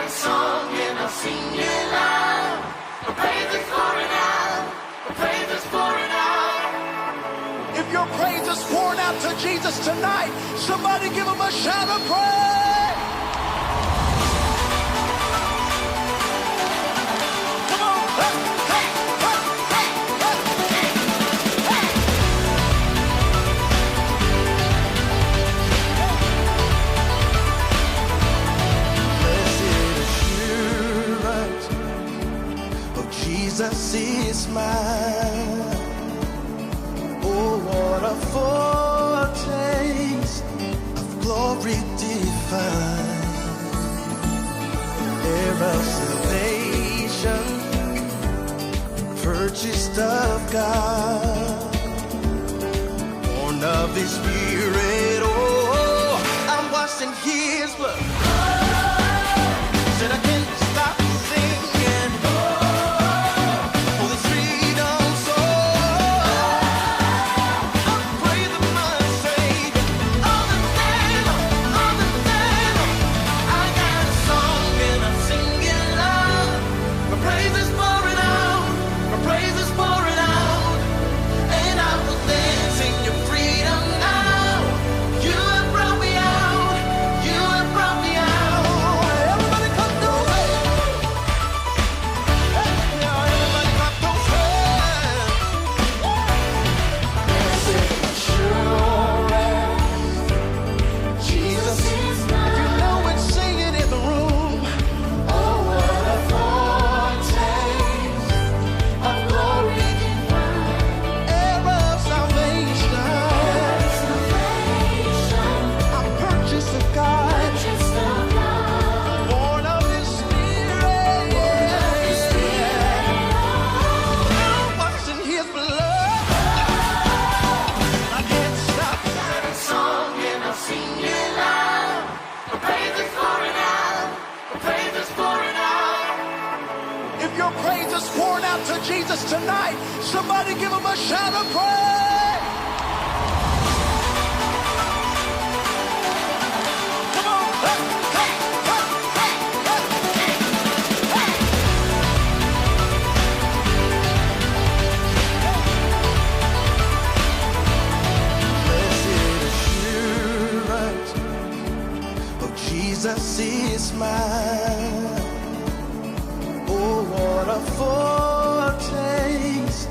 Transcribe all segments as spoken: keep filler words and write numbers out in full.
Song and I'll sing it loud. My praise is pouring out. My praise is pouring out. If your praise is pouring out to Jesus tonight, somebody give him a shout of praise. Come on. Hey, hey, hey, hey, hey, hey. Blessed assurance, oh, Jesus is mine. Oh, what a foretaste of glory divine, heir of salvation, purchased of God, born of His Spirit. Oh, I'm washed in His blood. Said I can't stop singing. Oh, this freedom song. I'm praising my Savior all the day long, all the day long. I got a song and I'm singing loud. My praise is pouring out, my praise is pouring out, and I will dance in your freedom now. You have brought me out, you have brought me out. Everybody clap those hands. Hey, yeah, everybody clap those hands. Blessed assurance, Jesus is mine. If you know it, sing it in the room. Oh, what a foretaste of glory divine. Heir of salvation. Heir of salvation. I'm purchased of God. Purchased of God. Born of His Spirit. Born of His Spirit. I'm washed in His blood. I can't stop. Song and I'll sing it loud. My praise is pouring out. My praise is pouring out. If your praise is pouring out to Jesus tonight, somebody give him a shout of praise. Come on. Hey, hey, hey, hey, hey, hey. Blessed assurance, oh, Jesus is mine. Oh, what a foretaste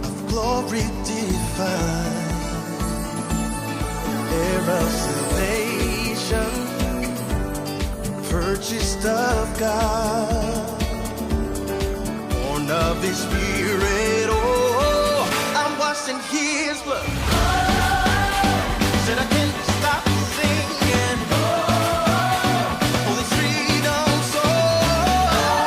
of glory divine, heir of salvation, purchased of God, born of His Spirit. Oh, I'm washed in His blood. Said I can't stop singing. Oh, this freedom song.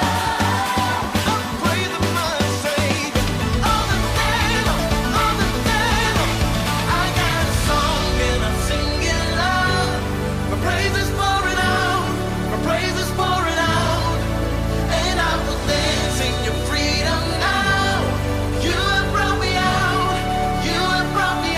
I'm praising my Savior all the day long, all the day long. I got a song and I'm singing loud. My praise is pouring out, my praise is pouring out, and I will dance in your freedom now. You have brought me out, you have brought me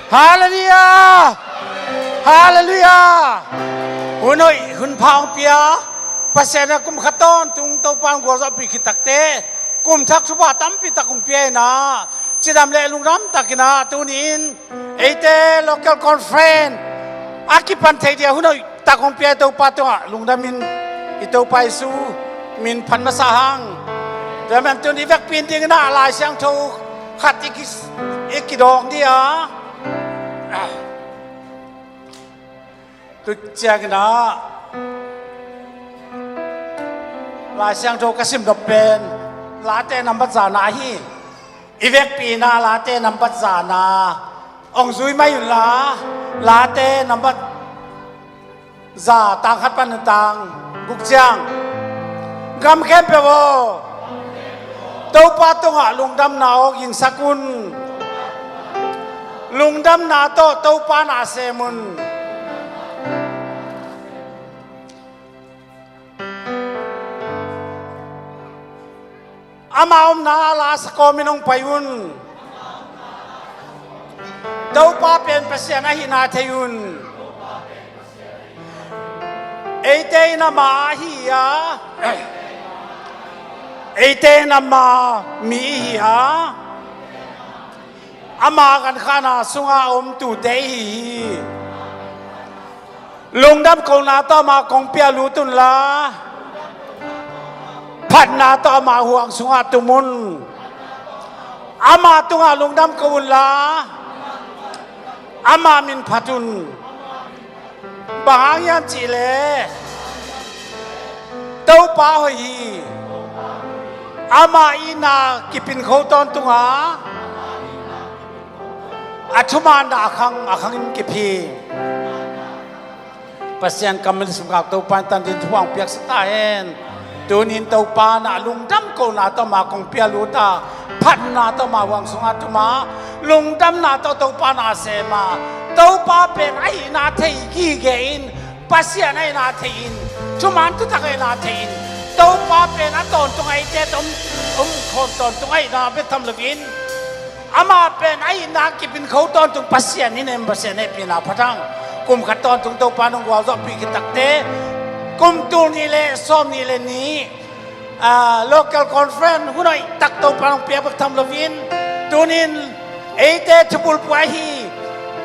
Halleluiah! Halleluiah! Hun hoih hun pha hong pia Pasian a kum khat tawntung Topa in gualzawhpih khit takte kum thak thupha tampi tak hong pia in ah, cidam le lungdam takin ah tuni in eite local conference a kipan thei dia hun hoih tak hong pia i Topa tungah lungdam in, i Topa Jesu min phat masa hang. Tua man tun i vekpi in dingin ah Lai Siangtho khat i ki, i kidawng dia. Tu ciangin ah Lai Siangtho ka sim dop pen Late nambat zana hi. I vekpi in ah Late nambat zana hong zui mai unla, Late nambat za tang khat pan tang guk ciang. Gam khempeuh aw, Topa tungah lungdamna aw gingsak un. Lungdamna tawh Topa na sem un. Ama omna la sa kawmin hong pai un. Topa pen Pasian ahihna thei un. Eite in ama ahi a, eite in ama mi ihi a, ama gankhana sunga om tute ihi hi. Lungdam kohna tawh ama kong pia lut unla, phatna tawh ama huang sungah tum un. Ama tungah lungdam ko unla, ama min phat un. Bang hang hiam cihleh Topa hoih hi. Ama itna kipin kho tawntung a, a thumanna a khang a khangin kip hi. Pasian kammal sungah Topa in tan dingin thupha hong piaksak ta hen. Tunin Topa na lungdam kohna tawh ama kong pia lut a, phatna tawh ama huang sungah tum a, lungdamna tawh Topa na sem a, Topa pen ahihna thei gige in, Pasian ahihna thei in, thuman thutak ahihna thei in, Topa pen a tawntung ahihte om, om khawm tawntung ahihna bek tham loin, ama pen ahihna kipin kho tawntung Pasian in em, Pasian hehpihna phat hang. Kum khat tawntung Topa nong gualzawhpih khit takte, kum tul nih le sawm nih le nih, ah, local conference hun hoih tak Topa nong piak bek tham loin, tunin eite thubulphuh ahi,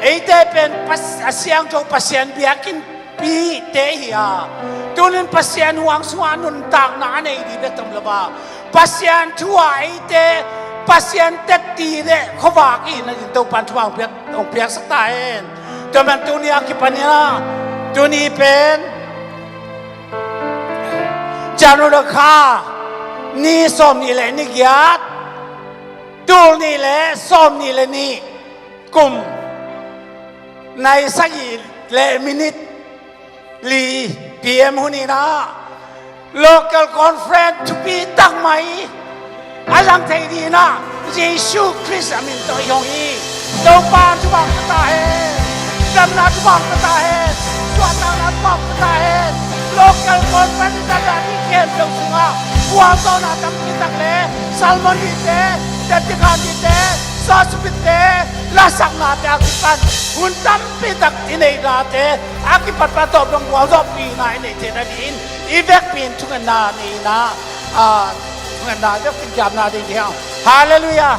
eite pen Pas-, a siangtho Pasian biakinn pite hi a, tunin Pasian huang sungah nuntakna a nei ding bek tham lo a, Pasian thu a eite Pasian tetti le khuavak i hihna ding Topa in thupha hong piak, hong piaksak ta hen. Tua man tuni a kipan in ah, tuni pen January kha ni sawm nih le ni giat, tul nih le sawm nih le nih, kum nai sagih le minit li P M hun in ah, local conference thupi tak mai a zang thei dingin ah Jesu Khrist a min tawh i hong hi. Topa thupha hong pia ta hen. Damna thupha hong pia ta hen. Suahtakna thupha hong pia ta hen. Local conference i zang ding khempeuh sungah gualzawhna tampi tak le sermon dingte, tetikhan dingte, sawsupite, lasaknate a kipan hun tampi tak i neihnate a kipat pa tawh dong gualzawhpihna i neih theihna dingin i vekpi in thungetna nei in ah, ah, thungetna i vekpi in kiamna ding hi hang. Halleluiah.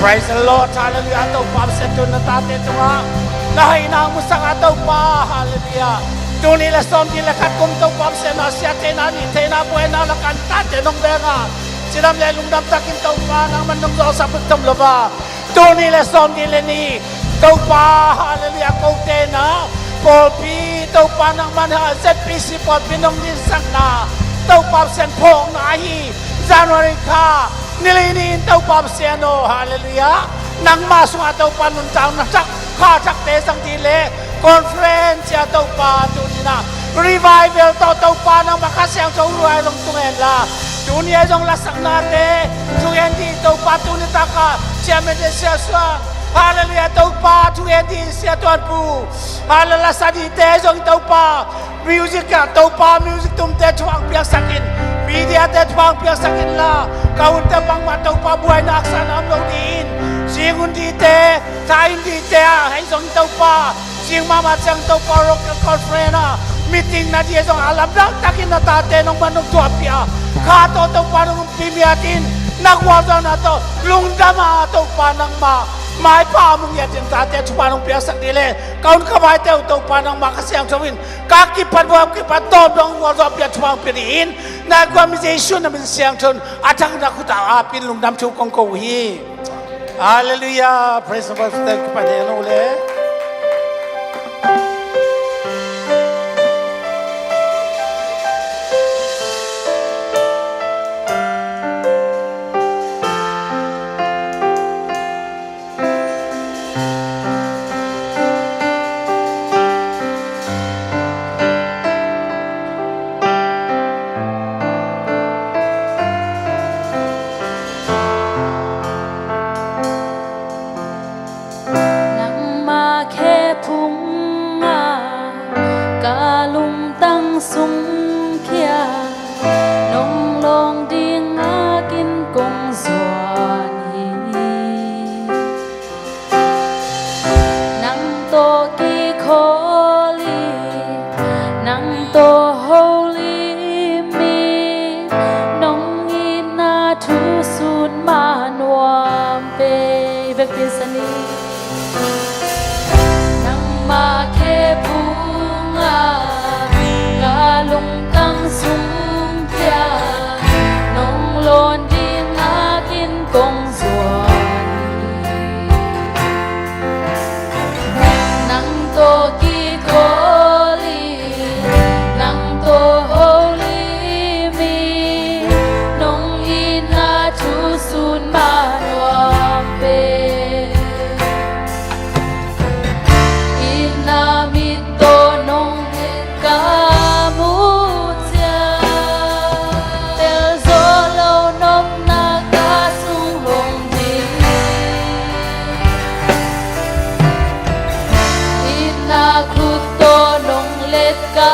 Praise the Lord. Halleluiah. Topa Pasian, tun na tate tungah na hoihna hong musak a Topa. Halleluiah. Tul nih le sawm nih le khat kum Topa Pasian, na siat theihna, nih theihna, buaina lakah na tate nong veng a, cidam le lungdam takin Topa nangman nong zawhsak bek tham lo a, tul nih le sawm nih le nih, Topa, halleluiah, kote na pawlpi, Topa nangman ha Z P C pawlpi nong dinsakna, Topa Pasian phawkna ahi January kha ni li ni-in Topa Pasian aw, halleluiah, nangma sungah Topa nuntakna thak, kha thakte zang ding le conference a Topa tuni in ah revival tawh Topa nangma Kha Siangtho ruai zong tung hen la, tuni a zong lasaknate thugen ding Topa tuni takah Chairman te Sia Suang, halleluiah, Topa thugen ding Sia Tuan Pu, halleluiah, lasa dingte zong Topa music ah Topa music tumte thupha hong piaksak in, media te thupha hong piaksak in la, ka hunte bangmah Topa buaina haksatna om lo dingin, zinghun dingte Tha in dihte ah hei zong Topa, zing mahmah ciang Topa, Rock Conference ah meeting na dih zong a lamdang takin na tate nong man nong tuahpih a, kha tawh Topa nong ompih miat in, na gualzawhna tawh lungdam a Topa nangmah maipha a mu ngiat in tate thupha nong piaksak dih leh, ka hun ka vaite uh Topa nangmah ka siangtho in, ka kipat buai kipat tawm dong gualzawh pia thupha nong pia dih in, na guam Jesu na min siangtho in a thak na khut a apin lungdam thu kong ko uh hi. Halleluiah. Praise the Lord. Thank you, Pastor. Nangmah khe phung a ka lungtang sung kia, nong lawng ding a kin kong zuan hi. Nang tawh kikhawl hi, nang tawh holim hi, nong itna thu sun mah nuam pen. I vekpi sa ni. Nangmah khe phung a ka lungtang sung kia, nong lawng ding a kin kong zuan hi. Nang tawh kikhawl hi, nang tawh holim hi, nong itna thu sun mah nuam pen. Itna mit tawh nong et ka muh ciang, tel zo lo nopna ka sung hong ding. Itna khut tawh nong let ka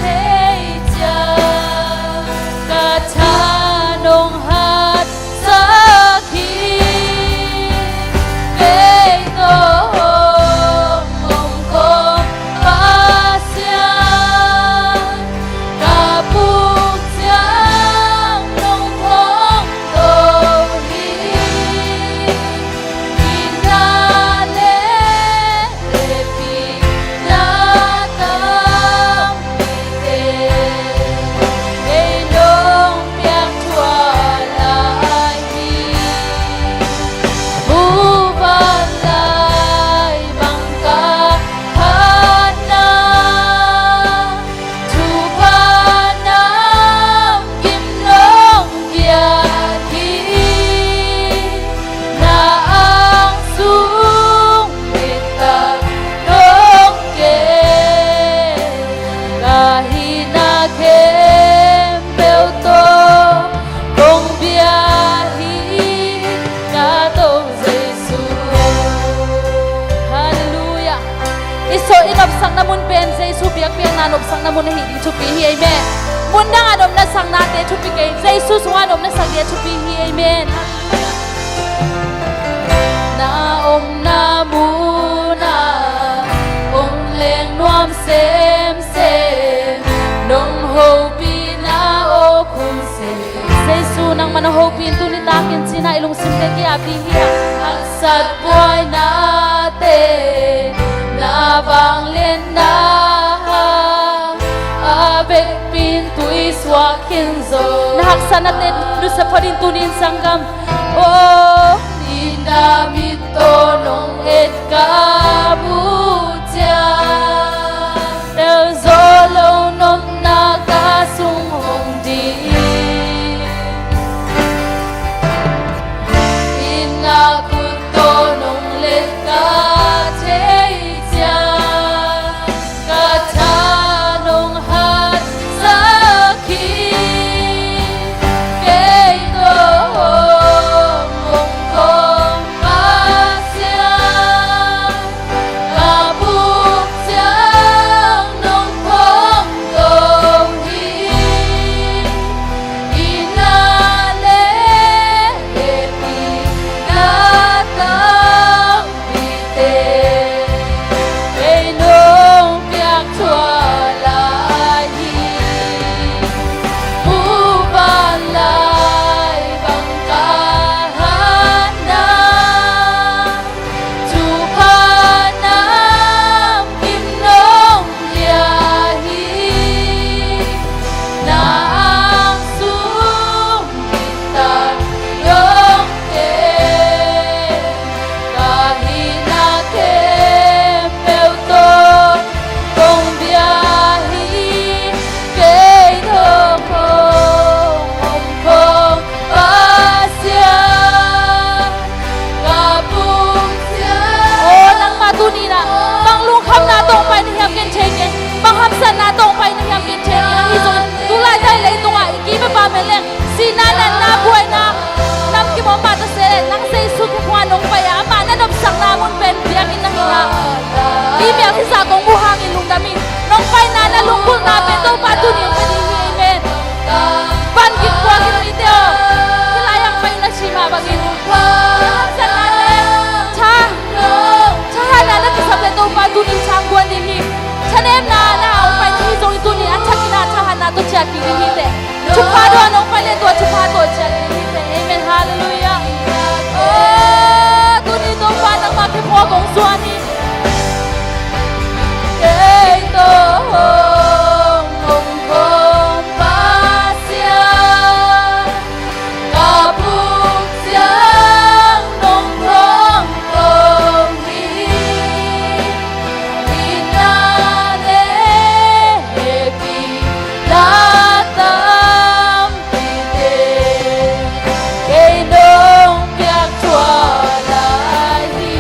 thei ciang, ka tha nong hat sak hi. Kei tawh hong om khawm Pasian, ka puk ciang nong hong to hi. Itna le hehpihna tam Ei nong piak thuah lai hi. Muvanlai bang ka phatna, thupha namkim nong piak hi. Na ang sung Mita dong ke, ka hihna khempeuh tawh kong bia hi, ka Topa Jesu. Halleluiah. I sawt i nopsakna mun pen Jesu biakpiakna nopsakna mun ahi ding thupi hi, amen. Mun dang a nopna saknate thupi kei, Jesu sungah nopna sak ding thupi hi, amen. Halleluiah. Na omna munah hong leng nuam semsem, nong hopihna aw khum semsem. Jesu nangmah na hopih in tuni takin cina i lungsimte kiapih hi a. Haksat buainate na vangliatna a vekpi in tui suak khin zo. Na haksatnate nusia phot in tuni in sanggam. Oh, itna mit tawh nong et ka muh ciang, tel zo lo nopna ka sung hong ding. Itna khut tawh nong let ka thei ciang, ka tha nong hatsak hi. Kei tawh hong om ko Hamna tawh hong pai na hiam ken thei keng. Bang hamsatna tawh hong pai na hiam ken thei keng. Ahi zongin tu laitak leitungah i kim i pam en leng, sihna, natna, buaina, nam kim om mah ta se leh, nang Jesu kiang ah nong pai a, amah na nopsakna mun pen biakinn na hi a, mi mial hi zah kong muh hangin lungdam ing. Nong paina, na lunggulhna pen Topa tuni hong pia ding hi. Amen. Van gik, kua gik mite aw, hih lai-ah hong pai na ci mah bangin, na hamsatnate, tha, thahatna na kisap leh Topa tuni thang guan ding hi. Thanemna na hong pai na hi zongin tuni a thakin ah thahatna tawh ciah kik ding hi teh. Thupha tawh nong pai leh tua thupha tawh ciah kik ding hi teh. Amen. Halleluiah. Aw, tuni Topa nangmah kiang kong zuan hi. Kei tawh hong om khawm Pasian, ka puk ciang nong khawm khawm hi. Itna le hehpihna tam pite kei nong piak thuah lai hi.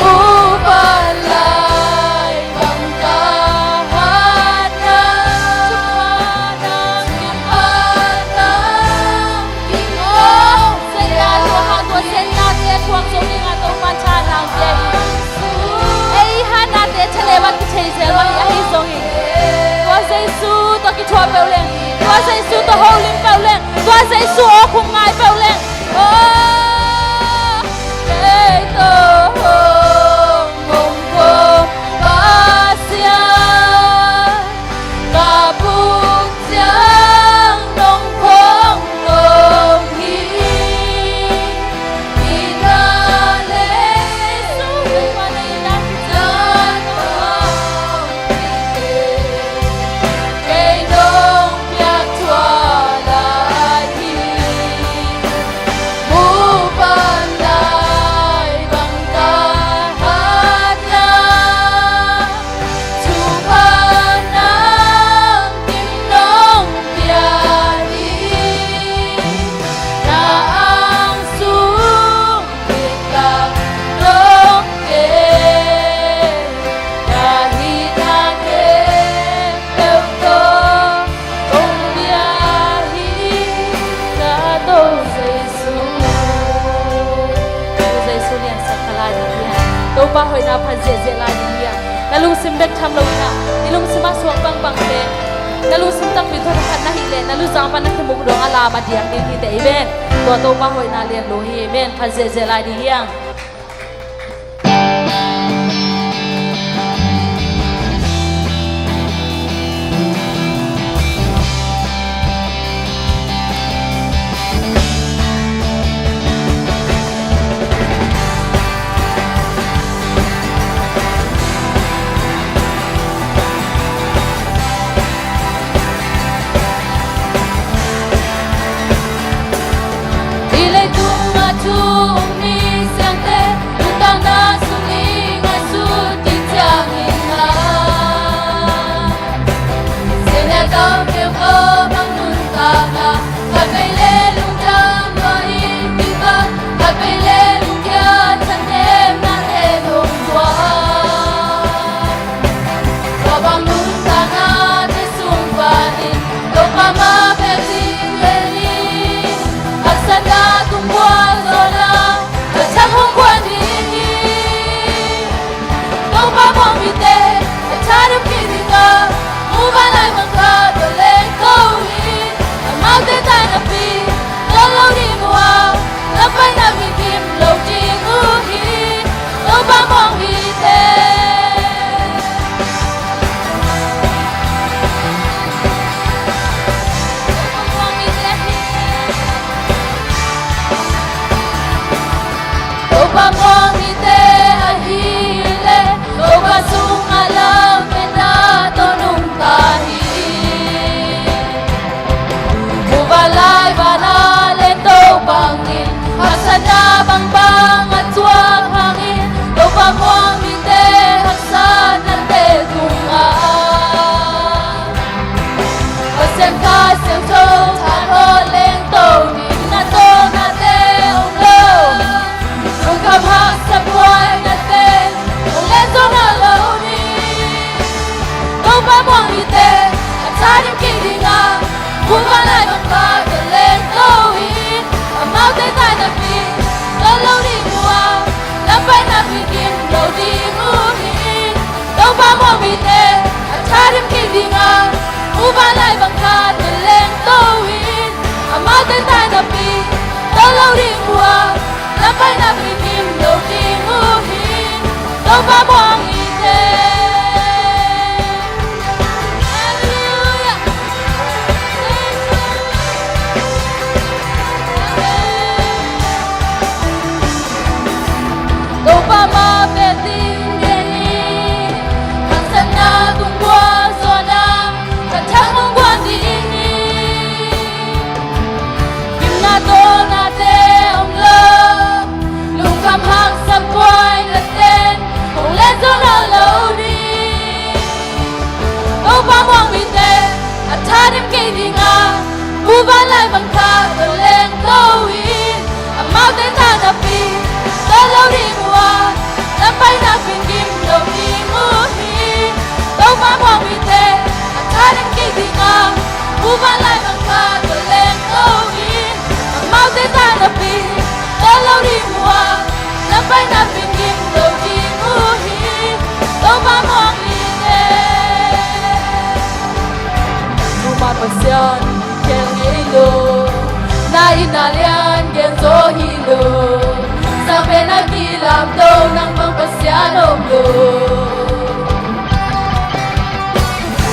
Upa lai bang ka hatna, thupha nang kim, thupha nang kim lo. Saya tua ha tua senna te thuak zo ding a Topa tha nang pia hi. Ei hatnate thalem a kithei zel mah hi, ahi zongin tua Jesu tawh kithuah peuh leng, tua Jesu tawh holim peuh leng, tua Jesu awkhum ngai peuh leng. Aw, kei tawh hong om khawm Pasian, ka puk ciang nong khawm khawm hi. Itna le hehpihna tam pite kei nong piak thuah lai hi. Upa lai bang ka hatna, thupha nang kim nong pia hi. Na ang sung kikal nong kem, ka hihna khempeuh tawh kong pia hi, ka Topa Jesu. Jesu liansak lai ding hi hang. Topa hoihna phat ziahziah lai ding hi hang. Na lungsim bek tham lo in ah, i lungsim ah suak bangbang te, na lungsim takpi tawh thakhat na hih leh, na luzang pan na themuk dong a lam a diak ding hi teh. Amen. Tua Topa hoihna lian lo hi. Amen. Phat ziahziah lai ding hi hang. Hih leitung a thu um mi siangte, nuntakna sung i ngaihsut kik ciangin ah, siangtho tampi khat bang nuntakna, khatvei le lungdam lua in kikal, khatvei le lungkia thanemna te nong tuak. Tua bang nuntaknate sung panin Topa mah bek ding lel in, haksatna tung buang zawhna a thak hong guan ding hi. Topa muang mite a tha dam kik ding a, muvanlai mangkha tawh lengto hi. Amaute tha napi tawh lo ding uh a, na paina mi kim lo ding uh hi. Topa muang mite, Topa muang mite hi. Topa muang mite ahih leh Topa sungah lametna tawh nungta hi. Muvanlai vana lengto bangin, haksatna bangbang a tuak hangin, Topa muang mite haksatnate tungah Pasian Kha Siangtho thahat lengto ding na tawh nate om lo. Lungkham haksa buainate hong len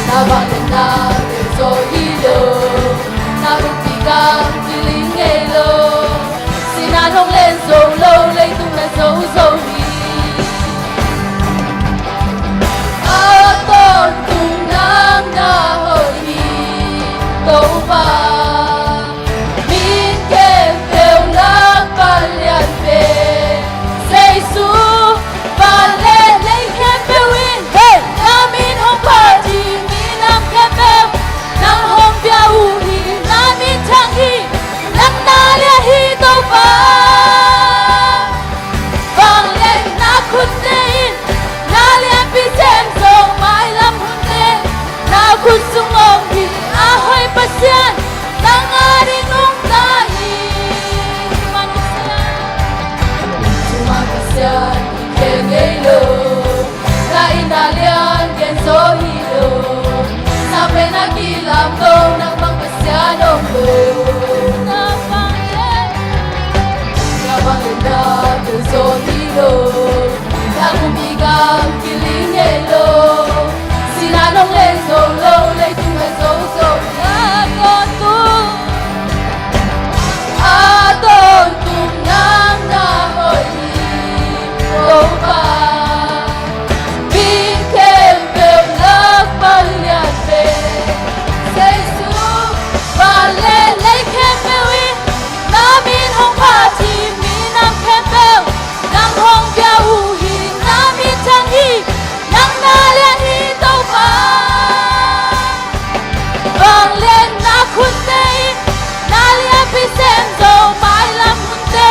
Na vangliatna teel zaw hi lo, na bukpi gam kiling ngei lo. Sinan hong len zo lo, leitung na zo zo hi. A tawntung nang na hoih hi, Topa. Min khempeuh lak pan lian pen Jesu, van le lei khempeuh in, hey, na min hong phat hi. Minam khempeuh nang hong pia uh hi. Na min thang hi. Nang na lian hi, Topa. Vangliatna khut nei in, na lianpi sem zo mailam hunte, na khut sung om hi a hoih Pasian, nang ading nungta hi. Thuman Pasian, thuman Pasian, i khel ngei lo. Na inn a lian gen zaw hi lo. Sa pen a kilam lo, nang bang Pasian om lo. Na bang lian, na bang lian na teel zaw hi lo. Na bukpi gam kiling ngei lo. Sinan hong len zo lo, leitung na zo zo hi. A tawntung, a tawntung nang na hoih hi, Topa. Min khempeuh lak pan lian pen Jesu, van le lei khempeuh in na min hong phat hi. Minam khempeuh nang hong pia uh hi. Na min thang hi. Nang na lian hi, Topa. Vangliatna khut nei in, na lianpi sem zo mailam hunte,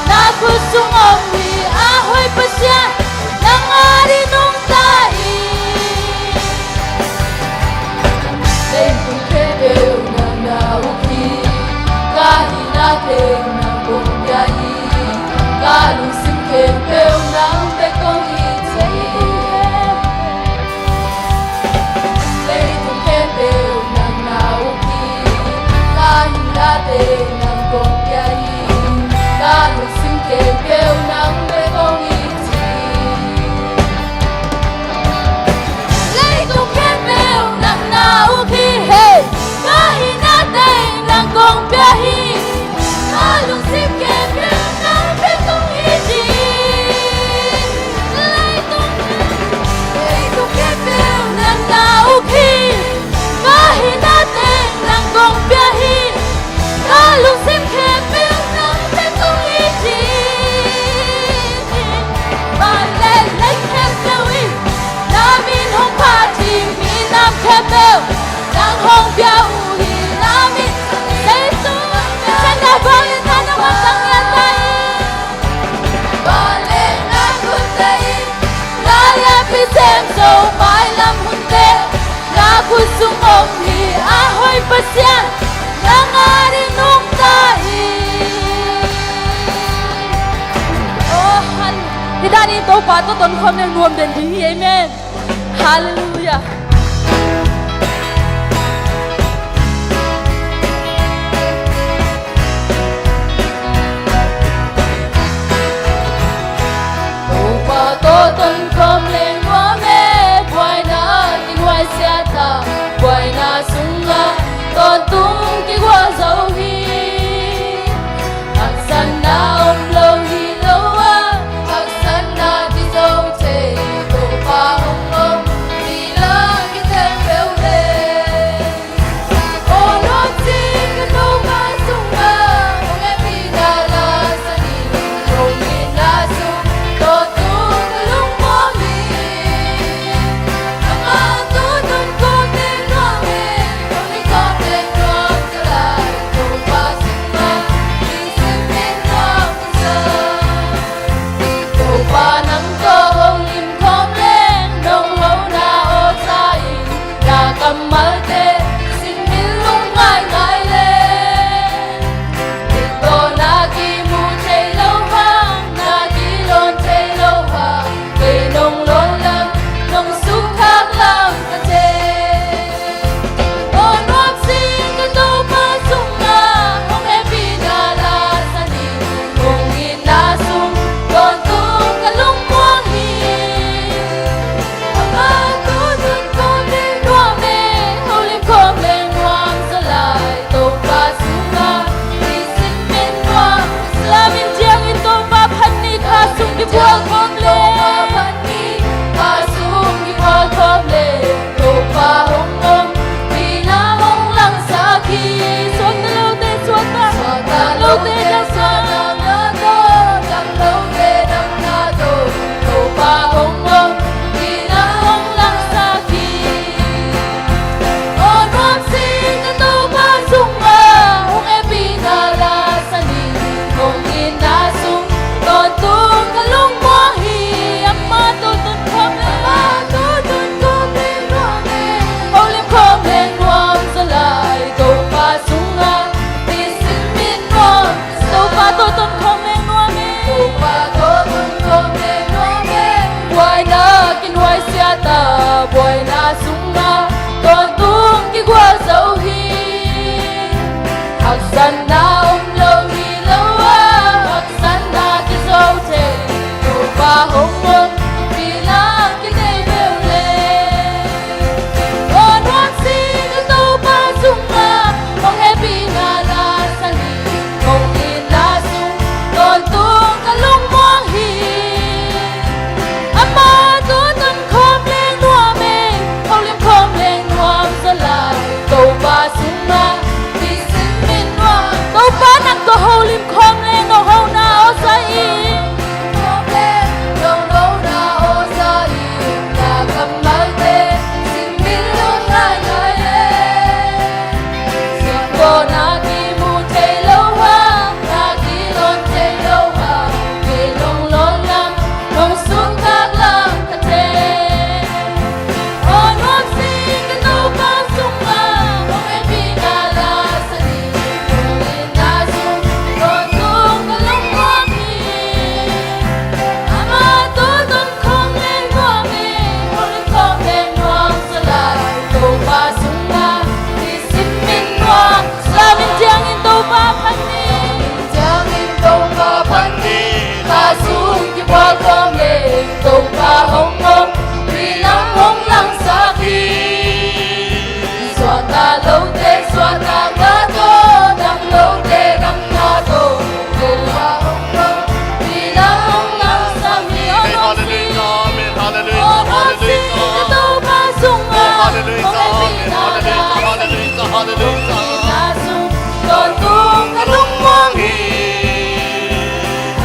na khut sung om hi a hoih Pasian, nang ading nungta hi. Leitung khempeuh nang na uk hi, ka hihna teng nang kong pia hi, ka lungsim khempeuh nang bek kong it hi. Leitung khempeuh nang na uk hi, ka hihna teng nang kong pia hi, ka lungsim khempeuh nang bek kong it hi. Leitung khempeuh nang na uk hi, hey, ka hihna teng nang kong pia hi, ka lungsim khempeuh nang bek kong it hi. Leitung, leitung khempeuh nang na uk hi, ka hihna teng nang kong pia hi, ka lungsim khempeuh nang bek kong it hi. Van le lei khempeuh in na min hong phat hi. Minam khempeuh nang hong pia uh hi. Na min, Jesu, na vangliatna nang wan tang lian ta hi. Van le na khut nei in, na lianpi sem zo mailam hunte, na khut sung om hi a hoih Pasian, nang ading nungta hi. Oh, hal-, hih dan in Topa tawh tonkhawm leng nuam den ding hi. Amen. Halleluiah. Topa tawh tonkhawm leng nuam e, buaina kinghuaisiat a, buaina sungah tawntung kigual zo hi. Haksatna om lo hi lo a, haksatna kizo thei, Topa hong om hi lai Kua kong leng Topa hong om, pi lam hong langsak hi. Suahtak lote suahtak, ka tawh dam lote damna tawh, Topa hong om, pi lam hong langsak hi. Amen, hallelujah, amen, hallelujah, hallelujah. Topa sungah, oh, hallelujah, amen, hallelujah, hallelujah, hallelujah. Tawntung ka lungmuang hi.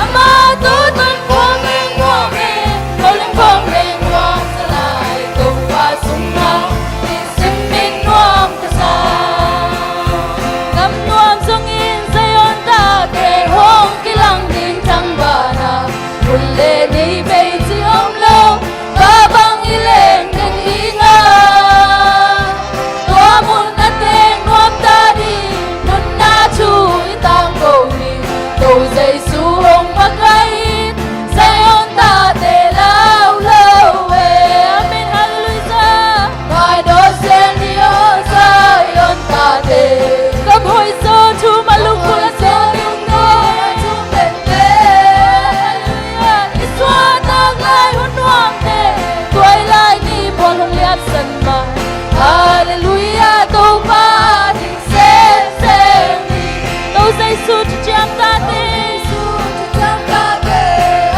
Amah tawh tun khua meng nuam e, khua leng khua meng nuam sa lai, Topa sungah i sim min nuam ka sa. Gam nuam zongin Zion tate hong kilang ding thang banah, hun le ni bei ci om lo, ka bang i leng ding hi nga. Tua mun a teng nuam ta ding, nunna thu i tangko ni. Ko Jesu hong makaih in, Zion tate lau lo e. Amen, hallelujah. Ngai dawh sel ni aw Zion tate. Gam hoih zaw thu ma lungkul a sel ni. Hallelujah. I suahtak lai hun nuamte, tuai lai ni pawl hong liatsan mah. Hallelujah, Topa ding semsem ni. To Jesu thuciam tate. Jesu thuciam tate.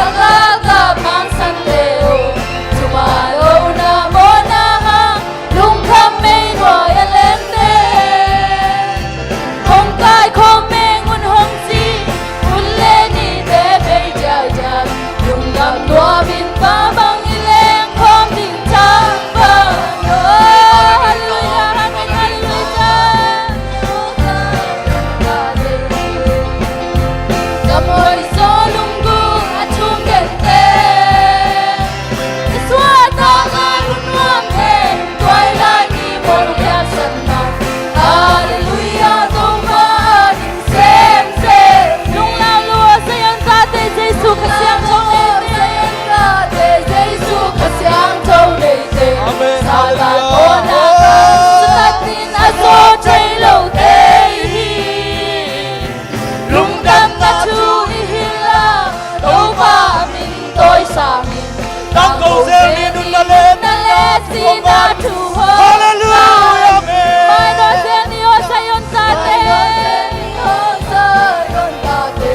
A galkap hangsan te uh, thuman lohna mawhna hang, lungkham mei nuai a lengte. Hong kaikhawm meng un hong ci, hun le nite bei diaidiai. Lungdam nuam in, pa bang i leng khawm ding thang bang. Oh, hallelujah, amen, hallelujah. Gam hoih zaw lunggulh a thum kente. I suahtak lai hun nuamte, tuai lai ni pawl hong liatsan mah. Hallelujah, Topa ding semsem. Lunglau lua Zion tate, Jesu Kha Siangtho neite. Zion tate, Jesu Kha Siangtho neite. Amen. Satan, hallelujah, mawhna, oh, satan in a zaw thei lote hi. Lungdamna thu i hilh a, Topa min tawisang in. Tangko zel ni, nunna le, nunna le sihna thu hong. Hallelujah, amen. Mai dawh zel ni aw Zion tate. Mai dawh zel ni aw Zion tate.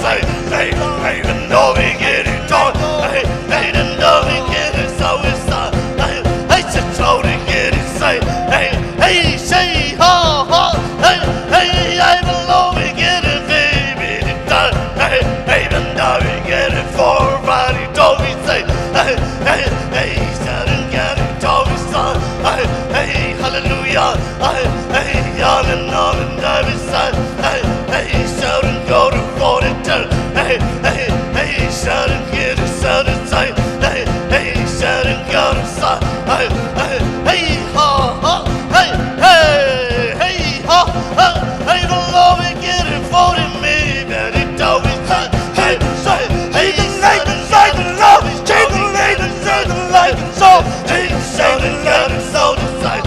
say, hey, hey, even though we get it on, hey, hey, even though we get it, so it's not, hey, hey, just how we get it, say, hey, hey, say, ha, ha, hey, hey, even though we get it, baby, it done, hey, hey, even though we get it, for body, don't we say, hey, hey, hey, shouting, get it, don't we say, hey, hey, hallelujah. Hey, hey, on and on and every side. Hey, hey, shout and go to forty-two. Hey, hey, hey, shout and get it, shout and say. Hey, hey, shout and go to side. Hey, hey, hey, ha, ha. Hey, hey, hey, ha, ha. Hey, the Lord will get it for me. That it always say. Hey, say, hey, say the light, say the love. Say the light, say the light. So, hey, say the light, so the light.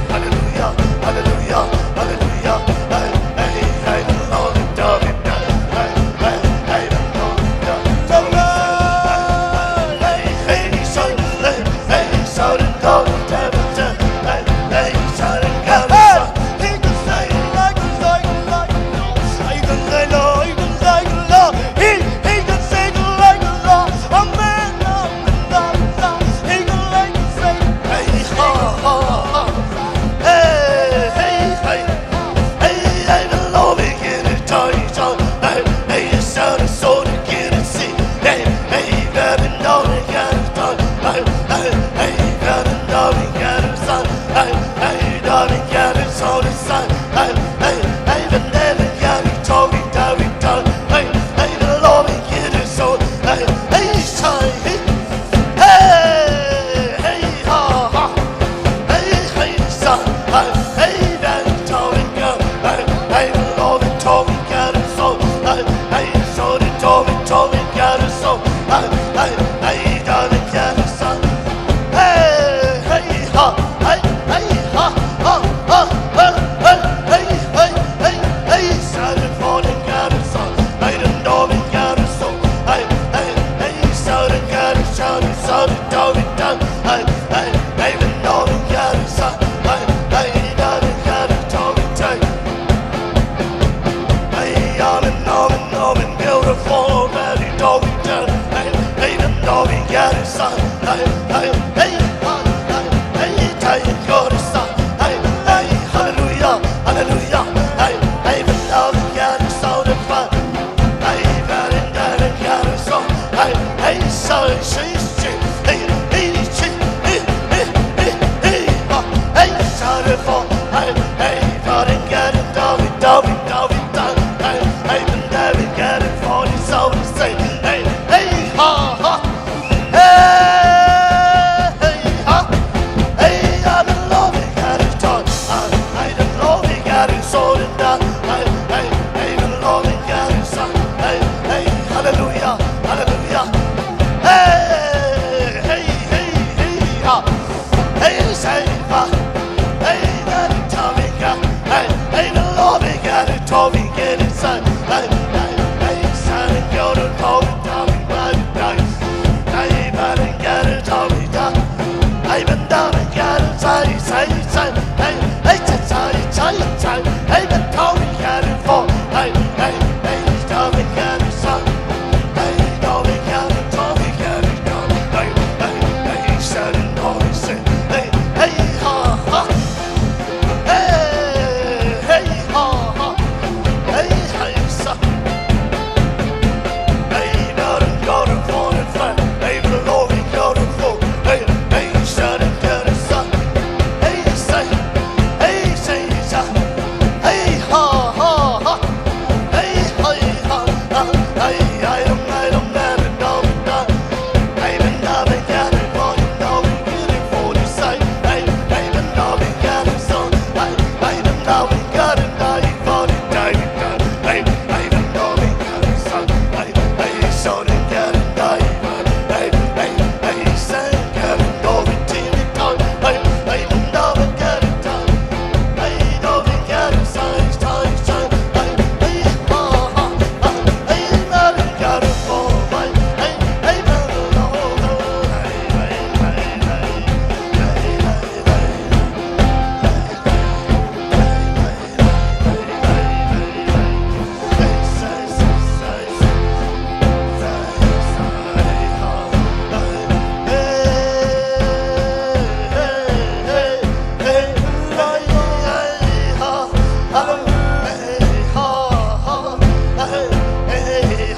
Hallelujah, hallelujah. Hallelujah, hallelujah. Hey, hey, hey, hey, ha. Hey, say, ha. Hey, that Tommy got. Hey, hey, the Lord, we got it, Tommy, get it, son. Hey, hey, hey, son, and go to Tommy, Tommy, Tommy, Tommy. Hey, man, and get it, Tommy, Tommy. Hey, man, Tommy, get it, say, say, say. Hey, hey, say, say, say, say. Hey, man, Tommy, get it, for. Hey, hey, hey, Tommy, get it, son.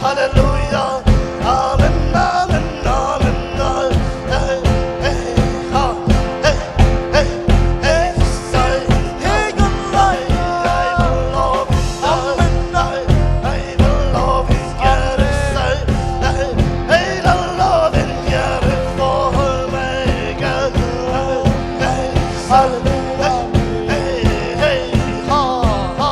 Hallelujah. Amen, amen, amen, amen. Hey, hey, ha, hey, hey, hey, say, hey, good night. Hey, the Lord is good. Hey, hey, the Lord is good. Hey, hey, the Lord is good for me. Hey, hey, hallelujah. Hey, hey, hey, ha, ha.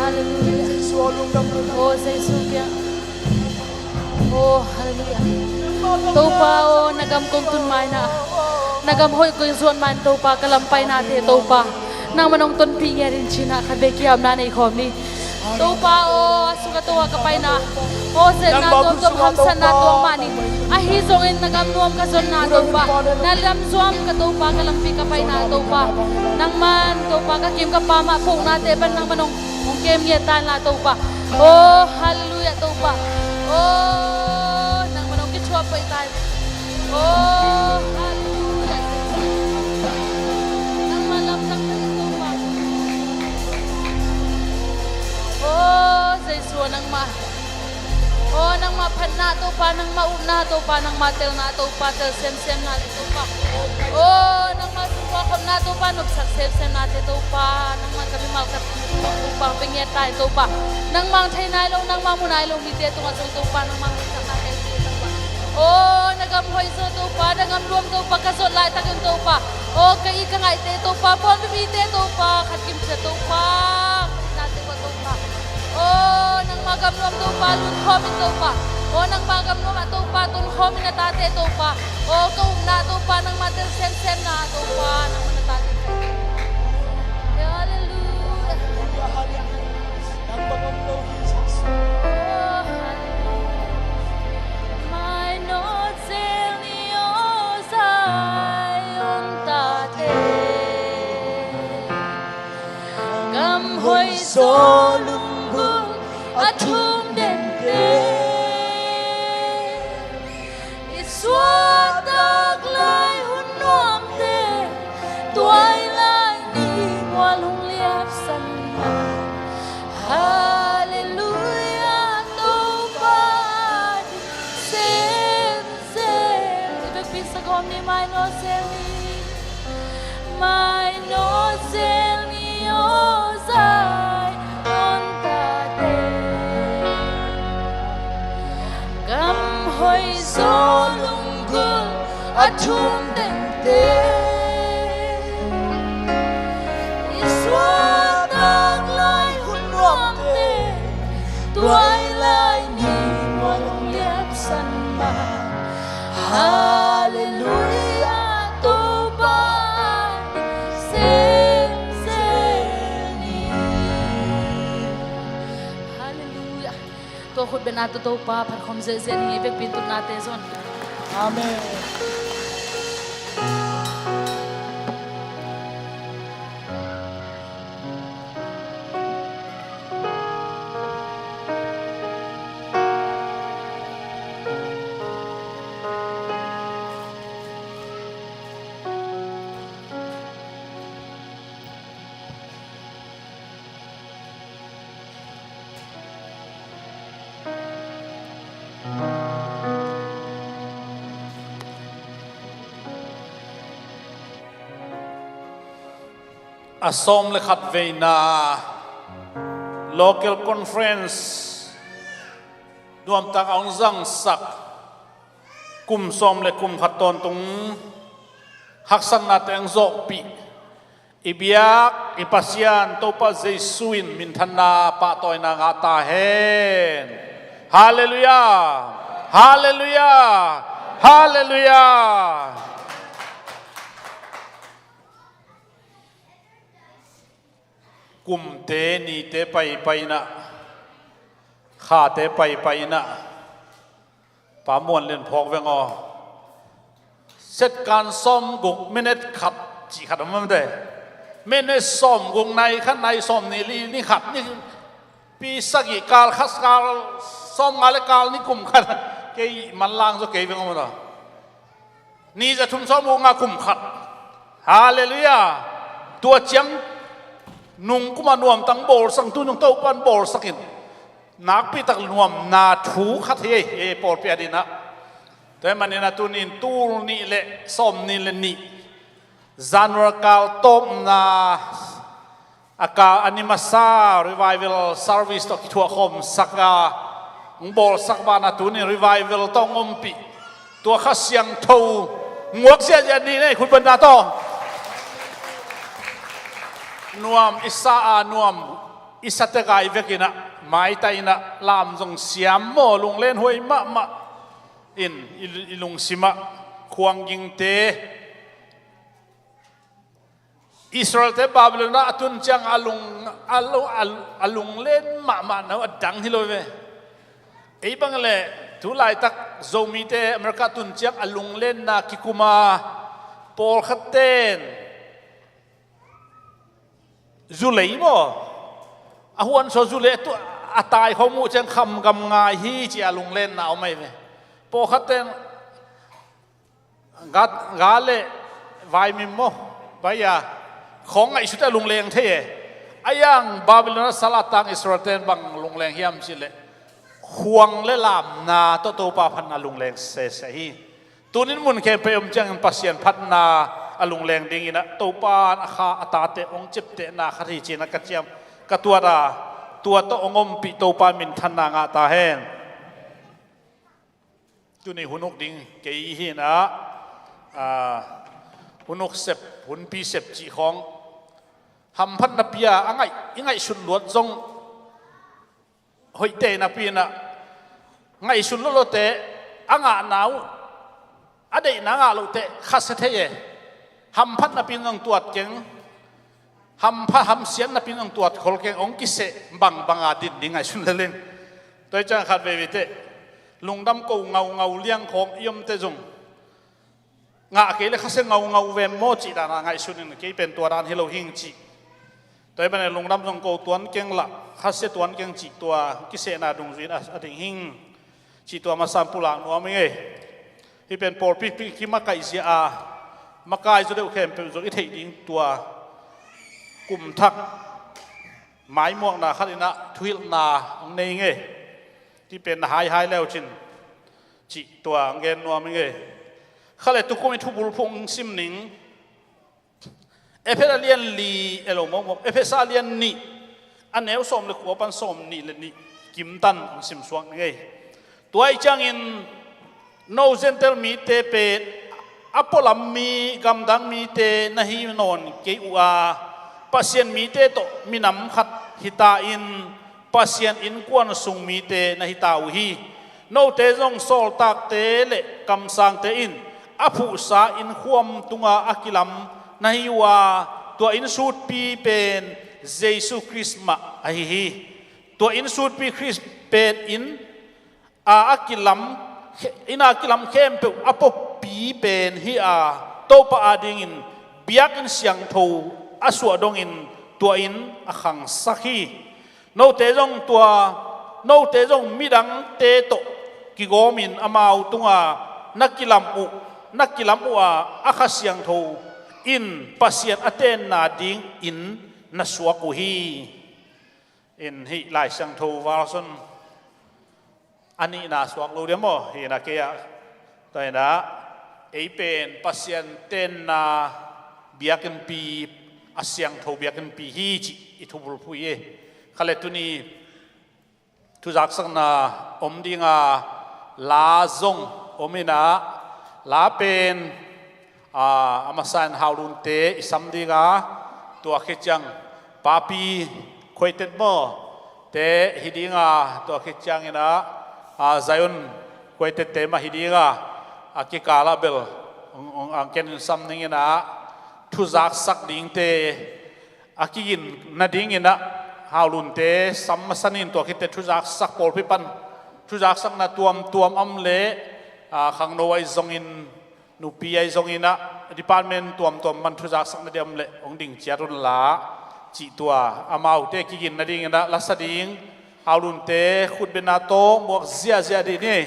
Halleluiah. Aw Jesu kiang. Aw halleluiah. Topa aw, na gam kong tun mai na. Na gam hoih koi zuan man Topa, ka lam painate Topa, nangman hong tonpih ngiat in cinah khat vei kiamna nei khawm ni. Topa aw, a suk a to a ka paina, aw zetna tuamtuam hamsatna tuang mah ni. Ahi zongin na gam nuam ka zonna Topa, na lam zuam ka Topa, ka lampi ka paina Topa, nangman Topa ka kim ka pam ah phoknate pan nangman hong, hong kem ngiat ta inla Topa. Aw halleluiah Topa. Aw nangman hong kithuah pai ta in. Aw halleluiah. Nangmah lamdang ta in Topa. Aw Jesu aw nangmah. Aw nangmah phatna Topa, nangmah upna Topa, nangmah telna Topa, tel semsemna Topa. Aw nangmah sungkhua khopna Topa, nopsak semsemnate Topa, nangmah ka mimal ka Topa hong pe ngiat ta in Topa. Nangmah hong thei nai lo, nangmah mu nai lo mite tungah zong Topa, nangmah hong sakna kei Topa. Aw na gam hoih zaw Topa, na gam nuam Topa, ka zot laitakin Topa, aw ka it ka ngaihte Topa, puanbipite Topa, khat kim ciat Topa, ka itnate Topa. Aw nangmah gam nuam Topa, lun khawm in Topa. Aw nangmah gam nuam ah Topa, tun khawm in na tate Topa. Aw ka upna Topa, nangmah tel semsemna Topa, nangmah na tate. Halleluiah. Nang bang om lo hi Jesu. Aw halleluiah. Mai nawt zel ni aw Zion tate, gam hoih zaw lunggulh a thum dente, i suahtak lai hun nuamte, tuailai ni mual hong liapsan ma. Halleluiah Topa, semsem. I vekpi sagawm ni, mai nawt zel ni. Mai nawt zel ni aw Zion tate, gam hoih zaw lunggulh a thum dente, i suahtak lai hun nuamte, tuailai ni mual hong liapsan ma. Halleluiah Topa, semsem ni. Halleluiah. Tua khut bengna tawh Topa phat khawm ziahziah ni, i vekpi in tutnate zon. Amen. A sawm le khat veina local conference nuamtak a hong zangsak, kum sawm le kum khat tawntung haksatnate hong zawhpih i biak i Pasian Topa Jesu in minthanna pahtawina ngah ta hen. Halleluiah. Halleluiah. Halleluiah. Kumte nite paipai inah, khate paipai inah, Pa Muan Lian phawk veng aw. Setkan sawmguk minute khat cih khat om mate. Minute sawmguk, nai khat, nai sawmnih, li ni khat, ni pi sagih, kal khat, kal sawmnga le kal ni kum khat. Kei manlang zaw kei veng om mate. Ni za thum sawmguk nga kum khat. Halleluiah. Tua ciang nung kumah nuamtak bawlsak, tu nung Topan bawlsak in nakpitak nuamna thu khat hi ei, ei pawlpi a dinah. Tua hi maninah tuni in tul nih le sawmnih le nih January kal tawpna a ka a ni masa revival service tawh kithuahkhawmsak a, hong bawlsak banah tuni revival tawh hong ompih tua Kha Siangtho nguak ziahziah ni nei khutbetna tawh. Nuam i sa a, nuam i sa tek a, i vekinah maita inah lam zong siam maw, lunglen huai mahmah in i, i lungsimah khuanggingte Israelte Babylon ah a tun ciang a lung, a lung, a, a lunglen mahmah na uh a dang hi lo ve. Ei bang le tu laitak Zomite America tun ciang a lunglenna kikum a, pawlkhat ten zulei maw, a huan saw zulei a tu, a tai khawng muh ciang khamgam ngai hi ci a lunglenna om ahi ve. Pawlkhat ten ga, ga le vaimim maw, bai a khawng ngaihsut a lungleng thei e. A yang Babylon a sal a tang Israel ten bang lungleng hiam cih leh khuang le lamna tawh Topa phatna lungleng sese hi. Tunin mun khempeuh om ciangin Pasian phatna a lungleng dingin ah Topa in a kha a tate hong ciaptehna khat hi ci-in ah ka ciam, ka tuat a, tua tawh hong ompih Topa minthanna ngah ta hen. Tuni hun uk ding kei hi-in ah, a, hun uk sep, hunpi sep cih khawng hamphatna pi a, a ngaih, i ngaihsut luat zong hoihte napi-in ah ngaihsut lawlawte a ngahna uh, a deihna a ngah lohte khasia thei e. Hamphatna pi-in zong tuat keng, hampha, hamsiatna pi-in zong tuat khol keng, hong kiseh bangbang a din ding ngaihsun leleng. Tua hi ciang khat veivei teh lungdam ko ngaungau liang khawng i omte zong ngah kei le khasia ngaungau vem maw cih dan a ngaihsun in kei pen tua dan hi lo hing cih. Tua hi pan lungdam zong ko tuan keng lah khasia tuan keng cih tua kisehna dungzui in a, a ding hing cih tua masa in pulak nuam ing ei. Hih pen pawlpi pi kimakaih zia a, makai zaw deuh khempeuh zong i theih ding tua kumthak maimuakna khat in ah thuhilhna hong nei ing ei. Hih pen na haihai leucin cih tua hong gen nuam ing ei. Kha le tukum i thubulphuh hong sim ning. Efesa lian li, elo mawkmawk, Efesa lian nih, a neu sawm le kua pan sawm nih le nih kimtan hong simsuak ning ei. Tua ih ciangin no Gentile mite pen a pualam mi, gamdang mite na hi nawn kei uh a, Pasian mite tawh minam khat hita in Pasian innkuan sung mite na hita uh hi. Note zong sawltakte le kamsangte in a phuhsa innkhuam tunga a kilam na hi uh a, tua innsutpi pen Jesu Khrist mah ahi hi. Tua innsutpi Khrist pen inn a, a kilam, inn a kilam khempeuh a puapi pen hi a, Topa adingin biakinn siangtho a suah dongin tua inn a khangsak hi. Note zong tua, note zong midangte tawh kigawmin amau tunga na kilam uh, na kilam uh a, a Kha Siangtho in Pasian a tenna dingin na suak uh hi. In hih Lai Siangtho version a nihna suak lo diam maw? Hi na kei ah. Tua hi na, ei pen Pasian tenna biakinnpi, a siangtho biakinnpi hi cih i thubulphuh hi. Kha le tuni thuzaksakna om dinga la zong om hi na, la pen a, a masa in Haulunte i sam dinga, tua khit ciang Papi Khuaitet maw te hi dinga, tua khit ciangin a, a, Zion Khuaitette mah hi dinga, a kikal ah bel ang, ang, ang ken in sam dingin a, thuzaksak dingte a kigin nadingin a, Haulunte sam masa nin, tua khit teh thuzaksak pawlpi pan thuzaksakna tuamtuam om leh, a, khangno ahi zongin, nupi ahi zongin a, department tuamtuam pan thuzaksakna ding om leh hong ding ciat un la, cih tua amaute kigin nadingin a, la sa ding Haulunte khutbetna tawh muak ziahziah dih ni.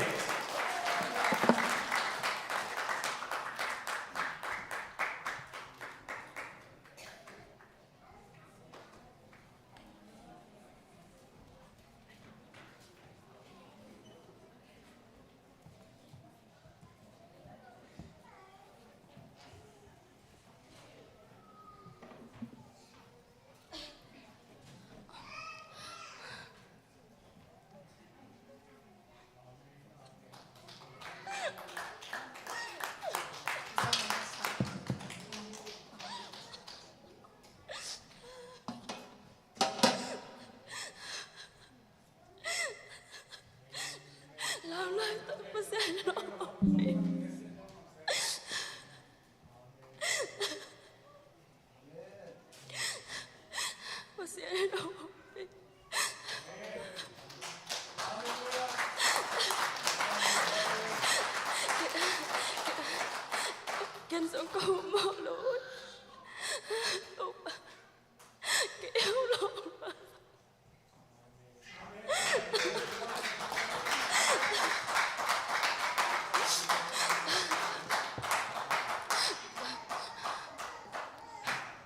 Tawh ko mawh lo. Topa, kei au lo.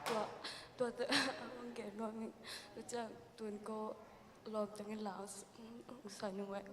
Tua, tua te, ang gen nuam ing, tua ciang tun ko lawm tengin lau, sa nung wek.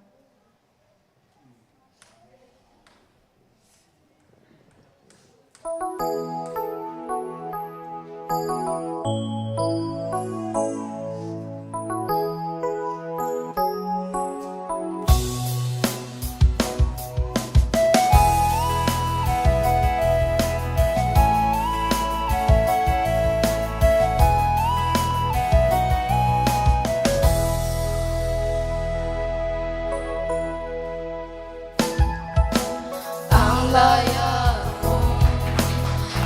Tanglai-ah hong,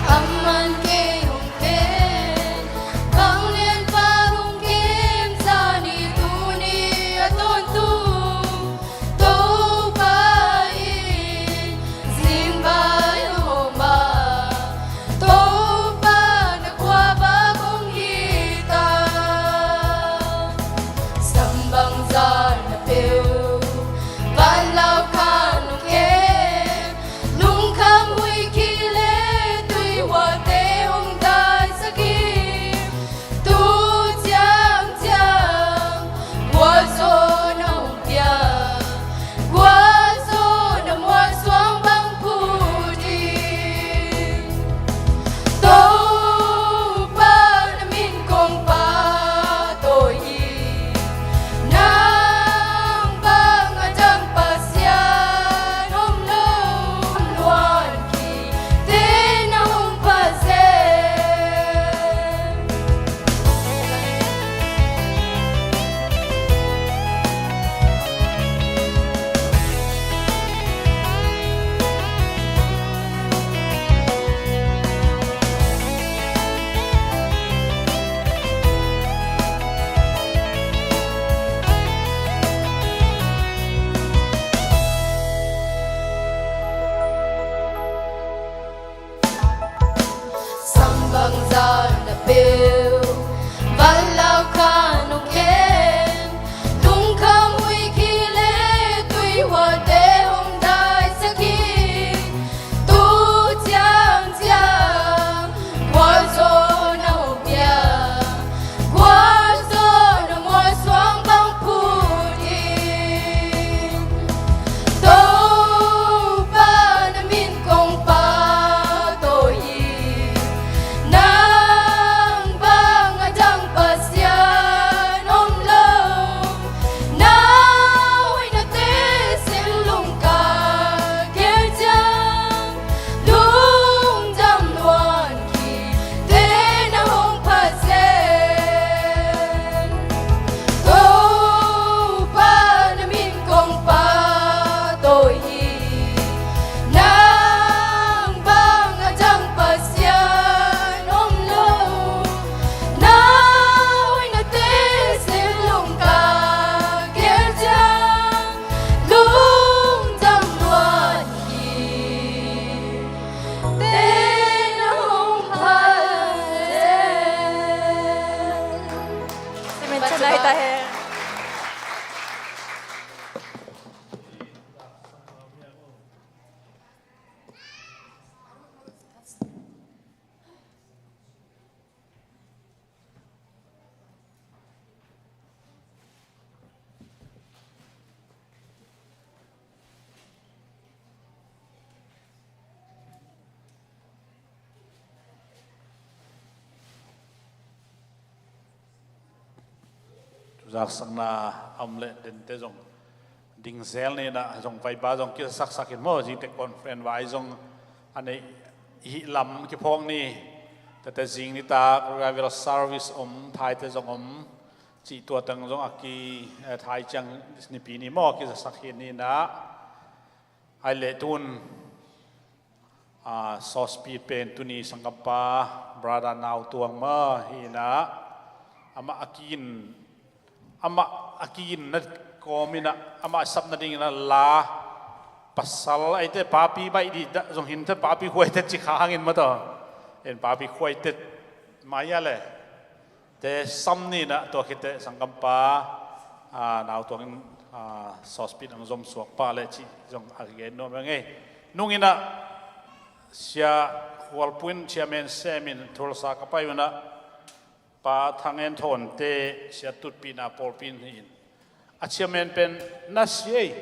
amah'n kei hong kem, vanglianpa hong kem, zani tuni a tawntung Topa in zingbai hong om a, Topa na khuavak hong hi ta. Sam bangzah na peuh, van lau khan hong kem, lungkham huih khih le tuihuate hong daisak hi. Tu ciangciang gualzawhna hong pia, gualzawhna mualsuang bang phut in. Topa na min kong pahtawi hi. Nang bang a dang Pasian om lo. Luan kite na hong pha zen. Sam bangzah na peuh, van lau khan hong kem, lungkham huih khih le tuihuate hong daisak hi. Tu ciangciang gualzawhna hong pia, gualzawhna mualsuang bang phut in. Topa na min kong pahtawi hi. Nang bang a dang Pasian om lo. Na hoihnate sem lungka gel ciang, lungdam luan kite na hong pha zen. Topa na min kong pahtawi hi. Nang bang a dang Pasian om lo. Na hoihnate sem lungka gel ciang, lungdam luan hi. Te na hong pha zen. Amen. Chanai ta hen. Tuzaksakna a om leh dente zong ding zel ni in ah, zong vaiba zong kisaksak in maw, zite conference vai zong a neih i hih lam kiphawk ni. Tete zing nitak revival service om, thaite zong om cih tua teng zong a ki, eh, thai ciang nipi ni maw, kizasak hi ni in ah. Ai leh tun, ah, sawspi pen tuni sanggampa brother Nau Tuang mah hi in ah, amah a ki-in, amah a ki-inna kawm in ah, amah a sap nading in ah la Pasal a eite papi baih dih dah zong hi inteh, papi khuaite ci kha hangin maw taw. En papi khuaite mai a le te sam ni in ah, tua khit teh sanggampa, a, nautuang in, a, saucepan ang zom suak pah leh cih zong a gen nuam ing ei. Nung in ah Sia Khualpu in chairman sem in Tulsa ka pai un ah, Pa Thang En Thawnte, Sia Tutpina pawlpi in hi in, a chairman pen na sia ei,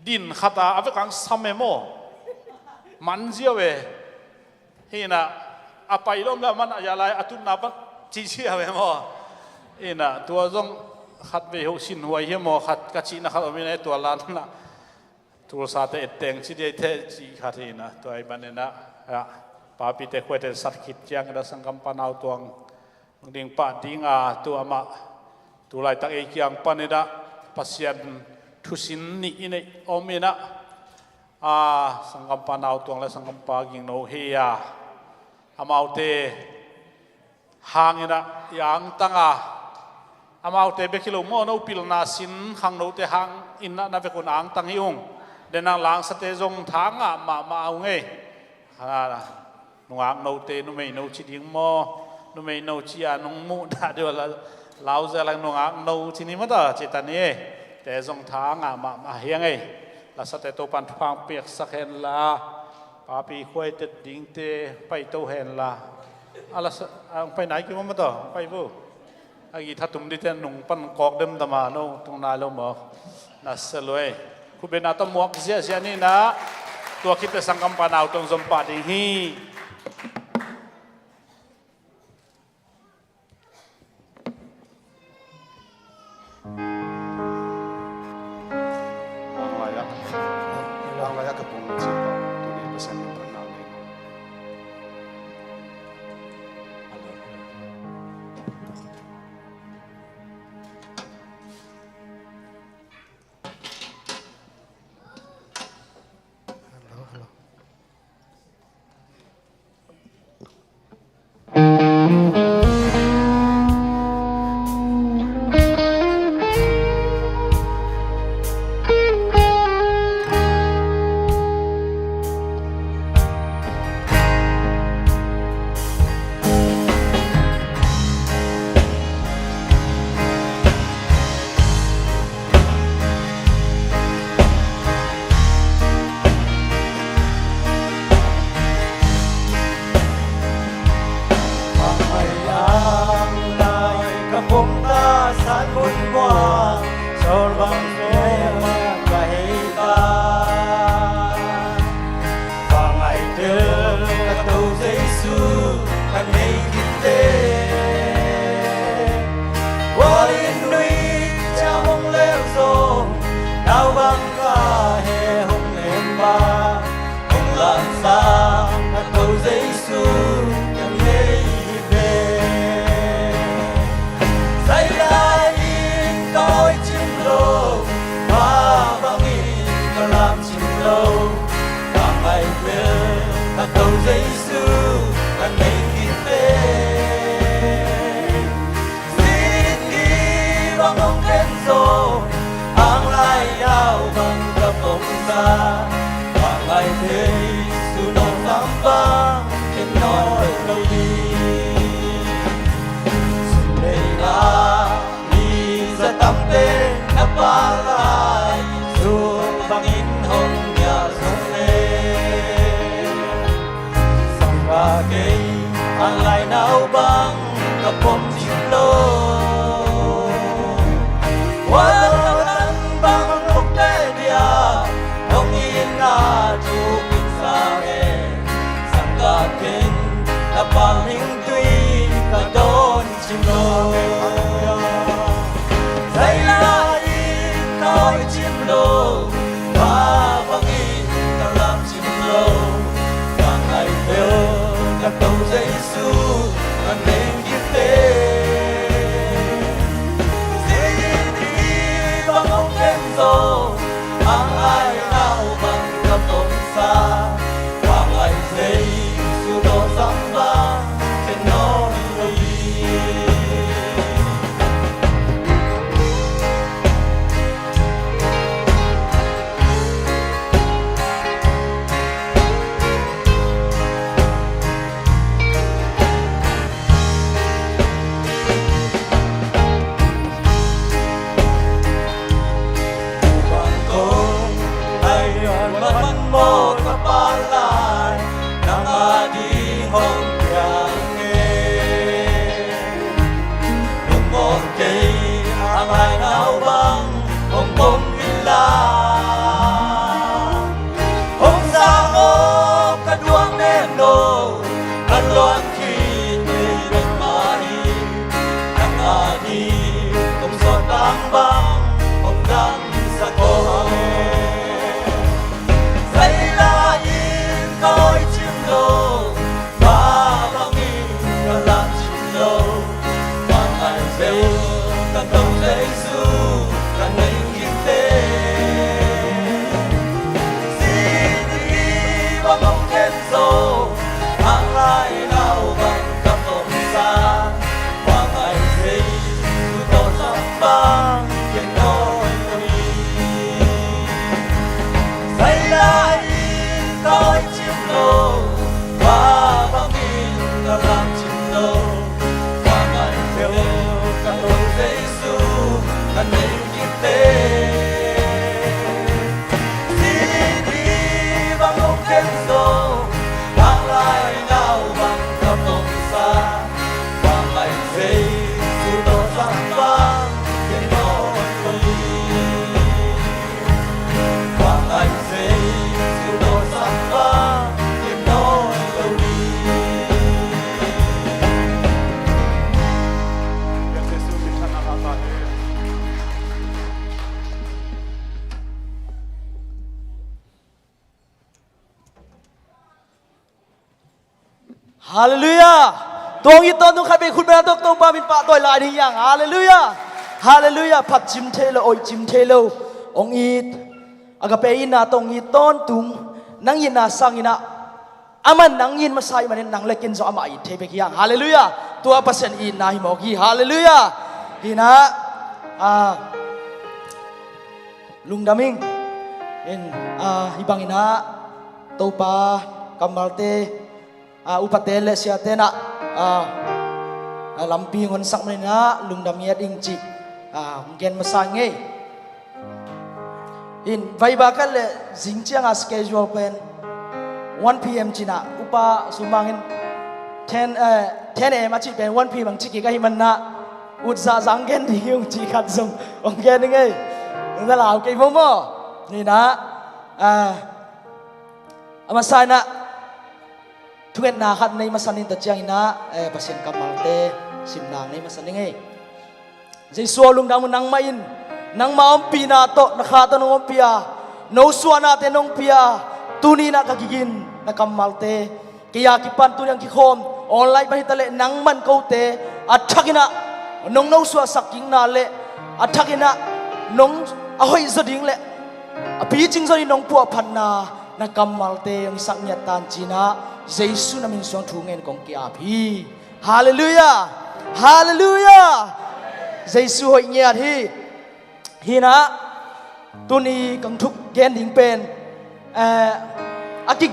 din khat a, a vek ang sam e maw, man ziau e. Hi in ah, a pai lom le a man a ya lai a tutna pan ci ziau e maw. Hi in ah, tua zong khat vei ho sinhuai hi maw, khat ka cihna khat om in ah, tua lan ah Tulsa te etteng ci diai te ci khat hi in ah, tua ahih manin ah, ah, papite khuaite sat khit ciangin ah sanggampa nautuang ding pah ding a, tu amah tu laitak ei kiang pan in ah Pasian thusin nih in ei om in ah, a, sanggampa nautuang le sanggampa Gingno hi a, amaute hang in ah i angtang a, amaute bek hi lo maw, no pilna sin khangnote hang in ah na vekun angtang hi ung. Denang langsate zong tha ngah mahmah ung ei. A, nungaknote, numeino ci ding maw, numeino ci a nung muh dah deuh a la, lauzel a nungakno ci ni maw taw, ci ta ni ei. Te zong tha ngah mahmah hi ing ei. Lasate Topan thupha piaksak hen la, papi khuaite dingte paito hen la. A lasa, a, hong pai nai kei maw taw, hong pai vo. A guitar tum dite nung pan kawk demdam a, no tung nai lo maw. Na sia luai. Khutbetna tawh muak ziahziah ni in ah, tua khit teh sanggampa nautuang zom pah ding hi. Ang lai ah, ang lai ah ka pung ci tawh tuni Pasian min phatna ngei. Hello, hello. Bang mai ang lai ka pom ta san mun muang, sawl bang mel ka hei ta. Bang ai tel ka To Jesu ka nei kite. Wai nui ciang hong leu zong, nau bang ka he hong lem ba. Hong lamsang ka To Jesu ka ngei hi ve. Zai lai in ka oi cing lo, pa bangin ka lam cing lo. Ka ngai bel ka To Jesu ka ngei hi ve. Sin hi bang hong ken zo, ang lai au bang ka pom sa. Bang lai thei su nong sam bang ken nawl lo hi. Sun nei la mi za tam te na pa lai su bangin hong ya zo le. Sangka kei a lai nau bang ka pom cing lo. Kuatang bang hong lok te dia hong in a thu pin sa he. Sang Zo, ang lai nau bang ka tong sa, bang ai sei, tu to sa bang, ken noi noi. Sai lai, ka oi chin lo, ba bang in ka lam chin lo, bang ai sei, ka to sei su, ka nei ki te. Halleluiah. Tuang it tawntung khat bei khut beng a tawk Topa min pahtawi lai ding hiang. Halleluiah. Halleluiah. Phat cim thei lo, oih cim thei lo. Ong it. Agape itna tawh ong it tawntung. Nang itna sanginah, aman nang it masa ih manin nang le ken zong amah it thei bek hiang. Halleluiah. Tua Pasian itna hi mawk hi. Halleluiah. Hinah, ah, lungdam ing. In, ah, hi banginah Topa kammalte, ah, upate le siate nah, ah, ah, lampi honsak maninah lungdam ngiat ing cih, ah, hong gen masa ngei. In, vaiba khat le zing cianga schedule pen one P M cinah upa sumangin ten, eh, ten A M a cih pen one P M ang cih kik ahi manah ut zahzah hong gen ding hi ung cih khat zong hong gen ding ei. Hong na lau kei maw maw. Ninah, ah, a masa inah thungetna khat nei masa ning ta cianginah, eh, Pasian kammalte simna nei masa ning ei. Jesu aw lungdam uh nangmah in, nangmah ompihna tawh, na kha tawh nong ompih a, no suahnate nong pia, tuninah ka gigin, na kammalte, kei a kipan tuni ang kikhawm, online pan hitaleh nang man kote, a thakinah, nong no suahsak kikna le, a thakinah, nong a hoih zaw ding le, a picing zaw ding nong puahphatna, na kammalte, hong sak ngiat tan cinah, Jesu na min suang thu ngen kong ki-ap hi. Halleluiah. Halleluiah. Jesu hoih ngiat hi. Hinah tuni kang thuk gen ding pen, eh, a kik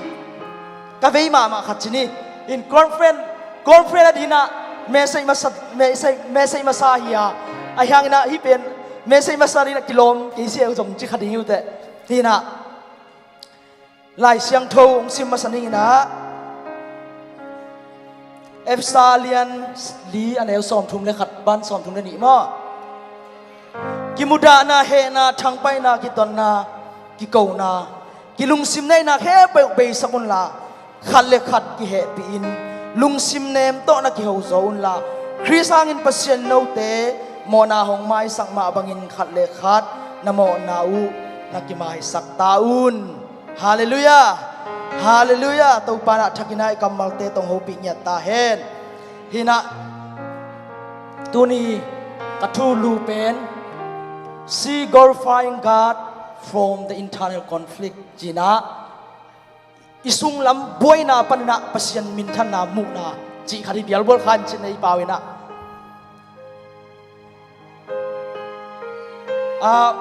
ka vei mahmah khat cin hi. In conference, conference a dinah message masa, message, message masa hi a, a hianginah hi pen message masa dinah kilawm kei siau zong ci kha ding hi uh teh. Hinah Lai Siangtho hong sim masa ninginah Efesa lian li a neu sawmthum le khat ban sawmthum le nih maw. Kimudahna, hehna, thangpaihna, kitonna, kikona, kilungsim neihna khempeuh beisak unla, khat le khat kihehpihin lungsim nem tawh na kiho zaw unla, Khrist hangin Pasian note mawhna hong maisak mah bangin khat le khat na mawhna uh na kimaisak ta un. Halleluiah. Halleluiah. Topa nah thakinah i kammalte tong hopih ngiat ta hen. Hinah tuni ka thulu pen See Glorifying God from the Internal Conflict cinah i sunglam buaina paninah Pasian minthanna muhna cih khat hi bialbual khan cinah i pau inah ah,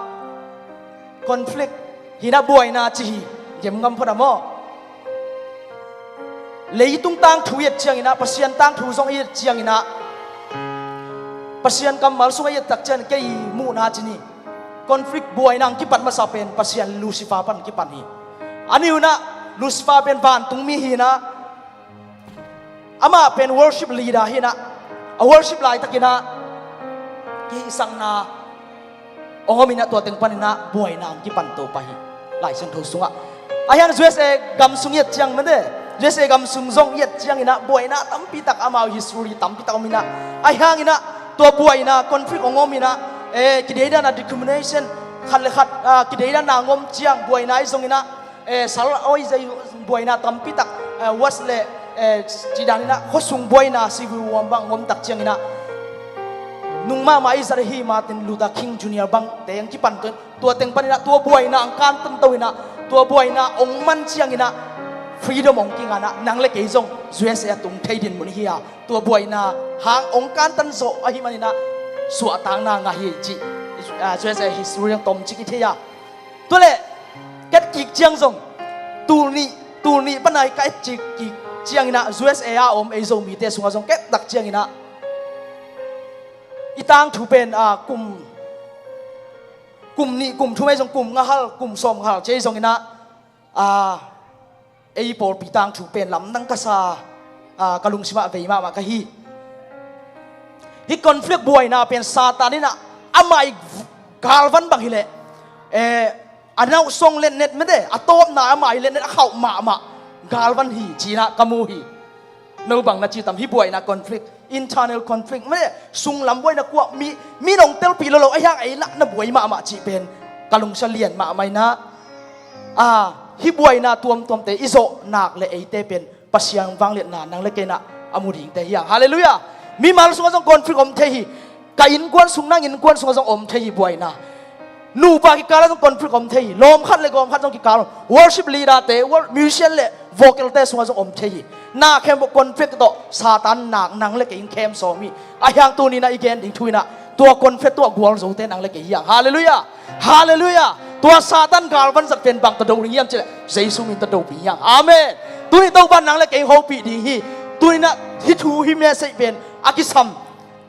conflict hinah buaina ci hi. Gemgam phot a maw. Leitung tangthu i et cianginah, Pasian tangthu zong i et cianginah, Pasian kammal sungah i et tak ciang kei muhna cin hi. Conflict buaina ang kipat masa pen Pasian Lucifer pan kipan hi. A niunah Lucifer pen vantungmi hinah, amah pen worship leader hinah, a worship laitakinah kihisakna ong ominah tua teng paninah buaina ang kipan to pah hi. Lai Siangtho sungah a hiang U S A gam sung i et ciang mate, U S A gam sung zong i et cianginah buaina tampitak amau history tampitak ominah, a hianginah tua buaina conflict ong ominah, eh, kideidana discrimination khat le khat, ah, kideidana ong om ciang buaina i zonginah eh, sal oi zei buaina tampitak, eh, was le, eh, cidaninah khuasung buaina civil war bang ngomtak cianginah nung mahmah i zat ahi Martin Luther King Junior bang teng kipan to in tua teng paninah tua buaina ang kantan to inah tua buaina ong man cianginah freedom hong kinganah nang le kei zong U S A a tung thei dinmun hi a, tua buaina hang hong kantan zawh ahih maninah suahtakna ngah hi cih, ah, U S A history zong tomcik i thei a. Tuale ket kik ciang zong tul nih, tul nih pana ka et cik kik cianginah U S A a om ei Zomite sungah zong ket tak cianginah i tangthu pen, ah, kum, kum nih kum thum ei zong kum nga hal kum sawm nga hal ci ei zonginah, ah, ei pawlpi tangthu pen lamdang ka sa, ah, ka lungsimah vei mahmah ka hi. Hih conflict buaina pen Satan inah amah i galvan bang hileh, eh, a nauhsong letnet mete a tawpna amah i letnet a khauh mahmah galvan hi cinah ka mu hi. No bang na ci tam hih buaina conflict, internal conflict mete sunglam buaina kuah mi, mi nong telpih lo lo a hiang ei lah na buai mahmah cih pen ka lungsia lian mahmah inah, ah, hih buaina tuamtuamte i zawh nak le eite pen Pasian vangliatna nang le kei inah a mu dingte hi hang. Halleluiah. Mimal sungah zong conflict om thei hi. Ka innkuan sung nang innkuan sungah zong om thei hi buaina. Nupa kikalah zong conflict om thei hi. Lawm khat le gawm khat zong kikal. Worship leader te, wor-, musician le vocal te sungah zong om thei hi. Na khempeuh conflict tawh Satan nak nang le kei in khem sawm hi. A hiang tuninah i gen ding thu inah tua conflict tuah gualzote nang le kei hi hang. Halleluiah. Halleluiah. Tua Satan galvan zat pen bang tawh do ding hiam cileh Jesu min tawh dopih hi hang. Amen. Tuni Topan nang le kei hopih ding hi. Tuninah hih thu hih message pen a kisam,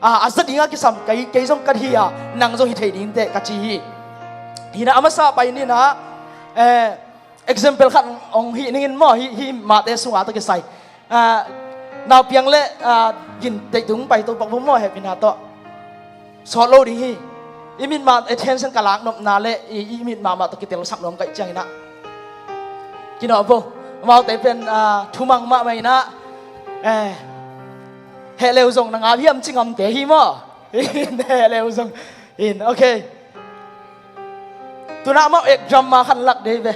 a, a za ding a kisam kei, kei zong ka hi a, nang zong hi thei dingte ka ci hi. Hinah a masa pai ninah, eh, example khat hong hih ningin maw, hih, hih mahte sungah tawh kisai. Ah, naupiang le, ah, gin deitung pai to pak bu maw hehpihna tawh. Sawt lo ding hi. I mitmah attention ka lak nopna le i, i mitmah mah tawh kitel sak nuam kaih cianginah kinawh bo. Amaute pen, ah, thumang mahmah inah, eh, heh leu zong na ngap hiam ci ngamte hi maw? Heh leu zong. In, okay. Tunah amau ek drama khan lak dei ve.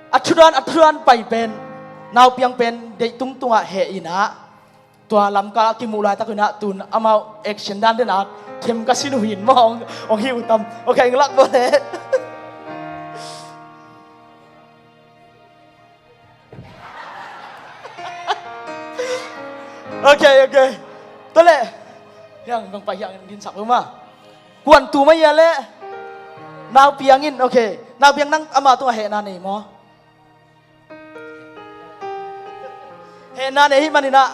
A thudan, a thudan pai pen naupiang pen deitung tungah heh inah tua lamkal a kimuh laitak inah tun amau action dan dena them ka sin uh hin maw hong, hong hi uh tam. Okay, ing lak bo le. Okay, okay. Tole. Hiang bang pai hiang din sak uma. Kuan tu mai ya le. Naupiang in, okay. Naupiang nang ama tungah hehna nei maw? Hehna nei hi maninah.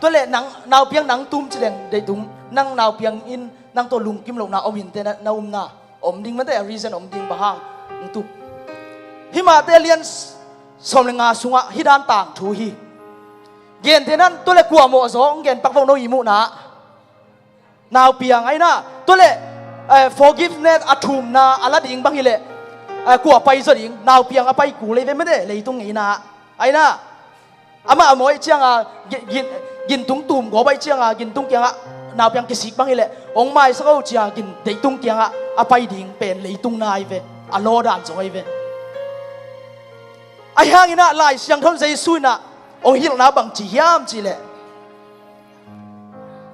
Tole nang naupiang nang tum cileng deitung nang naupiang in nang tawh lungkim lohna om hinte na, na umna. Om ding mate a reason om ding bang hang. Ung tu. Hih mahte lian sawm le nga sungah hih dan tangthu hi. Gente nan tole kua mawh zaw ong gen pak vo no i muhna. Naupiang aina tole, eh, forgiveness a thumna a la ding bang hileh, eh, kua pai zaw ding naupiang a pai kul ei ve mate leitung ngeina. Aina amah a mawi cianga gi-, gin-, gintung tum gawp aih cianga gintung kiangah naupiang kisik bang hileh hong maisak o cia gin deitung kiangah a pai ding pen leitung nai ve, a lawdan zong ahi ve. Ahi hanginah Lai Siangtho in Jesu inah hong hilhna bang ci hiam cihleh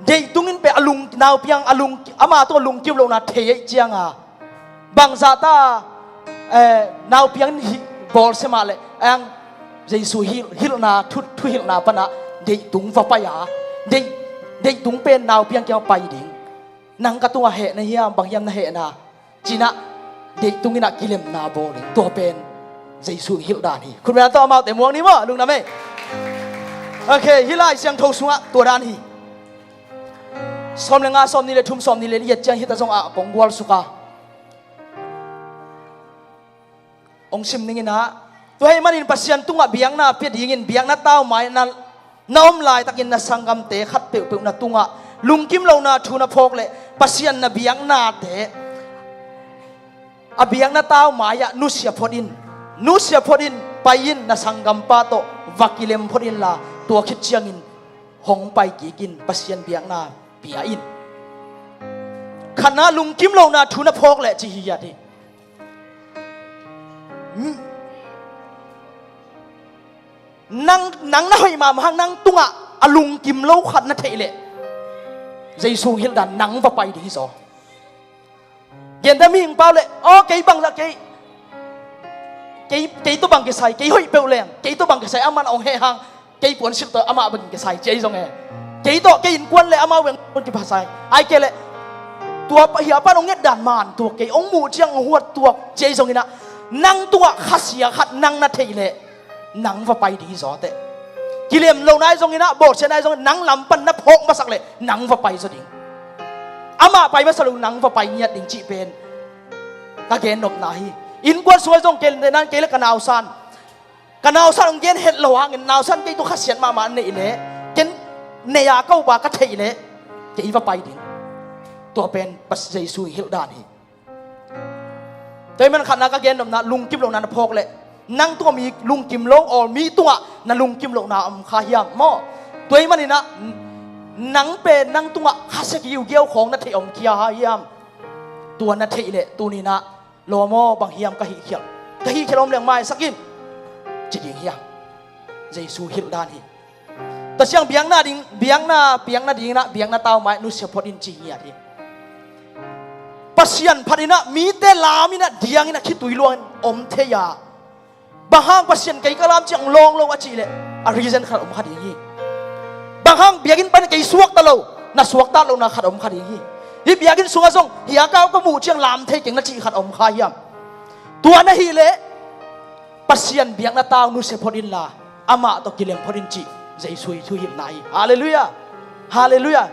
deitung in pen a lung, naupiang a lung, ama tawh lungkim lohna thei aih cianga bangzahta, eh, naupiang in hi bawlsia mah leh ang Jesu hilh, hilhna thu, thuhilhna panah deitung va pai a deih, deitung pen naupiang kiang pai ding. Nang ka tungah heh na hiam, bang hiam na hehna cinah deitung inah kilemna bawl in tua pen Jesu hilhdan hi. Khutmena tawh amaute muang ni maw, lungdam ei. Okay, hih Lai Siangtho sungah tua dan hi. Sawm le nga, sawm nih le thum, sawm nih le liat ciang hita zongah kong gualsuka hong sim ninginah tua hei manin Pasian tungah biakna pia dingin biakna taumai na, na om laitakin na sanggamte khat peuhpeuh na tungah lungkim lohna thu na phawk leh Pasian na biaknate a biakna taumai-ah nusia phot in, nusia phot in, pai in na sanggampa tawh va kilem phot inla tua khit ciangin hong pai kikin Pasian biakna pia in. Khatna lungkim lohna thu na phawk leh ci hi hiat hi. Nang, nang na hoih mahmah hang nang tungah a lungkim lo khat na theih leh Jesu hilhdan nang va pai ding hi zaw. Genta mihing pau leh aw kei bangzah kei, kei, kei tawh bang kisai, kei hoih peuh leng, kei tawh bang kisai, amah na hong heh hang, kei puansilh tawh amah bang kisai ci ahi zong e. Kei tawh, kei innkuan le amau bang puan kipha sai. Ai kei le, tua pa, hia pan hong nget dan man tuak kei, hong muh ciang hong huat tuak ci ahi zong inah, nang tungah khasia khat nang na theih leh, nang va pai ding hi zaw teh. Kilem lohna ahi zong inah, bawlsiatna ahi zong inah, nang lam pan na phawk masak leh, nang va pai zaw ding. Amah pai masa lo, nang va pai ngiat ding cih pen ka gennopna hi. Innkuan sungah zong kei le nan, kei le ka nausan, ka nausan hong gen het lo hangin, nausan kei tawh khasiat mahmah neih leh, ken nei a ka upa ka theih leh, kei va pai ding. Tua pen Pas Jesu hilh dan hi. Tua ahih man khatna ka gennopna, lungkim lohna na phawk leh, nang tungah mi lungkim lo, aw, mi tungah na lungkim lohna om kha hiam maw? Tua ahih man inah, nang pen nang tungah khasia kigiugiau khawng na theih om khia hiam? Tua na theih leh tuni inah, lawm aw, bang hiam ka hihkhialh, ka hihkhialh om leng maisak in, ci ding hiam? Jesu hilh dan hi. Tua ciang biakna ding, biakna, biakna ding inah, biakna tau mai nusia phot in ci ngiat hi. Pasian phat inah, mite lam inah, diang inah, khitui luang in om thei a, bang hang Pasian kei ka lam ciang lawng lo a cih leh, a reason khat om kha ding hi. Bang hang biakinn pan kei suakta lo, na suakta lohna khat om kha ding hi. Hih biakinn sungah zong, hia kau ka muh ciang lam thei keng na cih khat om kha hiam? Tua na hih leh, Pasian biakna tau nusia phot inla, amah tawh kilem phot in cih Jesu ii thuhilhna hi. Halleluiah. Halleluiah.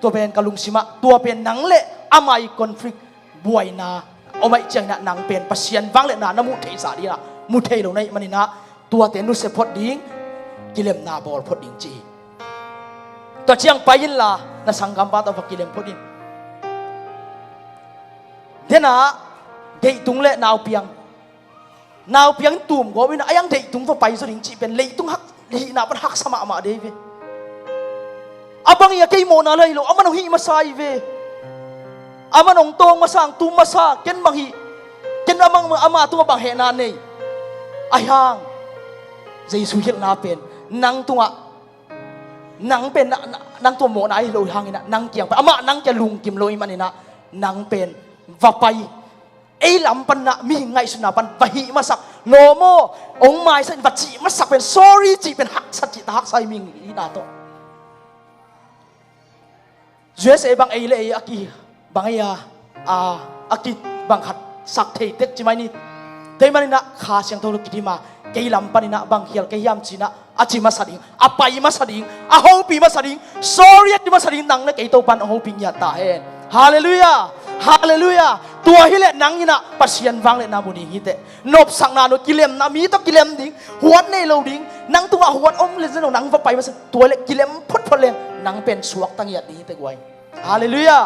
Tua pen ka lungsimah, tua pen nang le amah ii conflict, buaina om ahih ciang inah, nang pen Pasian vangliatna na muh theihsa ding inah, mu thei lo na hih man inah, tuate nusia phot ding, kilemna bawl phot ding ci hi. Tua ciang pai inla, na sanggampa tawh va kilem phot in. Denah, deihtung le naupiang, naupiang in tum gawp inah, a iang deihtung va pai zaw ding cih pen leitung hak, hihna pan haksa mahmah dei ve. A bang hi a, kei mawhna la hi lo, aman hong hih masa hi ve. Aman hong tawng masa, hong tum masa, ken bang hi, ken amah, ama tungah bang hehna nei? Ahi hang, Jesu hilhna pen, nang tungah, nang pen na, na, nang tungah mawhna hi lo hang inah, nang kiang pan, amah nang kiang lungkim lo ahih man inah, nang pen va pai. Ei lam pan inah, mihing ngaihsutna pan va hih masak, lawm aw, hong maisak in va cih masak pen, sorry cih pen haksa cih ta, haksa hi mihing hihna tawh. U S A bang ei le ei a ki, bang ei a, a, a ki bang khat sak thei tek ci mai ni. Tua ahih man inah Kha Siangtho tawh kidim a, kei lam pan inah bang khial ka hiam ci inah, a ci masa ding, a pai masa ding, a hopih masa ding, sorry a ci masa ding, nang le kei Topa'n hong hopih ngiat ta hen. Halleluiah. Halleluiah. Tua hi leh nang inah Pasian vangliatna mu ding hi teh. Nopsakna, no kilemna, mi tawh kilem ding, huat nei lo ding, nang tungah huat om le zeno nang va pai masa, tua leh kilem photphot leng, nang pen suakta ngiat ding hi teh guai. Halleluiah.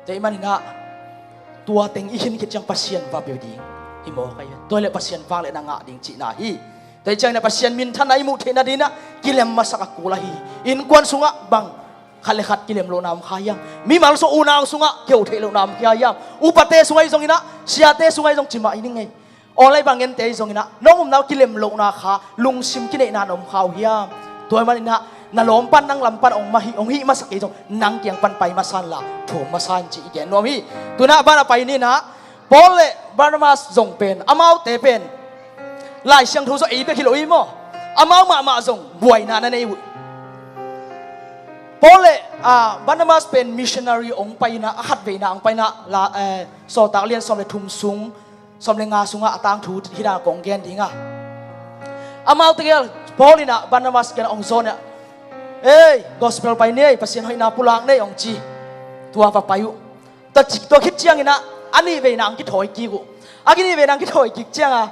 Tua ahih man inah, tua teng i khin khit ciang Pasian va pia ding hi maw, ka hi. Tua leh Pasian vangliatna ngah ding cihna hi. Tua ahih ciang inah Pasian minthanna i muh theihna ding inah kilem masak a kul ahi hi. Innkuan sungah bang khat le khat kilem lohna om kha hiam? Mimal sung, unau sungah kiho theih lohna om kha hiam? Upate sungah ahi zong inah, siate sungah ahi zong ci mah hi ning ei. Aw, lai bang ngente ahi zong inah, nong upna uh kilem lohna kha, lungsim kineihna na om kha uh hiam? Tua ahih man inah, na lawm pan, nang lam pan hong mah hih, hong hih masak kei zong, nang kiang pan pai masa inla, thum masa in cih i gen nuam hi. Tu inah ban a pai ni inah, Paul le Barnabas zong pen, amaute pen Lai Siangtho zong ei bek hi lo hi maw? Amau mahmah zong buaina na nei uh. Paul le, ah, Barnabas pen missionary hong pai inah, a khatveina hong pai inah, la, eh, Sawltak lian sawm le thum sung, sawm le nga sungah a tangthu hi dan kong gen ding a. Amaute gel, Paul inah Barnabas kiang hong zawn inah, "Ei, gospel pai ni ei, Pasian hoihna pulak ni ei," hong ci. Tua va pai uh. Tua ci, tua khit ciang inah, a nihveina hong kithawi kik uh. A nihveina hong kithawi kik ciang a,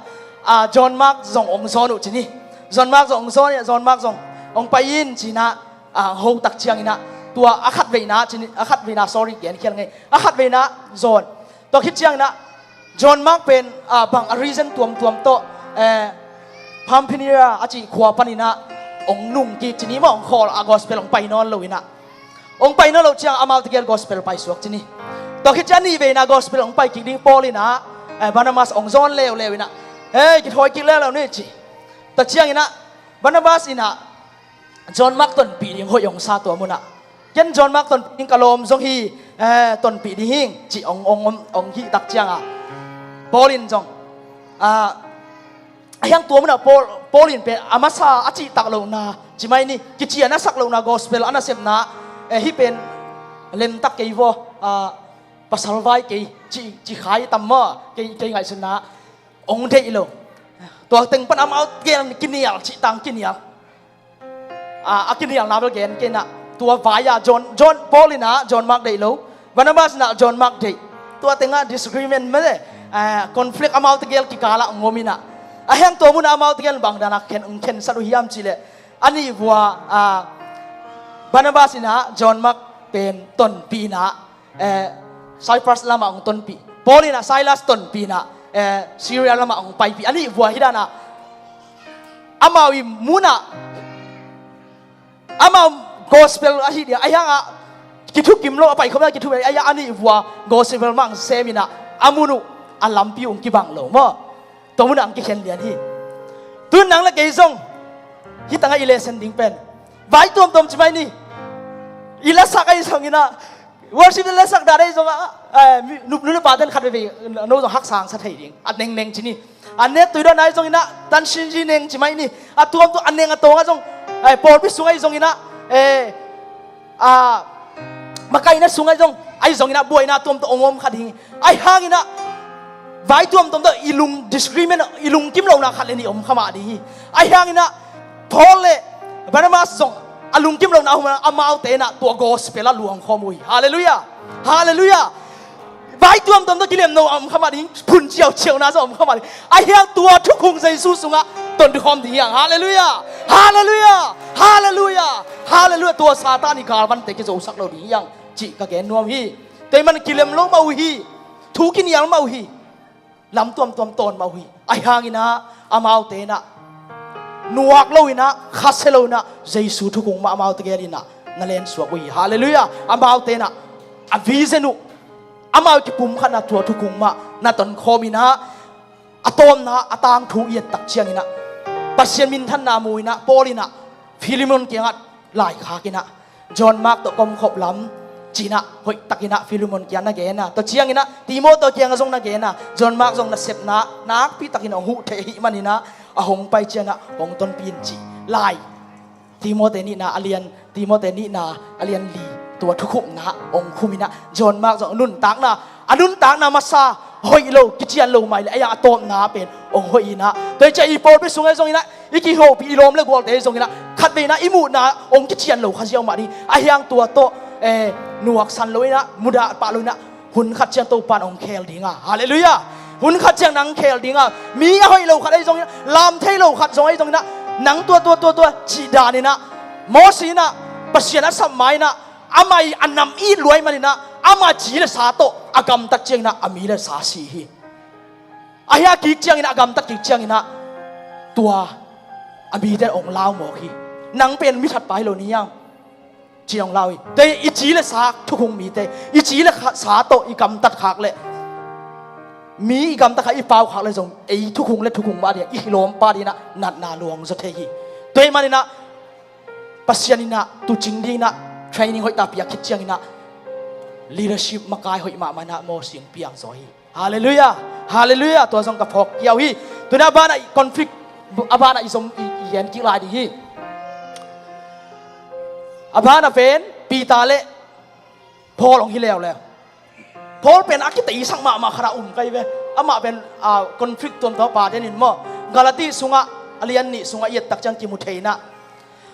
a, John Mark zong hong zawn uh ci ni. John Mark zong hong zawn inah, John Mark zong hong pai in ci inah, a, hong ho tak ciang inah, tua a khatveina ci ni, a khatveina, sorry, gen khial ngei. A khatveina zawn. Tua khit ciang inah, John Mark pen, ah, bang a reason tuamtuam tawh, eh, Pamphylia a cih khua pan inah hong nung kik ci ni maw, hong khawl a, gospel hong pai nawn lo inah. Hong pai nawn loh ciang amaute gel gospel paisuak ci ni. Tua khit ciang a nihveina gospel hong pai kik ding Paul inah, eh, Barnabas hong zawn leuleu inah, "Hei, kithawi kik leuleu ni," ci. Tua ciang inah Barnabas inah John Mark tonpih ding hoih hong sa tua munah. "Ken John Mark tonpih ding ka lawm zong hi, eh, tonpih ding hing ci ong, ong, ong, ong hih tak cianga Paul in zong, ah, a hiang tua munah Paul, Paul in pen a masa a cihtak lohna ci mai ni, kician a sak lohna gospel a nasepna, eh, hih pen lemtak kei vaw, ah, pasal vai kei ci, ci khai tam maw, kei, kei ngaihsutna ong deih lo. Tua teng pan amau gel kinial, cihtang kinial. A, a kinialna bel gen kei inah tua vai-a John, John, Paul inah John Mark deih lo, Barnabas inah John Mark deih. Tua tengah disagreement mete, a, conflict amau tegel kikalah ngom inah. A hiang tua munah amau tegel bang danah khen, ong khensat uh hiam cihleh, a nih vua, a, Barnabas inah John Mark pen tonpih inah, eh, Cyprus lamah ong tonpih. Paul inah Silas tonpih inah, eh, Syria lamah ong paipih. A nih vua hi danah amau i munah, amau gospel ahi dia, a hiangah kithukim lo, a paikhop na kithukim, a hiang a nih vua gospel mang sem inah a mun uh a lampi ong kibang lo maw. Tua munah ang kikhen lian hi. Tun nang le kei zong hih tangah i lesson ding pen vai tuamtuam ci mai ni. I lasak ahi zong inah, worship i lasak dan ahi zong ah, eh, mi, nu, nu le paten khat veve no zong haksa sa thei ding. A nengneng ci ni. A net tui dawn ahi zong inah, tan sinzi neng ci mai ni. A tuamtuam a neng a tawng ah zong, eh, pawlpi sung ahi zong inah, eh, a, makaihna sungah zong, ahi zong inah buaina tuamtuam ong om kha ding hi. Ahi hang inah vai tuamtuam tawh i lung disagreement, i lungkim lohna khat le nih om kha mah ding hi. Ahi hang inah Paul le Barnabas zong a lungkim lohna hum amaute inah tua gospel ah luang khawm uh hi. Halleluiah. Halleluiah. Vai tuamtuam tawh kilem lo om kha mah ding, phun ciauciauna zong om kha mah ding. A hiang tua thukhun Jesu sungah tonkhawm ding hiang. Halleluiah. Halleluiah. Halleluiah. Halleluiah. Tua Satan i galvante kizosak lo ding hiang cih ka gen nuam hi. Tua ahih man kilem lo mah uh hi. Thu kinial mah uh hi. Lam tuamtuam tawn mah uh hi. Ahi hang inah amaute inah nuak lo inah, khasia lo inah, Jesu thukhun mah amaute gel inah na lensuak uh hi. Halleluiah. Amaute inah a vision uh, amau kipumkhatna tua thukhun mah na tonkhawm inah, a tawpna a tangthu i et tak ciang inah Pasian minthanna mu inah Paul inah Philemon kiangah laikhak inah, John Mark tawh komkhop lam ci inah hoihtak inah Philemon kiang na gen a, tua ciang inah Timothy kiangah zong na gen a, John Mark zong nasepna nakpi takin hong huh thei ahih man inah a hong pai ciangah hong tonpih in ci lai. Timothy nihna a lian, Timothy nihna a lian li, tua thukhupna hong khum inah John Mark zong nuntakna, a nuntakna masa hoih lo, kician lo mah leh a hiang a tawpna pen hong hoih inah, tua hi ciah i pawlpi sung ahi zong inah, i kihopih i lawm le gualte ahi zong inah khatvei inah i muhna hong kician lo kha ziau mah ding. Ahi hang tua tawh, eh, nuaksan lo inah, mudah pah lo inah, hun khat ciang Topa in hong khel ding a. Halleluiah. Hun khat ciang nang khel ding a. Mi a hoih lo khat ahi zong inah, lam thei lo khat zong ahi zong inah, nang tua, tua, tua, tua cih dan inah, Moses inah Pasian a sap ma inah, amah i a nam it luai man inah, amah ci le sa tawh a gamtat ciang inah a mi le sa si hi. Ahi a kik ciang inah, a gamtat kik ciang inah tua a mite hong lau mawk hi. Nang pen mi thatpa hi lo ni hiam ci hong lau hi. Tua i ci le sa thukhun mite, i ci le kha, sa tawh i gamtat khak leh, mi i gamtat khak, i pau khak leh zong ei thukhun le thukhun mah ding a, i lawmpa ding inah natna luang zaw thei hi. Tua ahih man inah Pasian inah tuucing ding inah training hoih tak piak khit ciang inah leadership makai hoih mahmah inah Moses hong piang zaw hi. Halleluiah. Halleluiah. Tua zong ka phawk kiau hi. Tu inah a banah i conflict, a banah i zom, i, i gen kik lai ding hi. A banah pen Peter le Paul hong hi leuleu. Paul pen a kiteisak mahmah khat ah um kei ve. Amah pen, ah, conflict tuamtuam a pa den in maw. Galati sungah, a lian nih sungah i et tak ciang kimu thei inah.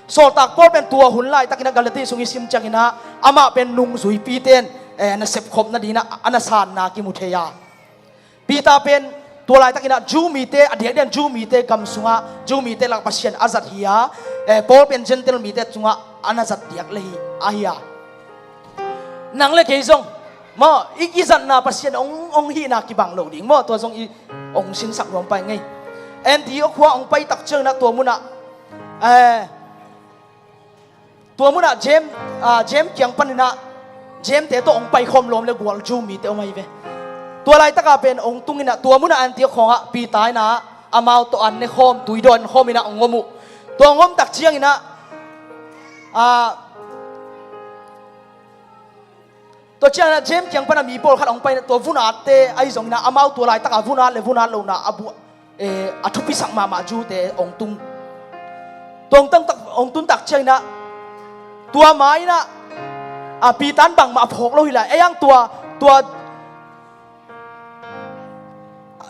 Sawltak Paul pen tua hun laitak inah Galati sung i sim ciang inah amah pen nungzuipite in, eh, nasep khop nading inah a na sanna kimu thei a. Peter pen tua laitak inah Jew mite, a diakdiak in Jew mite gam sungah, Jew mite lak Pasian a zat hi a, eh, Paul pen Gentile mite sungah a na zat diak le hi, ahi a. Nang le kei zong maw, i, i zatna Pasian hong, hong hihna kibang lo ding maw, tua zong i hong sinsak nuam pai ngei. Antioch khua hong pai tak ciang inah tua munah, eh, tua munah James, ah, James kiang pan inah James te tawh hong paikhawm lawm le gual Jew mite om ahi ve. Tua laitak a pen hong tung inah tua munah Antioch khawngah Peter inah amau tawh an ne khawm, tui dawn khawm inah hong om uh. Tua hong om tak ciang inah, ah, Tua ciangin ah James kiang pana mi pawlkhat hong paina, tua vun atte ahi zongin ah amau tua laitakah vun at le vun at lohna a buh, eh, a thupisak mahmah Jew-te hong tung. Tua hong tang tak, hong tun tak ciangin ah tua ma-in ah, ah, Peter in bangmah a phawk lo hi lai. Ei ang tua, tua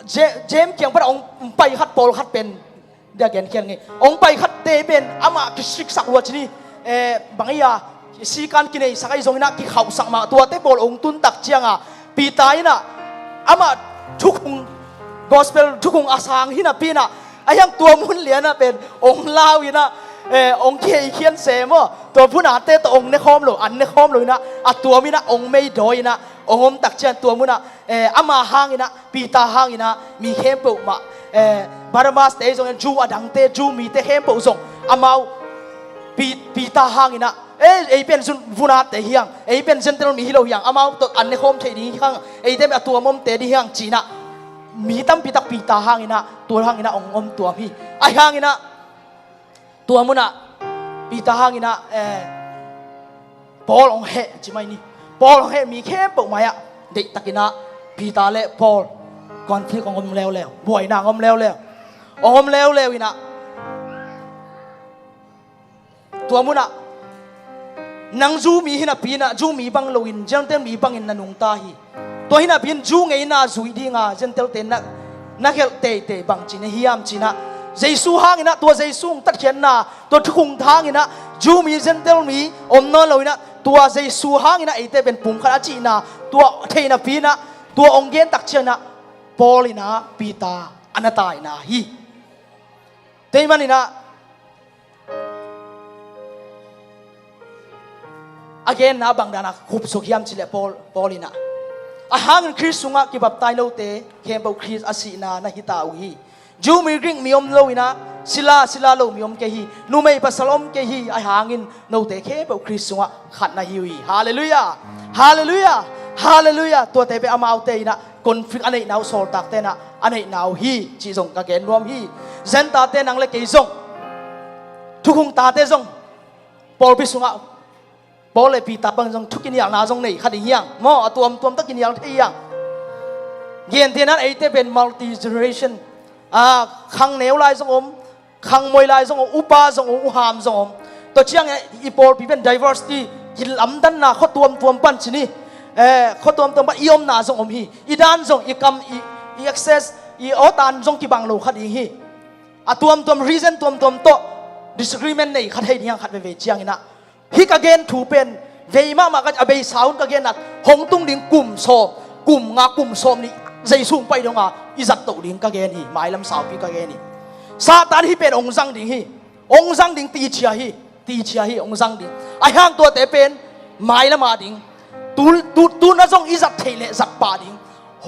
Je-, James kiang pana hong pai khat pawlkhat pen dia genkhial ngei. Hong pai khatte pen amah kisiksak lua ci ni, eh, bang ei a, sikan kineisak ahi zongin ah kikhauhsak mah, tuate pawl hong tun tak ciangah Peter in ah amah thukhun, gospel thukhun a sang hi napi-in ah, a hiang tua mun lianah pen hong lau in ah, eh, hong kihei khian se maw, tua vun atte tawh hong ne khawm lo, an ne khawm lo in ah, a tuam in ah hong meidawi in ah hong om tak ciang tua munah, eh, ama hangin ah, Peter hangin ah mi khempeuh mah, eh, Barnabas-te zong, Jew a dangte, Jew mite khempeuh zong amau Pe-, Peter hangin ah, eh, ei pen zun vun atte hi hang, ei pen Gentile mi hi lo hi hang, amau tawh an ne khawm thei ding hi hang, eite a tuam omte ding hi hang ci-in ah mi tampi tak Peter hangin ah, tua hangin ah hong om tuam hi. Ahi hangin ah tua munah Peter hangin ah, eh, Paul hong heh ci mai ni. Paul hong heh, mi khempeuh mai-ah deihtakin ah Peter le Paul conflict hong om leuleu, buaina hong om leuleu. Hong om leuleu in ah tua munah nang Jew mi hi napi-in ah Jew mi bang loin Gentile mi bangin na nungta hi. Tua hi napi-in Jew ngeina zuih dinga Gentile-te na, na gelh teitei bangci na hiam ci-in ah, Jesu hangin ah, tua Jesu hong tatkhiatna, tua thukhun hangin ah Jew mi Gentile mi om nawn lo in ah, tua Jesu hangin ah eite pen pumkhat a cihna tua thei napi-in ah, tua hong gen tak ciangin ah Paul in ah Peter a na taina hi. Tua ahih manin ah a genna bang dana khupsuk hiam cih leh Paul, Paul in ah, a hangin Khrist sungah kibaptai lote khempeuh Khrist a sihna na hi ta uh hi. Jew mi, Greek mi om lo in ah, sila, sila lo mi om kei hi. Numei pasal om kei hi. A hangin note khempeuh Khrist sungah khat na hi uh hi. Halleluiah. Halleluiah. Halleluiah. Tuate pen amaute in ah conflict a neihna uh, sawltakte in ah a neihna uh hi cih zong ka gen nuam hi. Zentate, nang le kei zong, thukhun tate zong pawlpi sungah Paul le Peter bang zong thu kinialna zong nei kha ding hi hang maw, a tuamtuam tawh kinial thei hi hang. Gentehna-in eite pen multi generation, ah, khangneu lai zong om, khangmoi lai zong om, upa zong om, uham zong om. Tua ciangin i pawlpi pen diversity, kilamdanna khua tuamtuam pan ci ni, eh, khua tuamtuam pan i omna zong om hi. I dan zong, i kam, i, i access, i awtan zong kibang lo kha ding hi. A tuamtuam, reason tuamtuam tawh disagreement nei kha thei ding hi hang khat veivei ciangin ah. Hih ka gen thu pen vei mahmah ka, a beisa hun ka gen a, hong tung ding kum sawm, kum nga, kum sawm nih Jesu hong pai donga i zat toh ding ka gen hi, mailam saupi ka gen hi. Satan hih pen hong zang ding hi, hong zang ding, tichia hi, tichia hi, hong zang ding. A hiang tuate pen mailam a ding. Tu, tu, tuna zong i zat theih leh zat pah ding.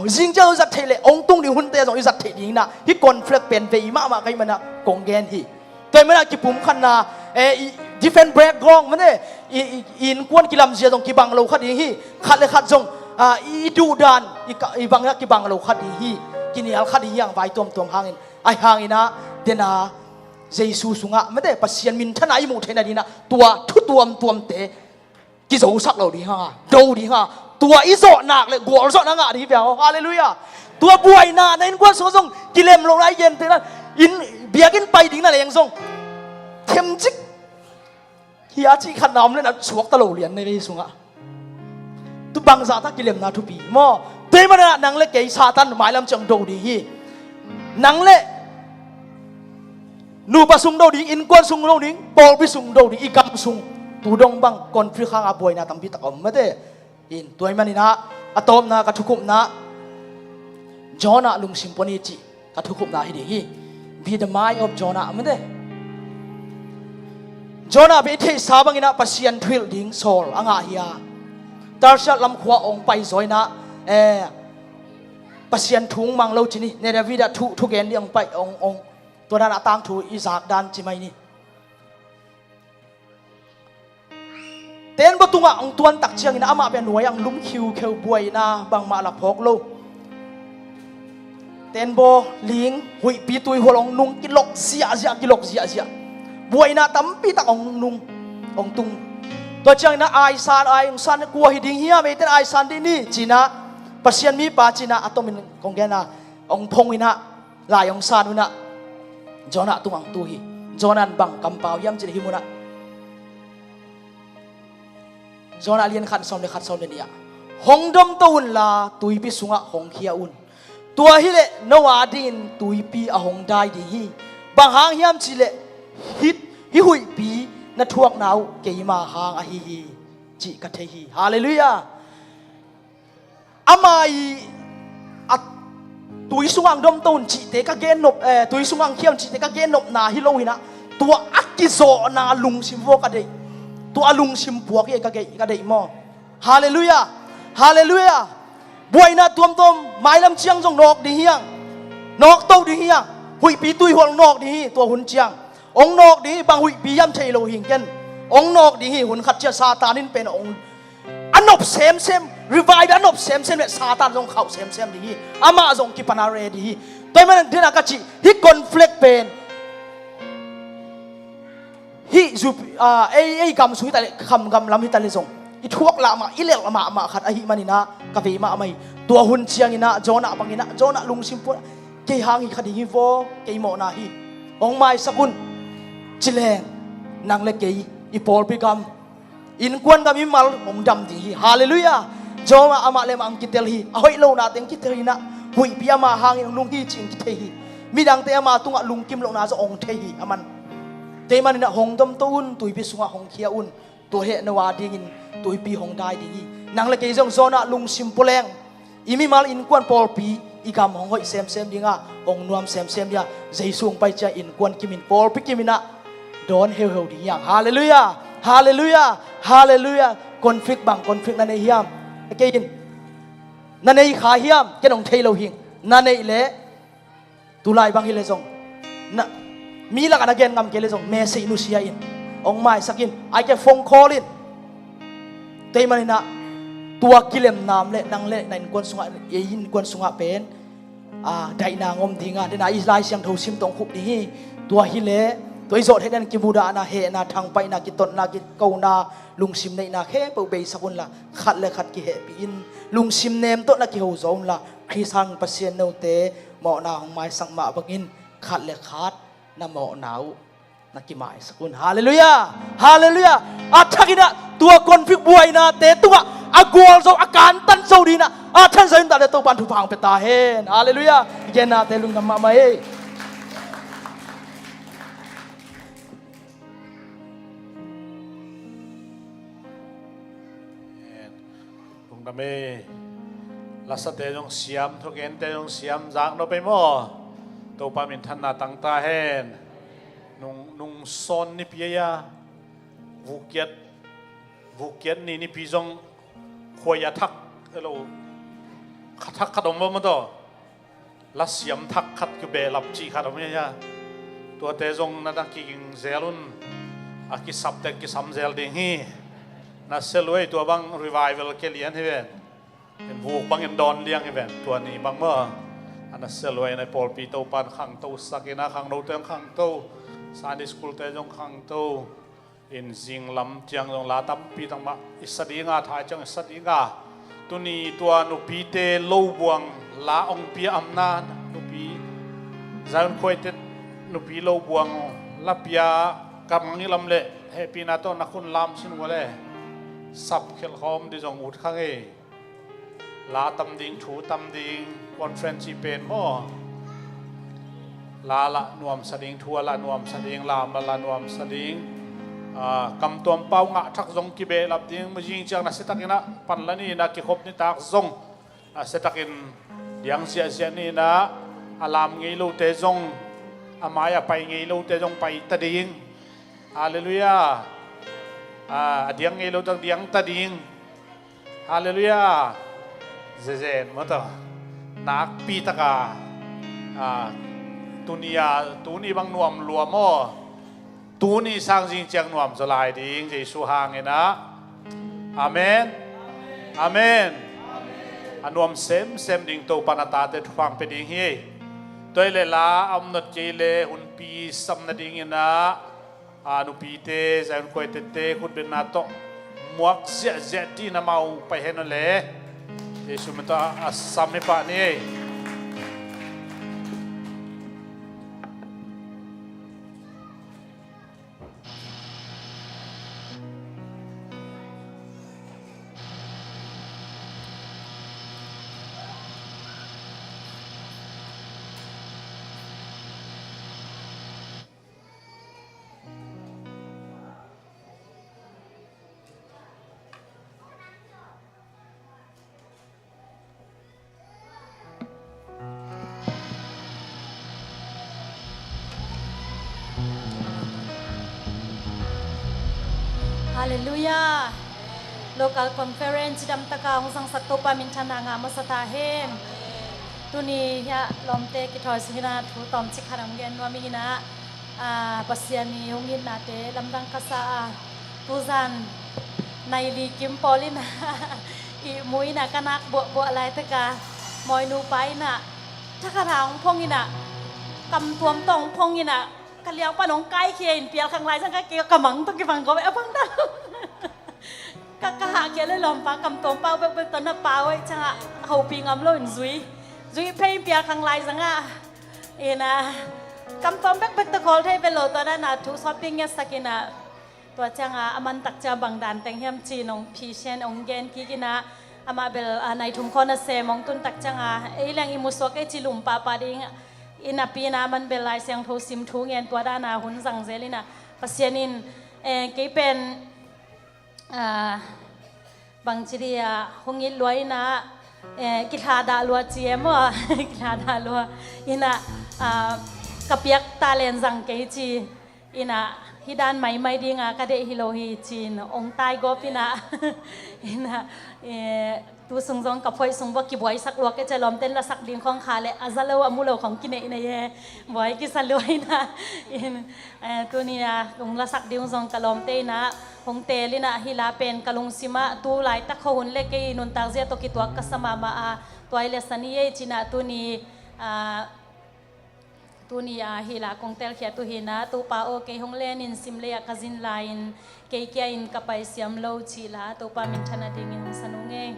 Zingciang zong i zat theih leh, hong tung ding hunte zong i zat theih ding na, hih conflict pen vei mahmah ka hih mana kong gen hi. Tua ahih mana kipumkhatna, eh, i, different background mane, i, i, i innkuan kilamzia zong kibang lo kha ding hi. Khat le khat zong, ah, i, i duhdan, i ka, i bang, kibang lo kha ding hi. Kinial kha ding hi hang vai tuamtuam hangin. Ahi hangin ah, dena Jesu sungah mate Pasian minthanna i muh theihna dingin ah, tua thu tuamtuamte kizosak lo ding hang a, do ding hang a, tua i zawh nak le gualzawhna ngah ding hi piang aw. Halleluiah. Tua buaina na innkuan sungah zong kilem lo lai, gentehna in, biakinn pai ding na leng zong themcik hi a cih khatna om le na suakta lo lian na vei sungah. Tu bangzah tak kilemna thupi maw? Tua ahih mana nang le kei Satan mailam ciang do ding hi. Nang le nupa sung do ding, innkuan sung do ding, pawlpi sung do ding, i gam sung. Tu dong bang conflict hanga buaina tampi tak a om mate. In, tua ahih manin ah, a tawpna ka thukhupna, Jonah lungsim pua ni cih ka thukhupna hi ding hi. Be the mind of Jonah mate. Jonah bek i theihsa bangin ah Pasian thuhilh ding sawl a ngah hi a, Tarshish lam khua hong pai zaw in ah, eh, Pasian thu hong mang lo ci ni. Nineveh ah thu, thugen ding hong pai, hong, hong, tua dan a tangthu i zak dan ci mai ni. Tenbaw tungah hong tuan tak ciangin amah pen nuai-ah hong lum khiukheu, buaina bangmah la phawk lo. Tenbaw ling, huihpi tuihual hong nung, kilok ziahziah, kilok ziahziah. Buaina tampi tak hong nung, hong tung. Tua ciangin ah aisan, ai hong san kua hi ding hiam, eite in aisan dih ni ci-in ah, Pasian mipa ci-in ah a tomin kong gen a, hong phong in ah, lai hong san un ah, Jonah tungah hong tu hi. Jonah in bang kampau hiam cih leh hih munah, Jonah lian khat sawm le khat, sawm le nih ah, hong domto unla tuipi sungah hong khia un. Tua hileh no adingin tuipi a hong dai ding hi. Bang hang hiam cih leh hih, hih huihpi na thuakna uh keima hang ahi hi, cih ka thei hi. Halleluiah. Ama i a tui sungah hong domto un cihte ka gen nop, eh, tui sungah hong khia un cihte ka gen nopna hi lo in ah, tua a kizawhna lungsim vua ka deih. Tua a lungsim puak hi ka deih, ka deih maw. Halleluiah. Halleluiah. Buaina tuamtuam mailam ciang zong nawk ding hi hang. Nawkto ding hi hang. Huihpi tuihual nawk ding hi tua hun ciang. Hong nawk ding hi, bang huihpi hiam thei lo hi ing, ken. Hong nawk ding hi, hun khat ciang Satan in pen hong a nop semsem, revive a nop semsem leh Satan zong khauh semsem ding hi. Amah zong kipan a ready hi. Tua ahih manin den a ka cih, hih conflict pen hih zu, ah, ei, ei gam sung hi ta leh, kham gam lam hi ta leh zong i thuak lah mah, i lelh mahmah khat ahih manin ah ka vei mahmah hi. Tua hun ciangin ah Jonah bangin ah, Jonah lungsim puak, kei hang hi kha ding hi vaw, kei mawhna hi. Hong maisak un. Ci leng nang le kei, i pawlpi gam, innkuan gam, i mimal hong dam ding hi. Halleluiah. Jonah amah le amah hong kitel hi. A hoih lohna teng kitel in ah, huihpi ama hangin hong lung hi ci-in kithei hi. Midangte ama tungah lungkim lohna zong hong thei hi. Aman, tua ahih manin ah hong domto un, tuipi sungah hong khia un. Tua hileh no adingin tuipi hong dai ding hi. Nang le kei zong Jonah lungsim pua leng, i mimal, innkuan, pawlpi, i gam hong hoih semsem ding a, hong nuam semsem ding a, Jesu hong pai ciang innkuan kimin, pawlpi kimin ah dawn heuheu ding hi hang. Halleluiah. Halleluiah. Halleluiah. Conflict bang conflict na nei hiam? Kei in, na nei kha hiam? Ken hong thei lo hi ing. Na neih leh, tulai bang hi leh zong, na, mi lakah na gen ngam kei leh zong, message nusia in, hong maisak in, ahih kei leh phone call in. Tua ahih manin ah tua kilemna om leh nang le na innkuan sungah, ei innkuan sungah pen, ah, daihna hong om ding a, den a i Lai Siangtho sim tawh hong khup ding hi. Tua hileh tua i zawh theih nading kimudahna, hehna, thangpaihna, kitotna, kikona, lungsim neihna khempeuh beisak unla, khat le khat kihehpih in, lungsim nem tawh na kiho zaw unla, Khrist hangin Pasian note mawhna hong maisak mah bangin khat le khat na mawhna uh na kimaisak un. Halleluiah. Halleluiah. A thak in ah tua conflict buainate tungah a gualzo, a kantan zo ding in ah a than zo in ta leh Topa'n thupha hong pia ta hen. Halleluiah. I gennate lungdam mahmah hi. Amen. Lungdam ei. Lasate zong siam, thugente zong siam, zak nop ei maw. Topa minthanna tang ta hen. Nung, nung sawn nipi ei a, vukkiat, vukkiat ni nipi zong khuai a thak, elo, kha thak khat om maw maw taw. Lasiam thak khat kibehlap cih khat om hi a. Tuate zong na dang kiging zel un. A kisapte kisam zel ding hi. Na sia luai, tua bang revival ke lian hi ven. En vuk bangin dawn liang hi ven. Tua ni bang maw. A na sia luai na pawlpi Topa'n khangto sak in a, khangnote zong khangto. Sunday school te zong khangto. In zinglam ciang zong la tampi tak mah i sa ding a, thai ciang i sa ding a. Tuni tua nupite lo buang la ong pia amna, nupi Zion Khuaite nupi lo buang la pia ka mang i lam leh hehpihna tawh na khun lam sin ua leh sap khelh khawm di zong ut kha ngei. La tam ding, thu tam ding, conference i pen maw. La la nuamsa ding, thu a la nuamsa ding, lam la la nuamsa ding. Ah, kam tuam pau ngah thak zong kibehlap ding, mizing ciang na siatakin a pan la ni na kikhop nitak zong. A siatakin diang ziahziah ni na a lam ngei lote zong, a mai a pai ngei lote zong pai ta ding. Halleluiah. Ah, a diang ngei lote zong diang ta ding. Halleluiah. Zezen maw taw. Nakpi taka, ah, tuni a, tuni bang nuam lua maw. Tuni sang zing ciang nuam zaw lai ding Jesu hangin a. Amen. Amen. A nuam semsem ding Topa'n a tate thupha hong pia ding hi. Tua hi leh la a om nop kei leh hunpi sam nadingin a, a nupite, Zion Khuaitete khutbetna tawh muak ziahziah dih na mau pai hen uh le. Jesu min tawh a sam hi pah ni ei. Halleluiah. Local conference damtaka hong sangsak Topa minthanna ngah masa ta hen. Tuni hiah lawmte kithawi sungin ah thu tawmcik khat hong gen nuam ing in ah, Pasian i hong itnate lamdang ka sa a, tuzan nai li kim pawl in ah ihmu in ah ka nak buahbuah laitak a mawi nupa in ah thakhat a hong phong in ah, kamtuam tawh hong phong in ah, ka liang pan hong kaikhia in pialkhang lai ciang ka kei ka mang tawh kibang gawp a bang ta. Ka, ka hahkhia le lawmpa kamtuam pau bekbek tawh na pau ei ciangah hopih ngam lo in zui. Zui phei in pialkhang lai ciangah in ah kamtuam bekbek tawh khawl thei ve lo tawh na na thu sawtpi ngetsak in ah, tua ciangah a mantak ciang bang dan teng hiam ci-in hong phisian hong gen kik in ah, amah bel nai thum khawng nasem hong tuntak ciangah ei leng i musuak ei ci lum pahpah ding in a pi in ah, a man bel Lai Siangtho sim thu ngen tua dan a hun zang zel in ah, Pasian in kei pen bangci dih ah hong it lua in ah, kithadah lua ci e maw, kithadah lua in ah, ka piak talent zang kei ci in ah, hih dan maimai dinga ka deih hi lo hi ci-in hong tai gawp in ah, in ah, tu sung zong ka phoih sung bua kibuaisak lua kei ci a, lawmten lasak ding khawng kha le a za lo a mu lo khawng kineih nei e, buai kisa lua in ah, in, tuni a hong lasak ding zong ka lawmte in ah hong teel in ah, hih la pen ka lungsim ah tu laitak khawng hun le kei nuntak zia tawh kituak ka sa mahmah a, tua i le sa ni ei ci in ah tuni Tuni a hih la kong telkhiat uh hi in ah, Topa aw, kei hong len in sim lei ah ka zin lai-in kei kia in ka pai siam lo cih la Topa minthan a dingin hong san uh ngei.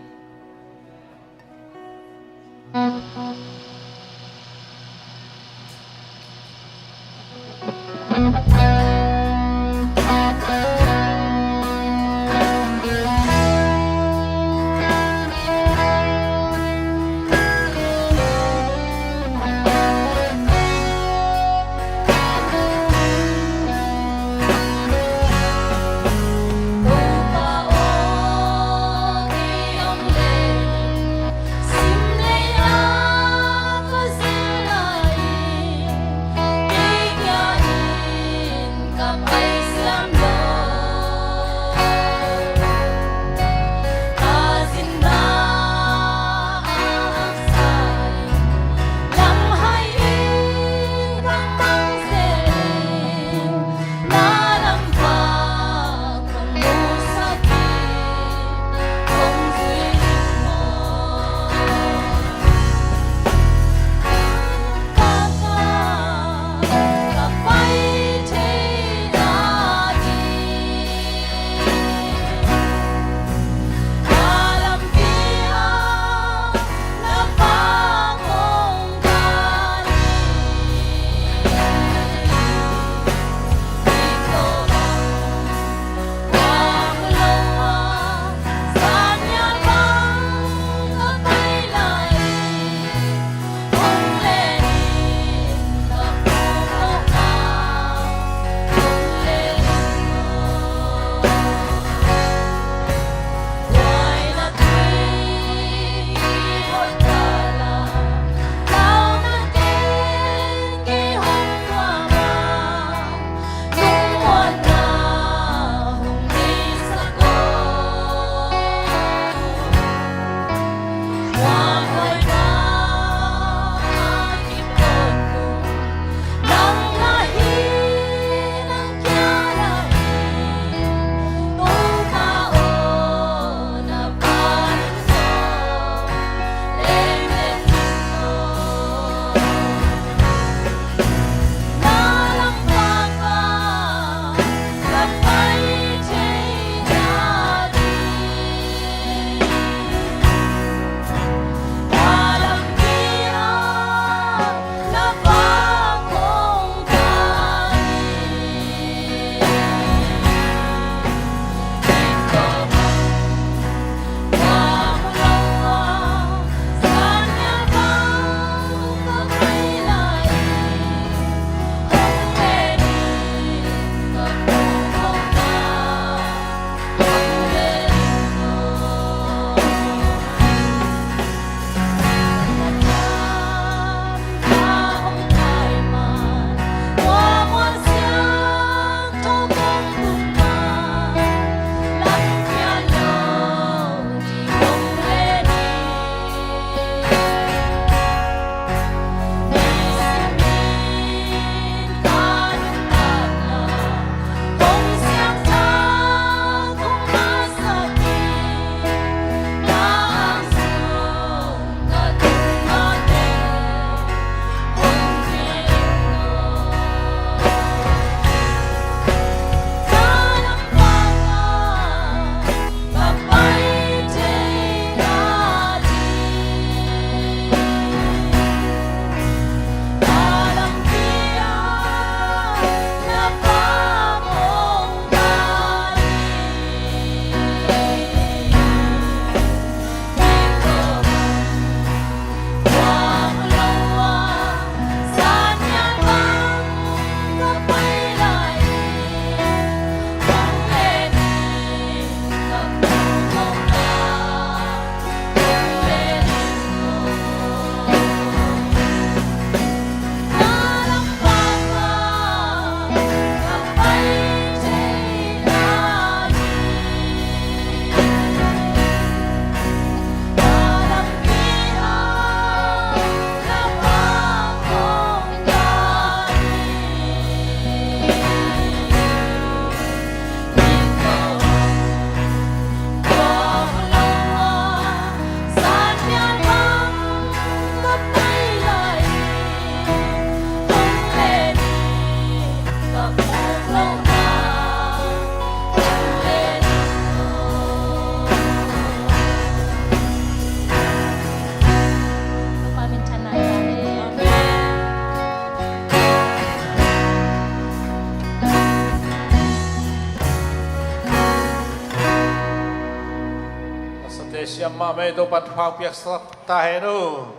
Siam mahmah ei, Topan thupha piaksak ta hen uh.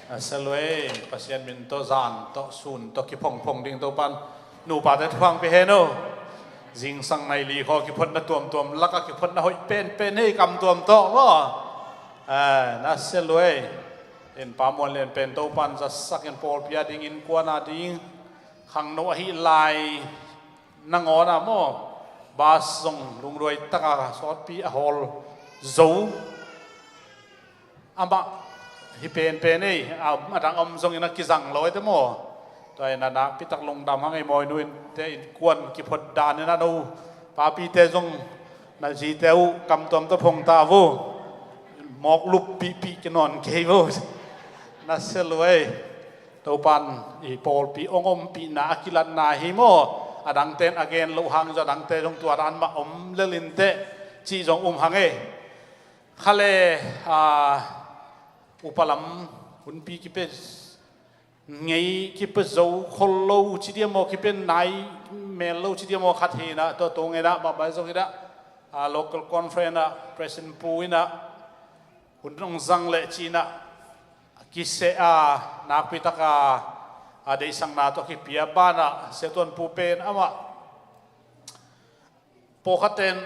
A sia luai, Pasian min tawh zan tawh sun tawh kiphongphong ding Topan nupate thupha pia hen uh. Zingsang nai li khaw kiphotna tuamtuam lakah kiphotna hoih penpen hi, kam tuam tawh maw. A, na sia luai. In Pa Muan Lian pen Topan zatsak in pawlpi a ding, innkuan a ding, khangno ahi lai nangawn ah maw, bas zong lungduai taka sawtpi a hawl zo. Amah hi penpen ei, a, a dang om zongin a kizang lo ei te maw. Tua in a nakpitak lungdam hang ei, Mawinu in te innkuan kiphot dan in a no papite zong na zite uh kam tuam tawh phong ta vo. Mawk lup pihpih kinawn kei vo. Na sia luai. Topan i pawlpi hong ompihna a kilatna hi maw. A dangte in a gen loh hang zong a dangte zong tua dan mah om lel in teh cih zong um hang ei. Khale, a, upa lam hunpi kipia ngei, kipia zo khol lo ci diam maw, kipia nai mel lo ci diam maw, khat hi in a, tua tung in a, mahmah zong in a, a, local conference ah President Pu in a hun hong zang leh ci in a, kiseh a, nakpitak a, a, deihsakna tawh kipia banah Sia Tuan Pu pen amah pawlkhat ten,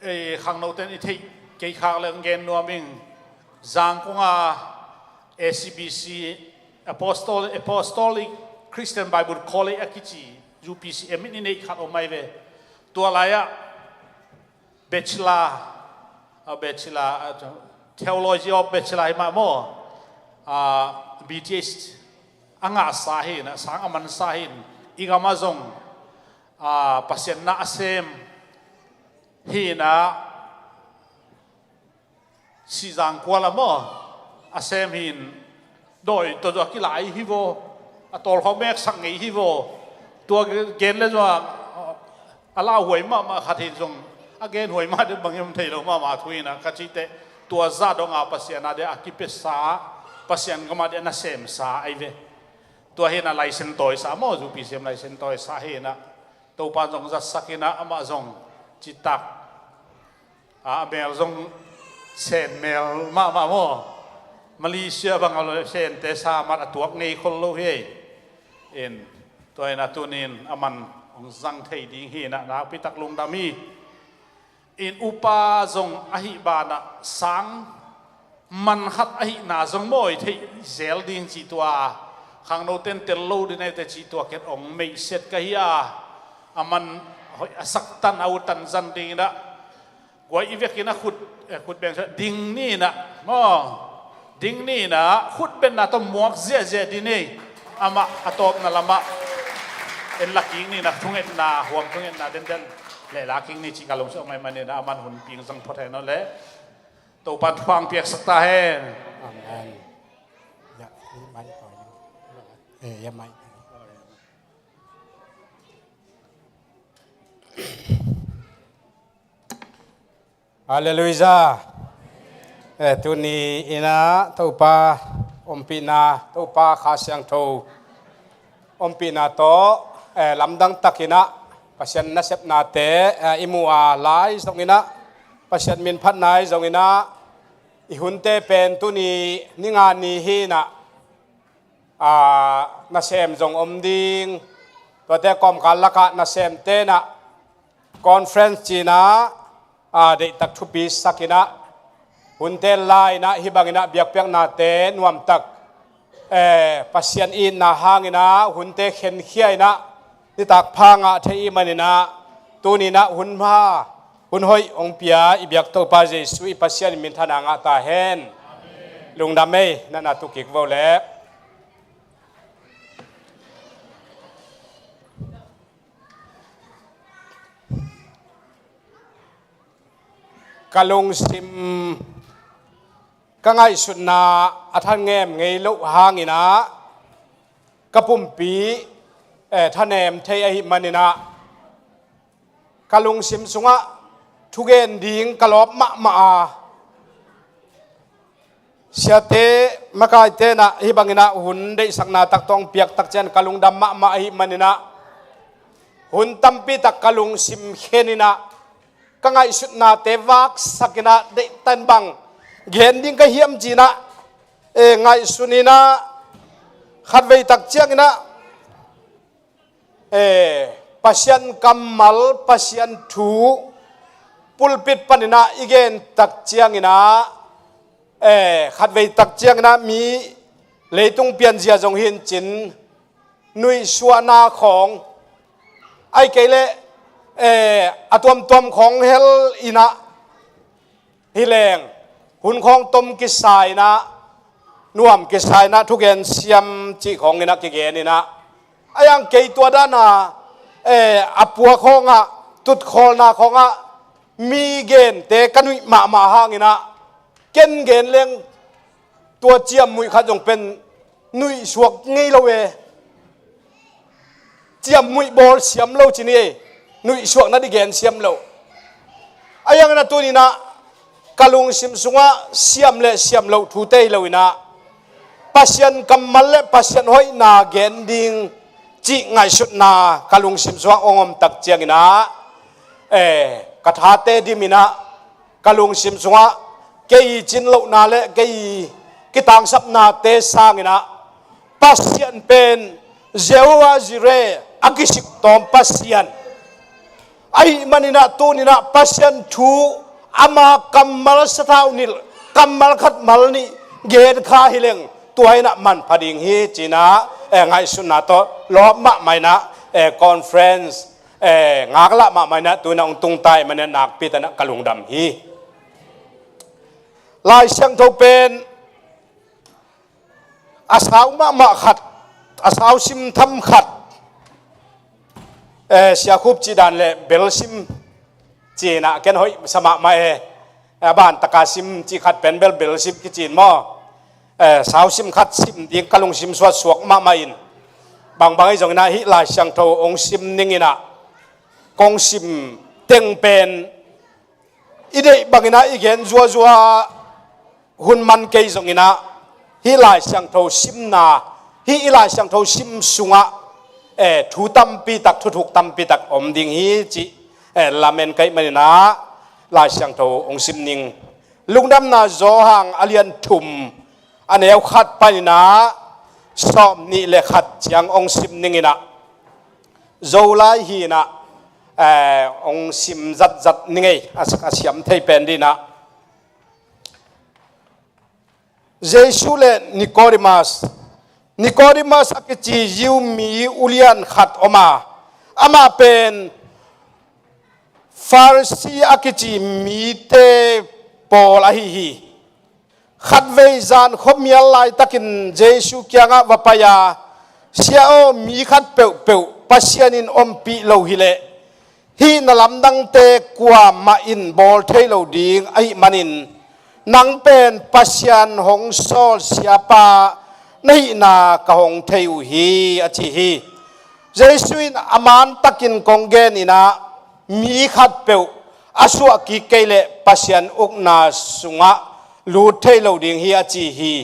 eh, khangno ten i theih kei khak leh hong gen nuam ing. Zangkong a A C B C, Apostol-, Apostolic Christian Bible College a kici, U P C M in i neih khat om ai ve. Tua lai-ah Bachelor, a, Bachelor, a, Theology of Bachelor hi mah maw, a, B T H a ngahsa hi in a, sang a mansa hi in, i gam ah zong, a, Pasian na a sem hi in a, Sihzang kual ah maw, a sem hi in, dawi tawh zong a kilai hi vaw, a tawlkhawk meksak ngei hi vaw. Tua gen le zong a, a lauhuai mahmah khat hi zong, a genhuai mah deuh bangin om thei lo mahmah thu hi in a, ka cih teh tua zah dong a Pasian a dia a kipiasa, Pasian gam a dia na semsa ai ve. Tua hi in a license tawisa maw, U P C M license tawisa hi in a, Topan zong zatsak in a, amah zong citak a, a mel zong sen mel mahmah maw. Malaysia bang a lo sente sa mat a tuak ngei khol lo hi. In, tua in a tunin a man hong zang thei ding hi in a, nakpitak lungdam hi. In upa zong ahi banah sang man khat ahihna zong mawi theih zel ding cih tua, khangno ten tel lo ding ei te cih tua ken hong meihset ka hi a, a man hoih a sak tan a utan zan ding in a, guai i vekin a khut, eh, khut beng ding ni in a, maw, ding ni in a, khut benna tawh muak ziahziah ding ei, amah a tawpna lamah en la kik ni in a, thungetna, huam thungetna denden leh la kik ni cih ka lungsim hong ngaih man in a, a man hun ping zang phot hen aw leh. Topan thupha piaksak ta hen. Amen. Ya, i mai ko. Eh, ya mai. Halleluijah. Eh, tuni in a Topa ompihna, Topa Kha Siangtho ompihna tawh, eh, lamdang takin a Pasian nasepnate, eh, i muh a lai zongin a, Pasian min phatna ahi zongin a, i hunte pen tuni ni nga ni hi in a, ah, nasem zong om ding, tuate kawmkal lakah nasemte in a conference ci in a, ah, deihtak thupi sak in a, hunte la in a, hih bangin a biakpiaknate nuamtak, eh, Pasian itna hangin a hunte khenkhia in a, nitak pha ngah thei i hih manin a, tuni in a hun pha, hun hoih hong pia i biak Topa Jesuh i Pasian in minthanna ngah ta hen. Lungdam ei, na na tu kik vo leh. Ka lungsim, ka ngaihsutna a thanem ngei loh hangin a, ka pumpi, eh, thanem thei ahih manin a, ka lungsim sungah thugen ding ka lawp mahmah a, siate makaite in a hih bangin a hun deihsakna tak tawh hong piak tak ciang ka lungdam mahmah ahih manin a, hun tampi tak ka lungsim khen in a, ka ngaihsutnate vaksak in a, deihtan bang Gen ding ka hiam ci-in ah, eh, ngaihsun in ah, khatvei tak ciangin ah, eh, Pasian kammal, Pasian thu pulpit panin ah i gen tak ciangin ah, eh, khatvei tak ciangin ah mi leitung pianzia zong hi in cin, nuihsuahna khawng, ahih kei leh, eh, a tuamtuam khawng hel in ah, hi leng, hun khawng tom kisa in ah, nuam kisa in ah, thugen siam cih khawng in ah kigen in ah, a yang kei tua dan a, eh, a puak khawng ah, tutkholna khawng ah mi gente ka nuih mahmah hangin ah, ken gen leng tua ciamnuih khat zong pen nuihsuak ngei lo e. Ciamnuih bawl siam lo ci ni e, nuihsuak nading gen siam lo. A yang na tuni-in ah ka lungsim sungah siam le siam loh thute hi lo in ah, Pasian kammal le Pasian hoihna gen ding cih ngaihsutna ka lungsim sungah hong om tak ciangin ah, eh, ka thate dim in ah, ka lungsim sungah kei cin lohna le kei kitangsapnate sangin ah, Pasian pen Jehovah Jireh, a kisik tawm Pasian. Ahih manin ah tuni-in ah Pasian thu, ama kammal sathau nilh, kammal khat mal nih gen kha hi leng, tua in ah manpha ding hi ci-in ah, eh, ngaihsutna tawh lawp mahmah in ah, eh, conference, eh, ngaklah mahmah in ah tu-in ah hong tung ta ahih manin ah nakpi takin ah ka lungdam hi. Lai Siangtho pen a sau mahmah khat, a sau sim tham khat, eh, Sia Khup cih dan le bel sim ci-in ah ken hoih sa mahmah e. A ban taka sim cih khat pen bel bel sim kici-in maw, eh, sau sim khat sim ding ka lungsim suaksuak mahmah in, bangbang ahi zongin ah hih Lai Siangtho hong sim ning in ah, kong sim teng pen i deih bangin ah i gen zuazua hun man kei zongin ah, hih Lai Siangtho simna, hih i Lai Siangtho sim sungah, eh, thu tampi tak, thuthuk tampi tak om ding hi cih, eh, lamen ka hih manin ah Lai Siangtho hong sim ning. Lungdamna Johan a lian thum, a neu khat panin ah sawmnih le khat ciang hong sim ning in ah, Zolai hi in ah, eh, hong sim zatzat ning ei, a, a siam thei pen ding in ah. Jesu le Nicodemus. Nicodemus a kici Jew mi ulian khat om a, amah pen Pharisee a kici mite pawl ahi hi. Khatvei zan khuamial laitakin Jesu kiangah va pai a, "Sia aw, mi khat peuhpeuh Pasian in ompih lo hileh, hih na lamdangte kuamah in bawl thei lo ding ahih manin, nang pen Pasian hong sawl siapa na hihna ka hong thei uh hi," a ci hi. Jesu in, "A mantakin kong gen in ah, mi khatpeuh a suahkik kei leh Pasian ukna sungah lut thei lo ding hi," a ci hi.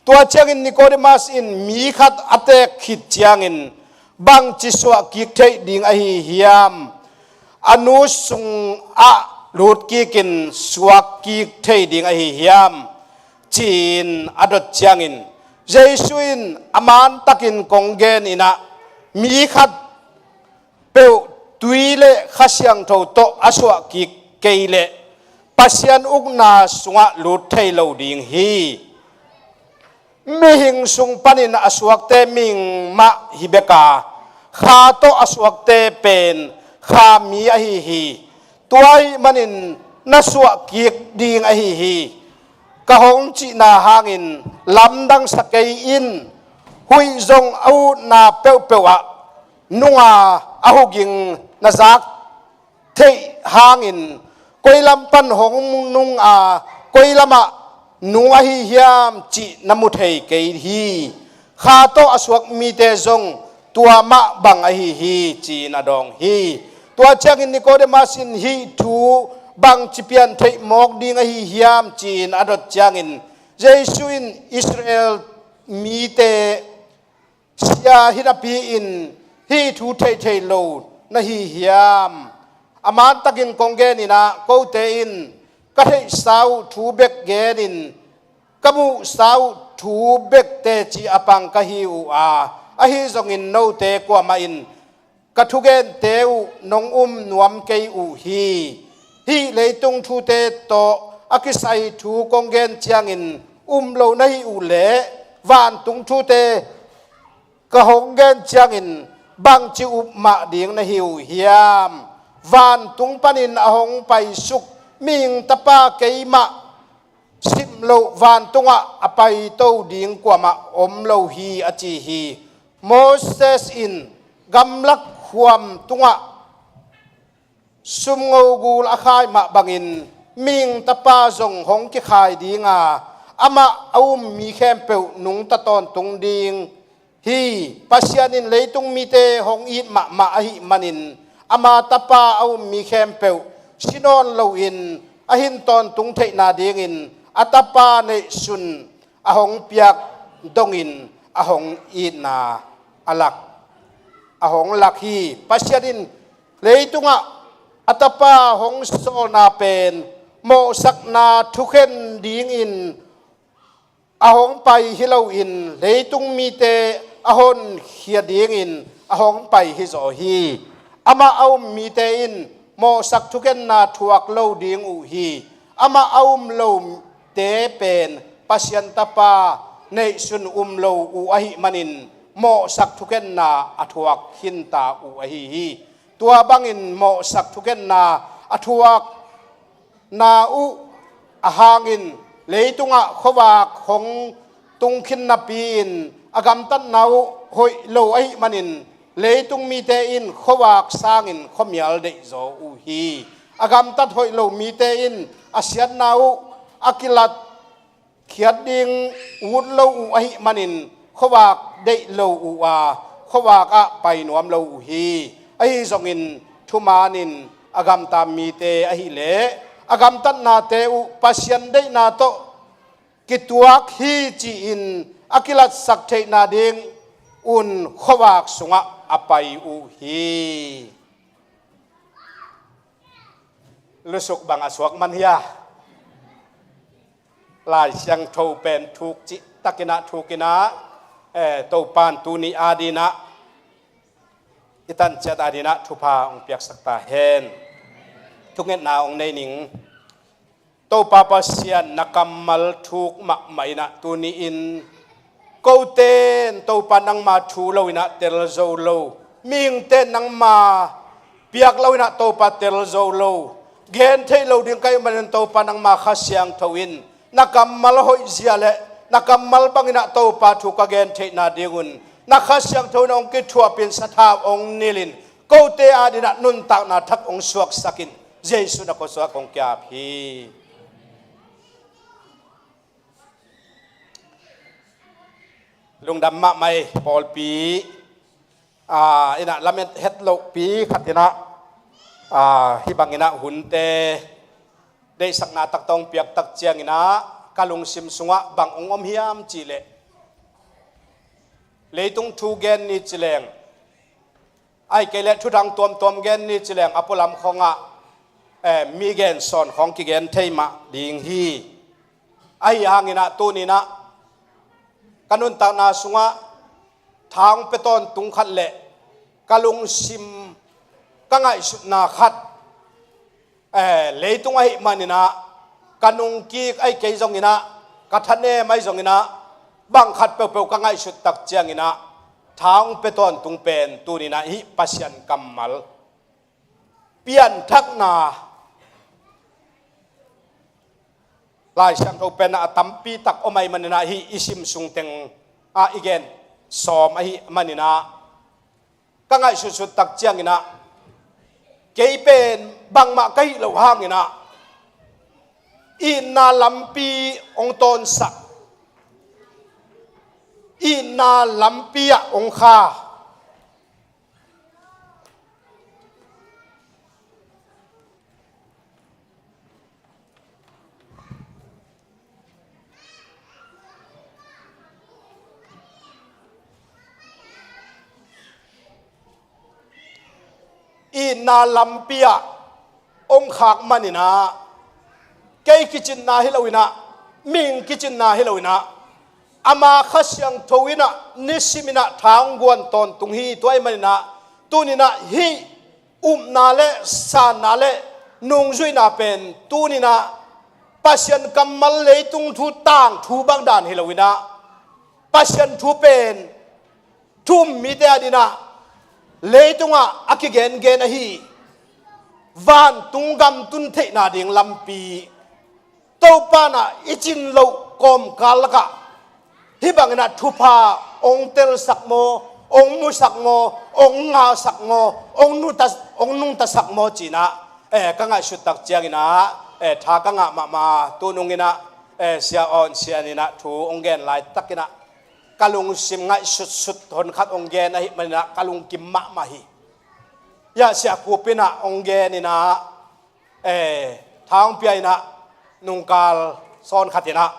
Tua ciangin Nicodemus in mi khat a teek khit ciangin, "Bangci suahkik theih ding ahi hiam? A nu sungah lutkikin suakkik thei ding ahi hiam?" ci-in a dot ciangin, Jesu in, "A mantakin kong gen in ah, mi khat peuh tui le Kha Siangtho tawh a suahkik kei leh Pasian ukna sungah lut thei lo ding hi. Mihing sung panin a suakte mihing mah hi bek a, Kha tawh a suakte pen Kha mi ahi hi. Tua ahih manin na suahkik ding ahi hi. Ka hong cihna hangin lamdang sa kei in. Huih zong a utna peuhpeuh ah nung a, a huging na zak theih hangin, koi lam pan hong nung a, koi lamah nung ahi hiam cih na mu thei kei hi. Kha tawh a suak mite zong tua mah bang ahi hi," ci-in a dawng hi. Tua ciangin Nicodemus in, "Hih thu bangci pian theih mawk ding ahi hiam?" ci-in a dot ciangin, Jesu in, "Israel mite sia hi napi-in hih thu theih theih lo na hi hiam? A mantakin kong gen in ah, kote in ka theihsa uh thu bek genin, ka muhsa uh thu bek teci a pang ka hi uh a, ahi zongin note kuamah in ka thugente uh nong um nuam kei uh hi. Hih leitung thute tawh a kisai thu kong gen ciangin um lo na hih uh leh, vantung thute ka hong gen ciangin bangci up mah ding na hi uh hiam? Vantung panin a hong paisuk mihing Tapa keimah sim loh vantungah a paito ding kuamah om lo hi, a ci hi. Moses in gamlak huam tungah sumngo gul a khai mah bangin mihing Tapa zong hong kikhai ding a, amah a um mi khempeuh nungta tawntung ding hi. Pasian in leitung mite hong it mahmah ahih manin, ama Tapa a um mi khempeuh si nawn loin a hin tawntung theihna dingin a Tapa neihsun a hong piak dongin a hong itna a lak, a hong lak hi. Pasian in leitungah a Tapa hong sawlna pen mawhsakna thukhen dingin a hong pai hi loin, leitung mite a honkhia dingin a hong pai hi zaw hi. Amah a um mite in mawhsak thukhenna thuak lo ding uh hi. Amah a um lote pen Pasian Tapa neihsun um lo uh ahih manin, mawhsak thukhenna a thuak khinta uh ahi hi. Tua bangin mawhsak thukhenna a thuak na uh a hangin, leitungah khuavak hong tungkhin napi-in a gamtatna uh hoih lo ahih manin, leitung mite in khuavak sangin khuamial deihzaw uh hi. A gamtat hoih lo mite in a siatna uh a kilat khiat ding ut lo uh ahih manin, khuavak deih lo uh a, khuavak ah pai nuam lo uh hi. Ahi zongin thumanin a gamta mite ahih leh, a gamtatnate uh Pasian deihna tawh kituak hi ci-in a kilatsak theihna ding un khuavak sungah a pai uh hi. Lusuk bang a suak man hi a, Lai Siangtho pen thuk cihtakin ah, thukin ah, eh, Topan tuni adingin ah, i tanciat adingin ah thupha hong piaksak ta hen. Thungetna hong nei ning. Topa Pasian, na kammal thuk mahmah in ah tuni-in kote in Topa nangma thu lo in ah tel zo lo, mihingte in nangma piak lo in ah Topa tel zo lo, gen theih lo ding ka hih manin Topa nangma Kha Siangtho in na kammal hoih zia le na kammal bangin ah Topa thu ka gen theihna dingun na Kha Siangtho in hong kithuapin sathau hong nilhin kote adingin ah nuntakna thak hong suaksakin Jesu na khuasuak kong ki-ap hi. Lungdam mahmah ei, pawlpi, ah, in ah lamet het lohpi khat in ah, ah, hih bangin ah hunte deihsakna taktak hong piak tak ciangin ah ka lungsim sungah bang hong om hiam cih leh, leitung thu gen ni ci leng, ahih kei leh thuthang tuamtuam gen ni ci leng a pualam khawngah, eh, mi gen sawn khawng kigen thei mah ding hi. Ahi hangin ah tuni-in ah ka nuntakna sungah tha hong pia tawntung khat le ka lungsim, ka ngaihsutna khat, eh, leitung ahih manin ah, ka nungkik ahih kei zongin ah, ka thanem ahi zongin ah, bang khat peuhpeuh ka ngaihsut tak ciangin ah, tha hong pia tawntung pen tuni-in ah hih Pasian kammal pianthakna Lai Siangtho pen ah a tampi tak om ahih manin ah, hih i sim sung teng ah i gen sawm ahih manin ah, ka ngaihsutsut tak ciangin ah, kei pen bangmah ka hih loh hangin ah, itna lampi hong tawnsak, itna lampi ah hong kha, itna lampi ah hong khak manin ah, Kei kicinna hi loinah, mihing kicinna hi loinah, ama Kha Siangtho innah nisiminah tha hong guan tawntung hi. Tua ahih maninah tuninah hih upna le sanna le nungzuihna pen tuninah Pasian kammal leitung thu tangthu bang dan hi loinah Pasian thu pen thu um mite adinah leitungah a kigengen ahi vantung gam tun theihna ding lampi Topa inah i cin loh kawmkal lakah hih banginah thupha hong telsak maw, hong musak maw, hong ngahsak maw, hong nuta, hong nungtasak maw cinah, eh, ka ngaihsut tak cianginah, eh, tha ka ngah mahmah. Tununginah, eh, Sia Awn Sian inah thu hong gen laitakinah ka lungsim ngaihsutsut honkhat hong gen ahih maninah ka lungkim mahmah hi. Hiah Sia Kup inah hong gen inah, eh, tha hong pia inah nungkal sawnkhat inah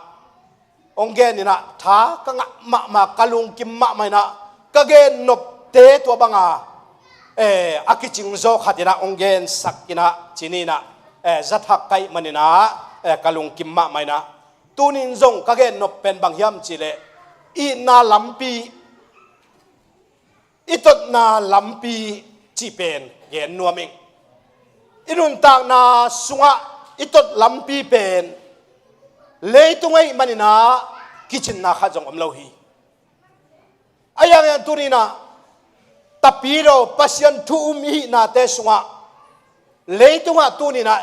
hong gen inah tha ka ngah mahmah, ka lungkim mahmah inah ka gen nopte tua banga, eh, a kicing zaw khat inah hong gensak inah cini inah, eh, zathak ka hih maninah, eh, ka lungkim mahmah inah tunin zong ka gen nop pen bang hiam cihleh itna lampi, i totna lampi cih pen gen nuam ing. I nuntakna sungah i tot lampi pen leitung ahih maninah kicinna khat zong om lo hi. A hianghiang tuninah tapidaw Pasian thu um i hihnate sungah leitungah tuninah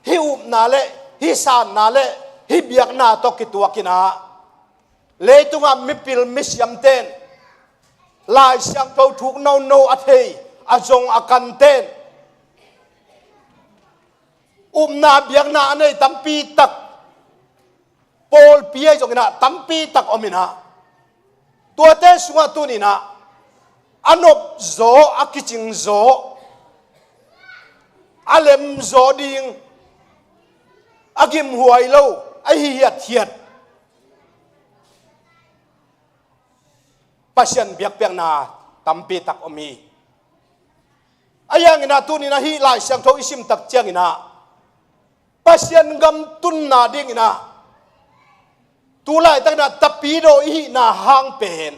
hih upna le hih sanna le hih biakna tawh kituakinah leitungah mipil misiamten, Lai Siangtho thuk nono a thei a zong a kanten, upna biakna a nei tampi tak, pawlpi ahi zonginah tampi tak ominah tuate sungah tuninah a nopzaw, a kicingzaw, a lemzaw ding, a gimhuai lo, a hihiathiat Pasian biakpiakna tampi tak om hi. A hiangin ah tuninah hih Lai Siangtho i sim tak ciangin ah Pasian gam tunna dingin ah tu laitakin ah tapidaw i hihna hang pen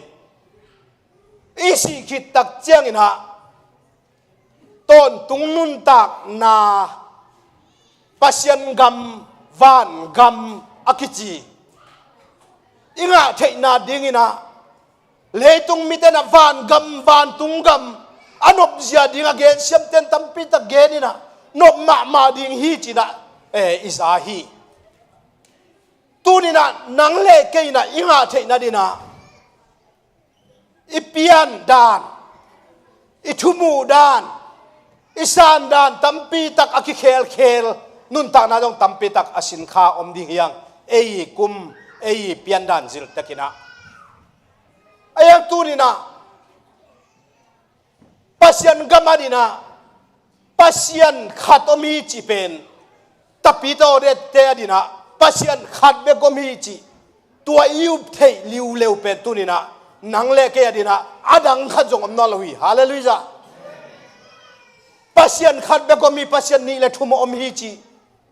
i sih khit tak ciangin ah tawntung nuntakna Pasian gam, van gam a kici i ngah theihna dingin ah leitung mite in ah van gam, vantung gam a nopzia ding a gensiamten tampi tak genin ah nop mahmah ding hi ci-in ah, eh, i za hi. Tunin ah nang le kei in ah i ngah theihna dingin ah i pian dan, i thumuh dan, i san dan tampi tak a kikhelkhel nuntakna zong tampi tak a sinkha om ding hi hang. Ei kum, ei pian dan ziltakin ah. A hiang tunin ah Pasian gam adingin ah Pasian khat om hi cih pen tapidaw dette adingin ah Pasian khat bek om hi cih tua i up theih liuleu pen tunin ah nang le kei adingin ah a dang khat zong om nawn lo hi. Halleluiah. Pasian khat bek om hi, Pasian nih le thum om hi cih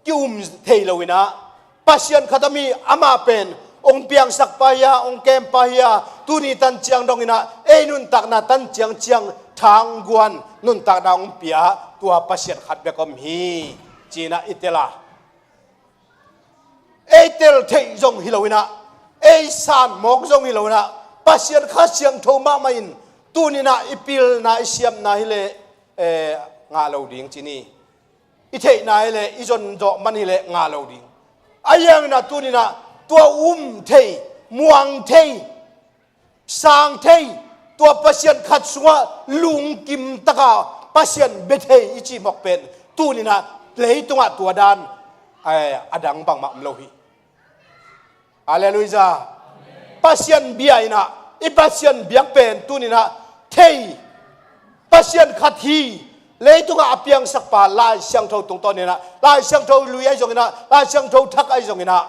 ki-um thei loin ah Pasian khat om hi, amah pen hong piangsak pa hi a, hong kem pa hi a, tuni tan ciang dongin ah ei nuntakna tan ciangciang tha hong guan nuntakna hong pia tua Pasian khat bek om hi ci-in ah i tel a, ei tel theih zong hi loin ah ei san mawk zong hi loin ah Pasian Kha Siangtho mahmah in tunin ah i pilna i siamna hi leh, eh, ngah lo ding ci ni. I theihna hi leh i zon zawh man hi leh ngah lo ding. A hiangin ah tunin ah tua um thei, muang thei, sang thei, tua Pasian khat sungah lungkim taka Pasian bia thei i cih mawk pen tunin ah leitungah tua dan, eh, a dang bangmah om lo hi. Halleluiah. Pasian bia in ah i Pasian biak pen tunin ah thei, Pasian khat hi, leitungah a piangsak pa Lai Siangtho tungtawnin ah, Lai Siangtho lui ahi zongin ah, Lai Siangtho thak ahi zongin ah,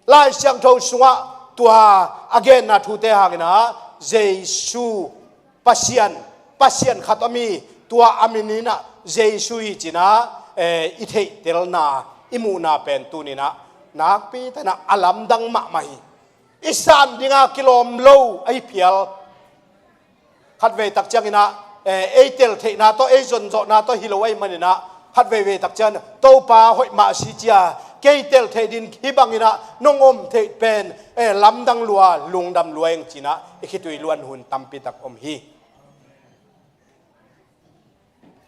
Lai Siangtho sungah tua a genna thute hangin ah Jesu Pasian, Pasian khat om hi, tua a min in ah Jesu hi ci-in ah, eh, i theihtelna i muhna pen tuninah nakpi takinah a lamdang mahmah hi. I san dinga kilawm lo ahi phial. Khatvei tak cianginah, eh, ei tel theihna tawh, ei zonzawhna tawh hi lo ahi maninah, khatveivei tak ciang Topa hoih mah si cia, kei tel theih din hih banginah nong om theih pen, eh, lamdang lua, lungdam lua eng cinah i khitui luan hun tampi tak om hi.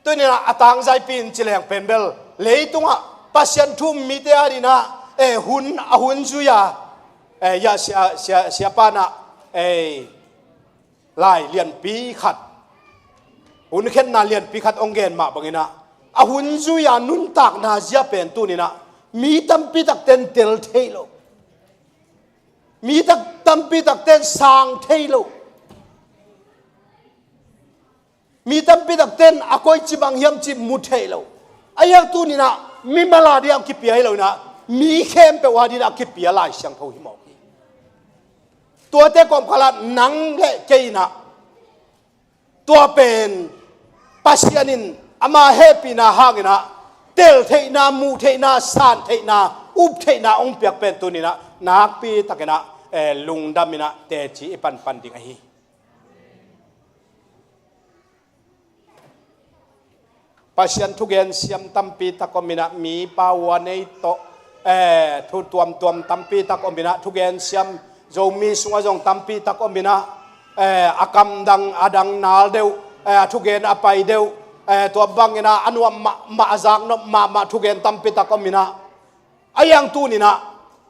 Tuninah a tangzaipi in ci leng pen bel leitungah Pasian thu um mite adinah, eh, hun, a hun zui a, eh, ya sia, sia, siapanah, eh, lai lianpi khat, hun khenna lianpi khat hong gen mah banginah, a hun zui a nuntakna zia pen tuninah mi tampi takten tel thei lo. Mi tak, tampi takten sang thei lo. Mi tampi takten a koici bang hiam cih mu thei lo. Ahi hang tuninah mimal adinah a kipia hi loinah, mi khempeuh adinah a kipia Lai Siangtho hi mawk hi. Tuate kawmkhalah nang le kei inah tua pen Pasian in ama hehpihna hanginah tel theihna, muh theihna, san theihna, up theihna hong piak pen tuninah nakpi takinah, eh, lungdaminah teci i panpan ding ahi. Pasian thugen siam tampi tak om inah, mi pau a nei tawh, eh, thu tuamtuam tampi tak om inah, thugen siam Zomi sungah zong tampi tak om inah, eh, a kamdang a dang nal deuh, eh, a thugen a pai deuh, eh, tua banginah a nuam mahmah, a zaknop mahmah thugen tampi tak om inah, a yang tuninah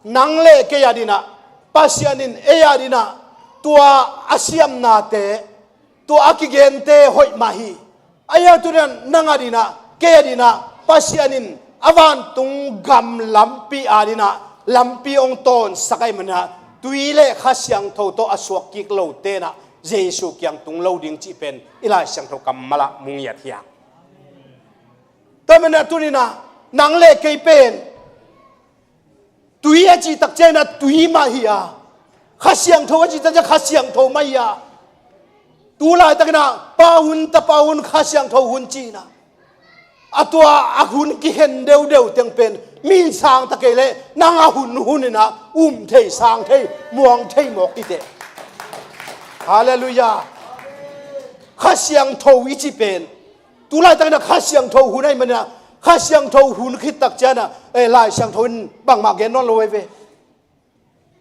nang le kei adinah, Pasian in ei adinah tua a siamnate, tua a kigente hoih mah hi. A yang tuninah nang adinah, kei adinah Pasian in a vantung gam lampi adinah lampi hong tawnsak ahi maninah, tui le Kha Siangtho tawh a suak kik lo tenah Jesu kiang tung lo ding cih pen i Lai Siangtho kammalah mu ngiat hi a. Tua maninah tuninah nang le kei pen tui a cih tak cianginah tui mah hi a, Kha Siangtho a cih tak ciang Kha Siangtho mah hi a. Tu laitakinah Pa hun, Tapa hun, Kha Siangtho hun cinah, a tua a hun kikhen deudeu teng pen mi in sang ta kei leh nang a hun huninah um thei, sang thei, muang thei mawk i teh. Halleluiah. Kha Siangtho i cih pen tu laitakinah Kha Siangtho hun ahi maninah, Kha Siangtho hun khit tak cianginah, eh, Lai Siangtho in bangmah gen nawn lo ahi ve.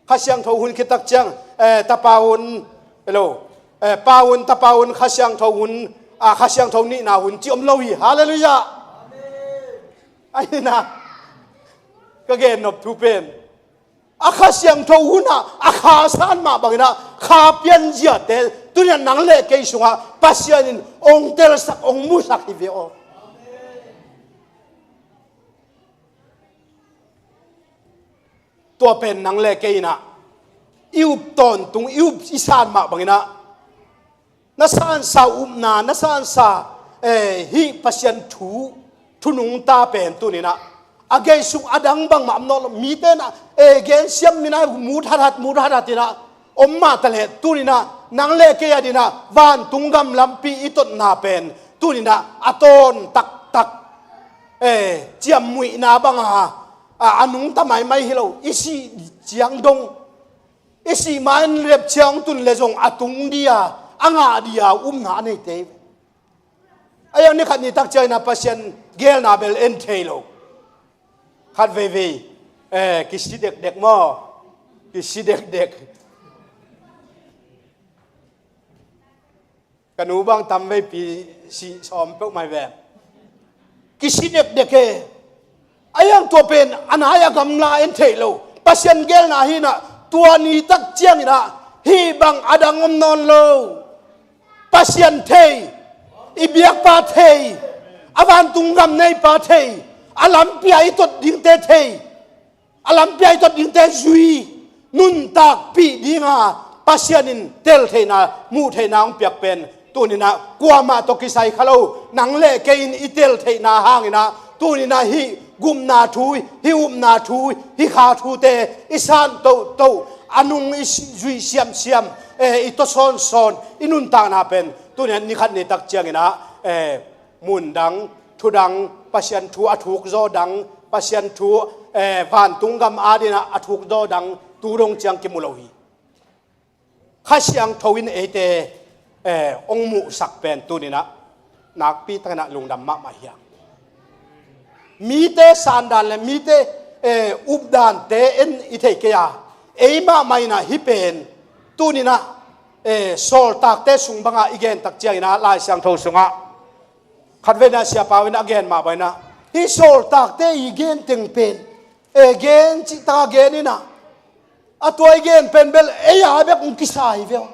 Kha Siangtho hun khit tak ciang, eh, Tapa hun, hello, eh, Pa hun, Tapa hun, Kha Siangtho hun, ah, Kha Siangtho nihna hun ci om lo hi. Halleluiah. Ahi na, ka gen nop thu pen a Kha Siangtho hunah a Kha san mah banginah Kha pianziate tuninah nang le kei sungah Pasian in hong telsak, hong musak hi ve aw. Tua pen nang le kei inah i up tawntung, i up i san mah banginah na sansa upna, na sansa, eh, hih Pasian thu, thu nungta pen tuninah a gei sung a dang bangmah om nawn lo. Mite inah, eh, gensiam minah mut hathat, mut hathat inah om mah taleh tuninah nang le kei adinah vantung gam lampi i totna pen tuninah a tawn taktak, eh, ciammuihna banga, a, a nungta maimai hi lo. I sih ciang dong, i sih ma-in rep ciang tun le zong a tung dia, a ngah dia upna a neite hi. A yang ni khat ni tak cianginah Pasian gelna bel en thei lo. Khat veivei, eh, kisi dekdek maw? Kisi dekdek. Ka nu bang tam veipi si sawm peuhmah hi ve. Kisi dekdek e. A yang tua pen a nai a gamla en theih lo. Pasian gelna hinah tua ni tak cianginah hih bang a dang om nawn lo. Pasian thei, i biakpa thei, a vantung gam neipa thei, a lampi a i tot dingte thei, a lampi a i tot dingte zui, nuntakpih dinga Pasian in tel theihna, muh theihna hong piak pen tuninah kuamah tawh kisai kha lo. Nang le kei in i tel theihna hanginah tuninah hih gupna thu, hih upna thu, hih kha thute i san tohtoh, a nung i zuih siamsiam, eh, i tawsawnsawn, i nuntakna pen tuninah ni khat ni tak cianginah, eh, mun dang, thu dang, Pasian thu a thuk zaw dang, Pasian thu, eh, vantung gam adingin a thuk dawdang tu dong ciang kimu lo hi. Kha Siangtho in eite, eh, hong muhsak pen tuni-in ah nakpi takin ah lungdam mahmah hi hang. Mite sandan le mite, eh, updante en i thei kei a, ei mahmah in ah hih pen tuni-in ah, eh, Sawltakte sung bangah i gen tak ciangin ah Lai Siangtho sungah khatvei in ah Siapa in a gen mah bangin ah hih Sawltakte i gen teng pen, eh, gen cihtak a gen in ah, a tua i gen pen bel ei a bek hong kisa hi ve aw.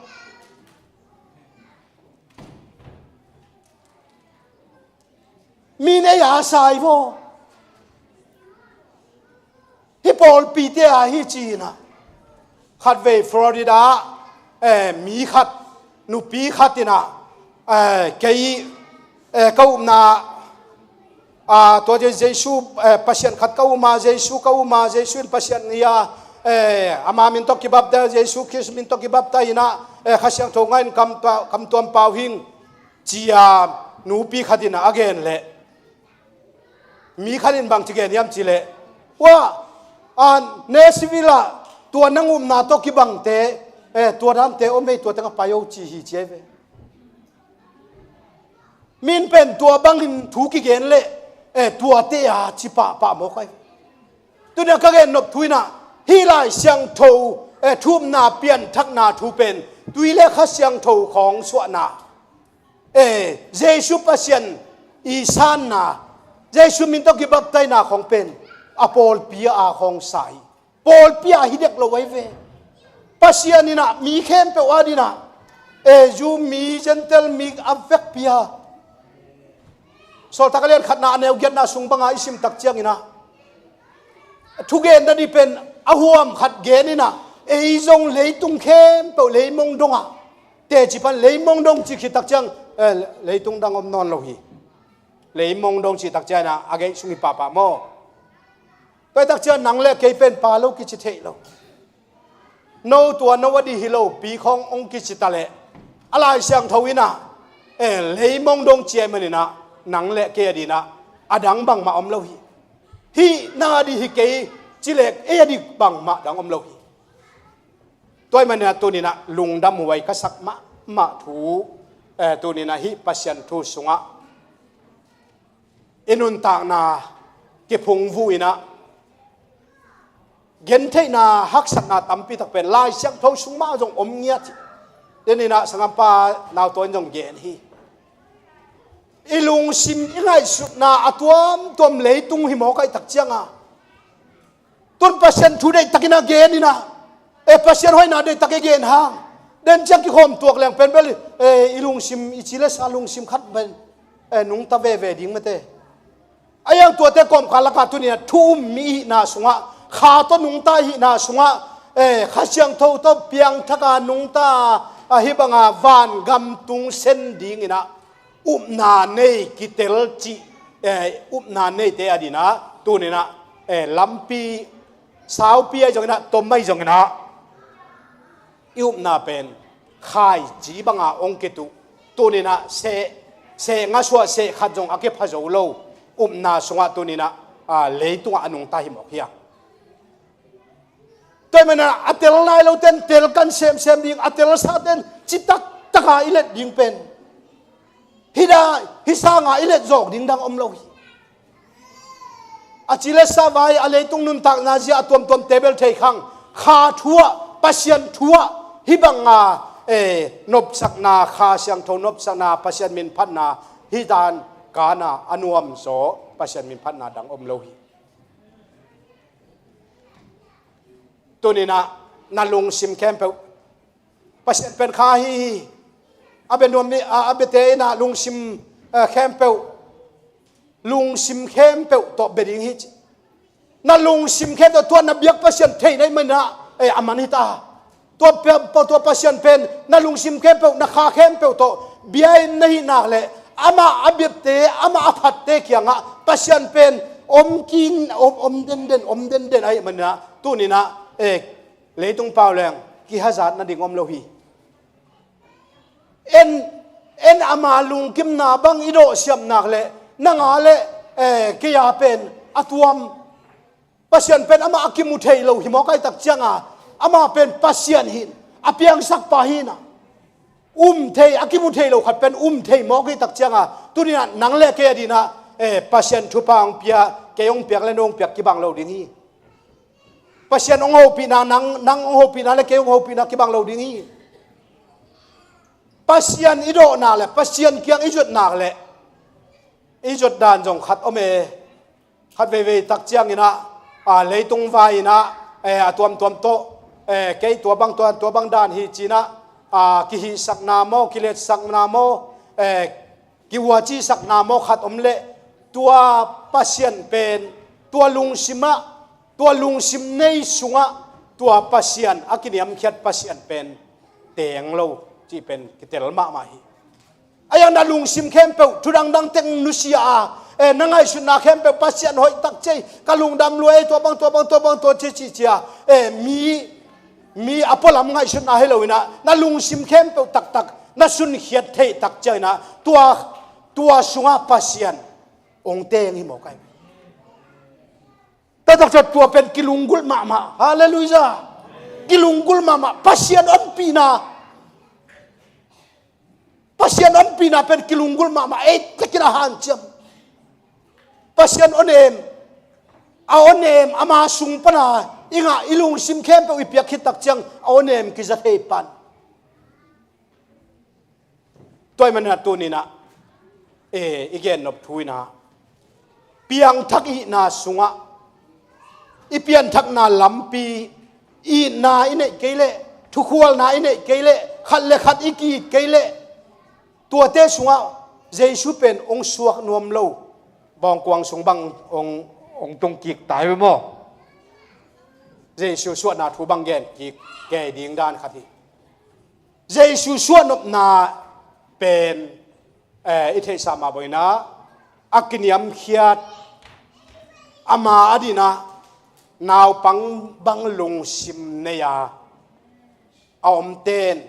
Min ei a sa hi ve aw. Hih pawlpite a hi ci-in ah khatvei Florida, eh, mi khat, nupi khat in ah, eh, kei, eh, ka upna, ah, tua Jesu, eh, Pasian khat ka um a, Jesu ka um a, Jesu in Pasian hi a, eh, ama min tawh kibaptize, Jesu Khrist min tawh kibaptize in ah, eh, Kha Siangtho ngah in kam tua, kam tuam pau hing ci-a nupi khat in ah a gen leh, mi khat in bang ci gen hiam cih leh, ua, a, Nashville ah tua nang upna tawh kibangte, eh, tua dante om ei, tua tengah pai o ci hi ci ei ve. Min pen tua bangin thu kigen leh, eh, tuate a ci pahpah mawk ai. Tuni-a ka gen nop thu in ah hih Lai Siangtho, eh, thu upna pianthakna thu pen tui le Kha Siangtho khawng suahna, eh, Jesu Pasian i sanna, Jesu min tawh kibaptizena khawng pen a pawlpi a khawng sa hi. Pawlpi a hi dek lo ai ve. Pasian in ah mi khempeuh adingin ah, eh, Jew mi, Gentile mi a vekpi a. Sawltak a lian khatna a neu giatna sung banga i sim tak ciangin ah thugenna ding pen a huam khat gen in ah, ei zong leitung khempeuh leimong dongah, teci pan leimong dong cih khit tak ciang, eh, leitung dang om nawn lo hi. Leimong dong cih tak ciangin ah a gei sung hi pahpah maw. Tua hi tak ciang nang le kei pen pa lo kici thei lo. No tua no a ding hi lo pi khawng hong kici ta leh, a Lai Siangtho in ah, eh, leimong dong ci ahih manin ah nang le kei adingin ah a dang bangmah om lo hi. Hih nang a ding hi kei ci leh ei a ding bangmah dang om lo hi. Tua ahih manin ah tuni-in ah lungdam huai ka sak mahmah thu, eh, tuni-in ah hih Pasian thu sungah i nuntakna kiphungvuh in ah, gentheihna haksatna tampi tak pen Lai Siangtho sung mah zong om ngiat hi. Tuni-in ah sanggampa Nau Taw in zong gen hi. I lungsim i ngaihsutna a tuamtuam leitung hi mawk ahih tak ciangin ah, tun Pasian thu deihtakin a gen in ah, eh, Pasian hoihna deihtakin a gen hang. Den ciang kikhawm tuak leng pen bel, eh, i lungsim, i ci le sa lungsim khat pen, eh, nungta veve ding mate. A hiang tuate kawmkal lakah tuni-in ah thu um mi i hihna sungah, Kha tawh nungta i hihna sungah, eh, Kha Siangtho tawh piangthak a nungta, a hih banga vangam tung sen dingin ah upna nei kitel cih, eh, upna neite adingin ah tuni-in ah, eh, lampi, saupi ahi zongin ah, tom ahi zongin ah, i upna pen khaici banga hong kituh, tuni-in ah seh, seh nga suah seh khat zong a kipha zo lo upna sungah tuni-in ah, ah, leitungah a nungta hi mawk hi a. Tua ahih manin ah a tel nai lote in tel kan semsem ding, a telsa ten citak taka i let ding pen, hih dan, hih sanga i let zawk ding dang om lo hi. A ci le sa vai, a leitung nuntakna zia a tuamtuamte bel thei khang, Kha thu ah, Pasian thu ah, hih banga, eh, nopsakna, Kha Siangtho nopsakna, Pasian min phatna, hih dan kana a nuamzaw Pasian min phatna dang om lo hi. Tuni-in ah na lungsim khempeuh, Pasian pen Kha ahi hi. A bia nuam mi, a, a biate in ah lungsim, eh, khempeuh, lungsim khempeuh tawh bia ding hi ci. Na lungsim khempeuh tua na biak Pasian theih na hih manin ah, eh, a man hi ta. Tua pia-, pa-, tua Pasian pen na lungsim khempeuh, na kha khempeuh tawh bia in na hih nak leh, amah a biate, amah a phatte kiangah Pasian pen om kin, om, om denden, om denden ahih manin ah tuni-in ah, eh, leitung pau leng kihazat nading om lo hi. En, en ama lungkimna bang i dawhsiam nak leh, nang a le, eh, kei a pen a tuam, Pasian pen amah a kimu thei lo hi mawk ahih tak cianga, amah pen Pasian hi in, a piangsak pa hi in a, um thei, a kimu thei lo khat pen um thei mawk ahih tak cianga, tuni-in ah nang le kei a dingin ah, eh, Pasian thupha hong pia, kei hong piak le nong piak kibang lo ding hi. Pasian hong hopihna, nang, nang hong hopihna le kei hong hopihna kibang lo ding hi. Pasian i dawhnak le Pasian kiang i zotnak le i zot dan zong khat om e. Khat veivei tak ciangin ah, a, leitung vai-in ah, eh, a tuamtuam tawh, eh, kei tua bang, tua, tua bang dan hi ci-in ah, a, kihihsakna maw, kiletsakna maw, eh, kihuacisakna maw khat om leh, tua Pasian pen, tua lungsim ah, tua lungsim nei sungah, tua Pasian, a kiniamkhiat Pasian pen teng lo cih pen kitel mahmah hi. A iang na lungsim khempeuh, thu dangdang teng nusia a, eh, na ngaihsutna khempeuh Pasian hoih tak ci, ka lungdam lua e, tua bang, tua bang, tua bang, tua ci, ci, ci a, eh, mi, mi a pualam ngaihsutna hi lo-in ah, na lungsim khempeuh taktak na sunkhiat theih tak ciangin ah, tua, tua sungah Pasian hong teng hi mawk ai. Taktak ciang tua pen kilunggulh mahmah. Halleluiah. Kilunggulh mahmah. Pasian ompihna, Pasian ompihna pen kilunggulh mahmah. Ei, takin a hanciam. Pasian onem, a onem, ama sung pana i ngah, i lungsim khempeuh i piak khit tak ciang, a onem kiza thei pan. Tua ahih manin ah tuni-in ah, eh, i gennop thu-in ah, piangthak itna sungah, i pianthakna lampi, itna i neih kei leh, thukhualna i neih kei leh, khat le khat i ki-it kei leh, tuate sungah Jesu pen hong suak nuam lo, bawngkuang sung bang hong, hong tung kik ta hi ve maw? Jesu suahna thu bang gen kik kei ding dan khat hi. Jesu suahnopna pen, eh, i theihsa mah bangin ah, a kiniamkhiat, ama a dingin ah naupang bang lungsim nei a, a omten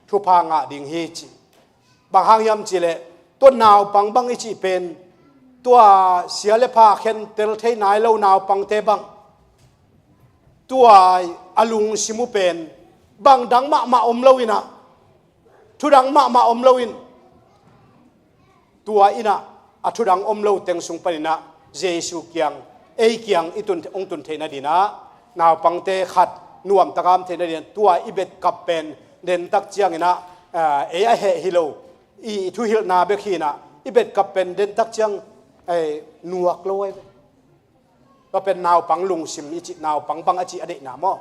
thupha ngah ding hi ci. Bang hang hiam cih leh, tua naupang bang i cih pen, tua sia le pha khentel thei nai lo naupangte bang, tua a lungsim uh pen, bang dang mahmah om lo-in ah, thu dang mahmah om lo-in, tua in ah, a thu dang om lo teng sung panin ah, Jesu kiang, ei kiang i tun, hong tun theih nadingin ah, naupangte khat nuamtak a om theih nadingin ah, tua i betkap pen, dentak ciangin ah, ah, ei a heh hi lo, i thuhilhna bek hi-in ah, i betkap pen dentak ciang, eh, nuak lo ai. Tua pen naupang lungsim i cih, naupang bang a cih a deihna maw?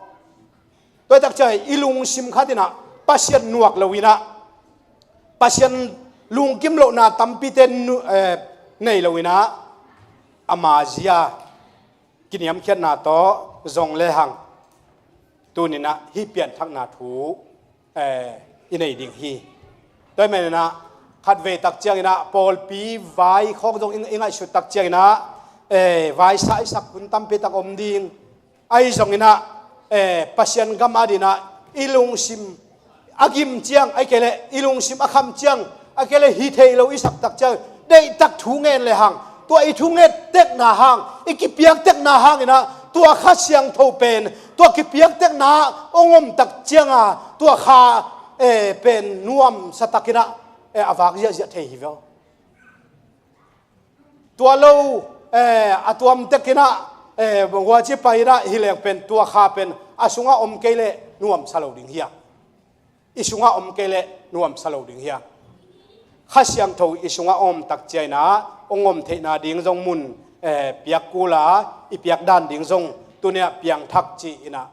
Tua ahih tak ciang i lungsim khat in ah Pasian nuak lo-in ah, Pasian lungkim lohna tampite nu-, eh, nei lo-in ah, ama zia kiniamkhiatna tawh zong lehang, tuni-in ah hih pianthakna thu, eh, i nei ding hi. Tua ahih manin ah, khatvei tak ciangin ah, pawlpi vai khawng zong i, i ngaihsut tak ciangin ah, eh, vai sa i sak hun tampi tak om ding. Ahi zongin ah, eh, Pasian gam a dingin ah, i lungsim a gim ciang, ahih kei leh i lungsim a kham ciang, ahih kei leh hi thei lo i sak tak ciang, deihtak thu ngen lehang, tua i thunget tekna hang, i kipiak tekna hangin ah, tua Kha Siangtho pen, tua kipiak tekna ah hong om tak cianga, tua Kha, eh, pen nuamsa takin ah, eh, a vak ziahziah thei hi ve aw. Tua lo, eh, a tuam tekin ah, eh, huaci pai-in ah hi leng pen, tua Kha pen a sungah om kei leh nuamsa lo ding hi a. I sungah om kei leh nuamsa lo ding hi a. Kha Siangtho i sungah om tak ciangin ah, hong om theihna ding zong mun, eh, piak kul a, i piak dan ding zong tuni-ah piangthak ci-in ah,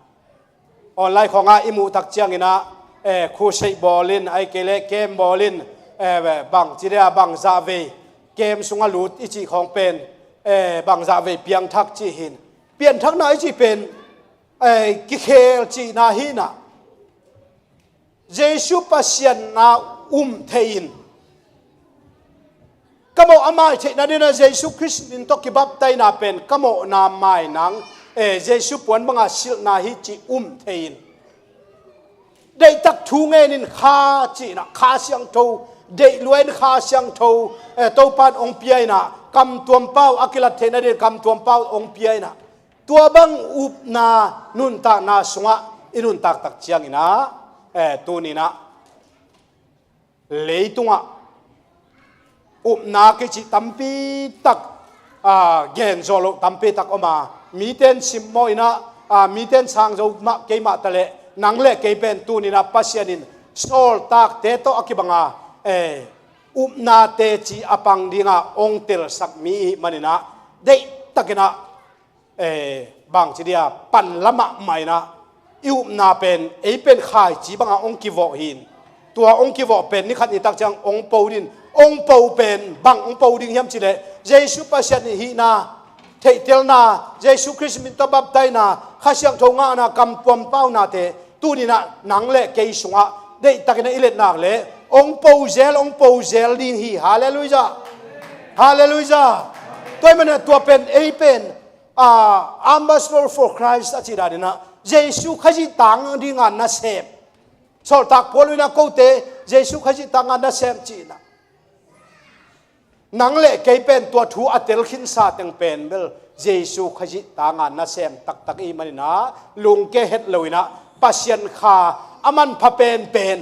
online khawngah i muh tak ciangin ah, eh, khusei bawl in, ahih kei leh kem bawl in, eh, bang ci dia, bang zahvei, kem sungah lut i cih khawng pen, eh, bang zahvei piangthak cih hi in. Pianthakna i cih pen, eh, kikhel cihna hi-in ah, Jesu Pasian na um thei-in, ka mawh a mai theih nadingin ah Jesu Khrist min tawh kibaptaina pen ka mawhna mai nang, eh, Jesu puan banga silhna hi cih um thei-in, deihtak thu ngen in, Kha ci-in ah, Kha Siangtho deih lua in, Kha Siangtho, eh, Topa in hong pia-in ah, kam tuam pau a kilat theih nadingin kam tuam pau hong pia-in ah, Tua bang upna nuntakna sungah i nuntak tak ciangin ah, eh, tuni-in ah leitungah upna kici tampi tak, ah, gen zawh loh tampi tak om a, mite in simmawh in ah, ah, mite in sang zo mah kei mah taleh, nang le kei pen tuni-in ah Pasian in sawltakte tawh a kibang a, eh, upna teci a pang dinga hong telsak mi i hih manin ah, deihtakin ah, eh, bangci dia, pan la mahmah in ah, i upna pen, ei pen khaici banga hong kivawh hi in, tua hong kivawh pen ni khat ni tak ciang hong po ding, hong po pen bang hong po ding hiam cih leh, Jesu Pasian i hihna theihtelna, Jesu Khrist min tawh baptaina, Kha Siangtho ngahna, kamtuam paunate, tuni-in ah nang le kei sungah deihtakin ah i let nak leh hong po zel, hong po zel ding hi. Halleluiah. Halleluiah. Tua hih manin ah tua pen, ei pen, ah, ambassador for Christ a cih danin ah, Jesu Khazih tang dinga nasem. Sawltak Paul in ah kote Jesu Khazih tanga nasem ci-in ah, nang le kei pen tua thu a telkhinsa teng pen bel Jesu Khazih tanga nasem taktak i hih manin ah, lungke het lo-in ah, Pasian Kha a manpha penpen,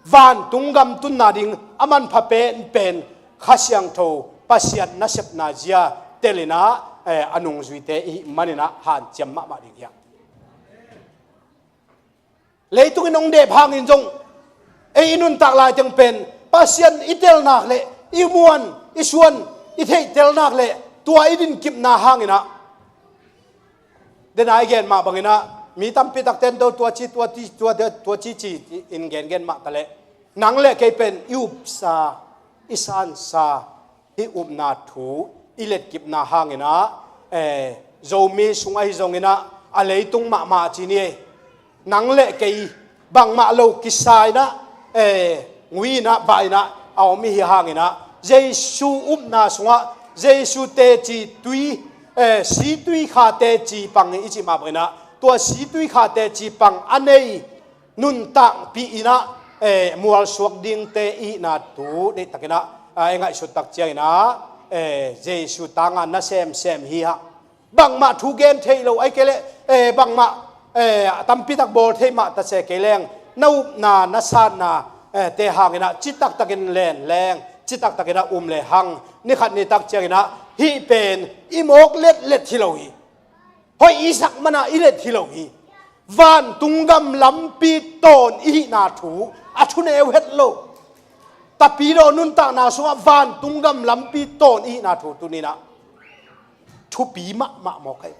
vantung gam tunna ding a manpha penpen, Kha Siangtho, Pasian nasepna zia telin ah, eh, a nungzuite i hih manin ah hanciam mahmah ding hi hang. Leitung in hong dep hangin zong, ei i nuntak laiteng pen Pasian i tel nak leh, i muan, i suan, i theihtel nak leh, tua i dinkipna hangin ah, dena i gen mah bangin ah, mi tampi takte in tua ci, tua ci, tua, tua ci ci in gengen mah taleh, nang le kei pen i upsa, i sansa, hih upna thu i letkipna hangin ah, eh, Zomi sung ahi zongin ah, a leitung mahmah ci ni ei. Nang le kei bangmah lo kisa in ah, eh, ngui in ah, bah in ah a om i hi hangin ah, Jesu upna sungah Jesu teci tui, eh, si tui kha teci pang i cih mah bangin ah, tua si tui kha teci pang a nei nuntakpih in ah, eh, mualsuak dingte i hihna thu deihtakin ah, ah, i ngaihsut tak ciangin ah, eh, Jesu tanga nasemsem hi hang. Bangmah thu gen theih lo, ahih kei leh, eh, bangmah, eh, tampi tak bawl theih mah ta se kei leng, na upna, na sanna, eh, te hangin ah citak takin len leng, citak takin ah um le hang, ni khat ni tak ciangin ah, hih pen i mawk letlet hi lo hi. Hoih i sak man ah i let hi lo hi. Vantung gam lampi tawn i hihna thu a thuneu het lo. Tapidaw nuntakna sungah vantung gam lampi tawn i hihna thu tuni-in ah thupi mahmah mawk hi.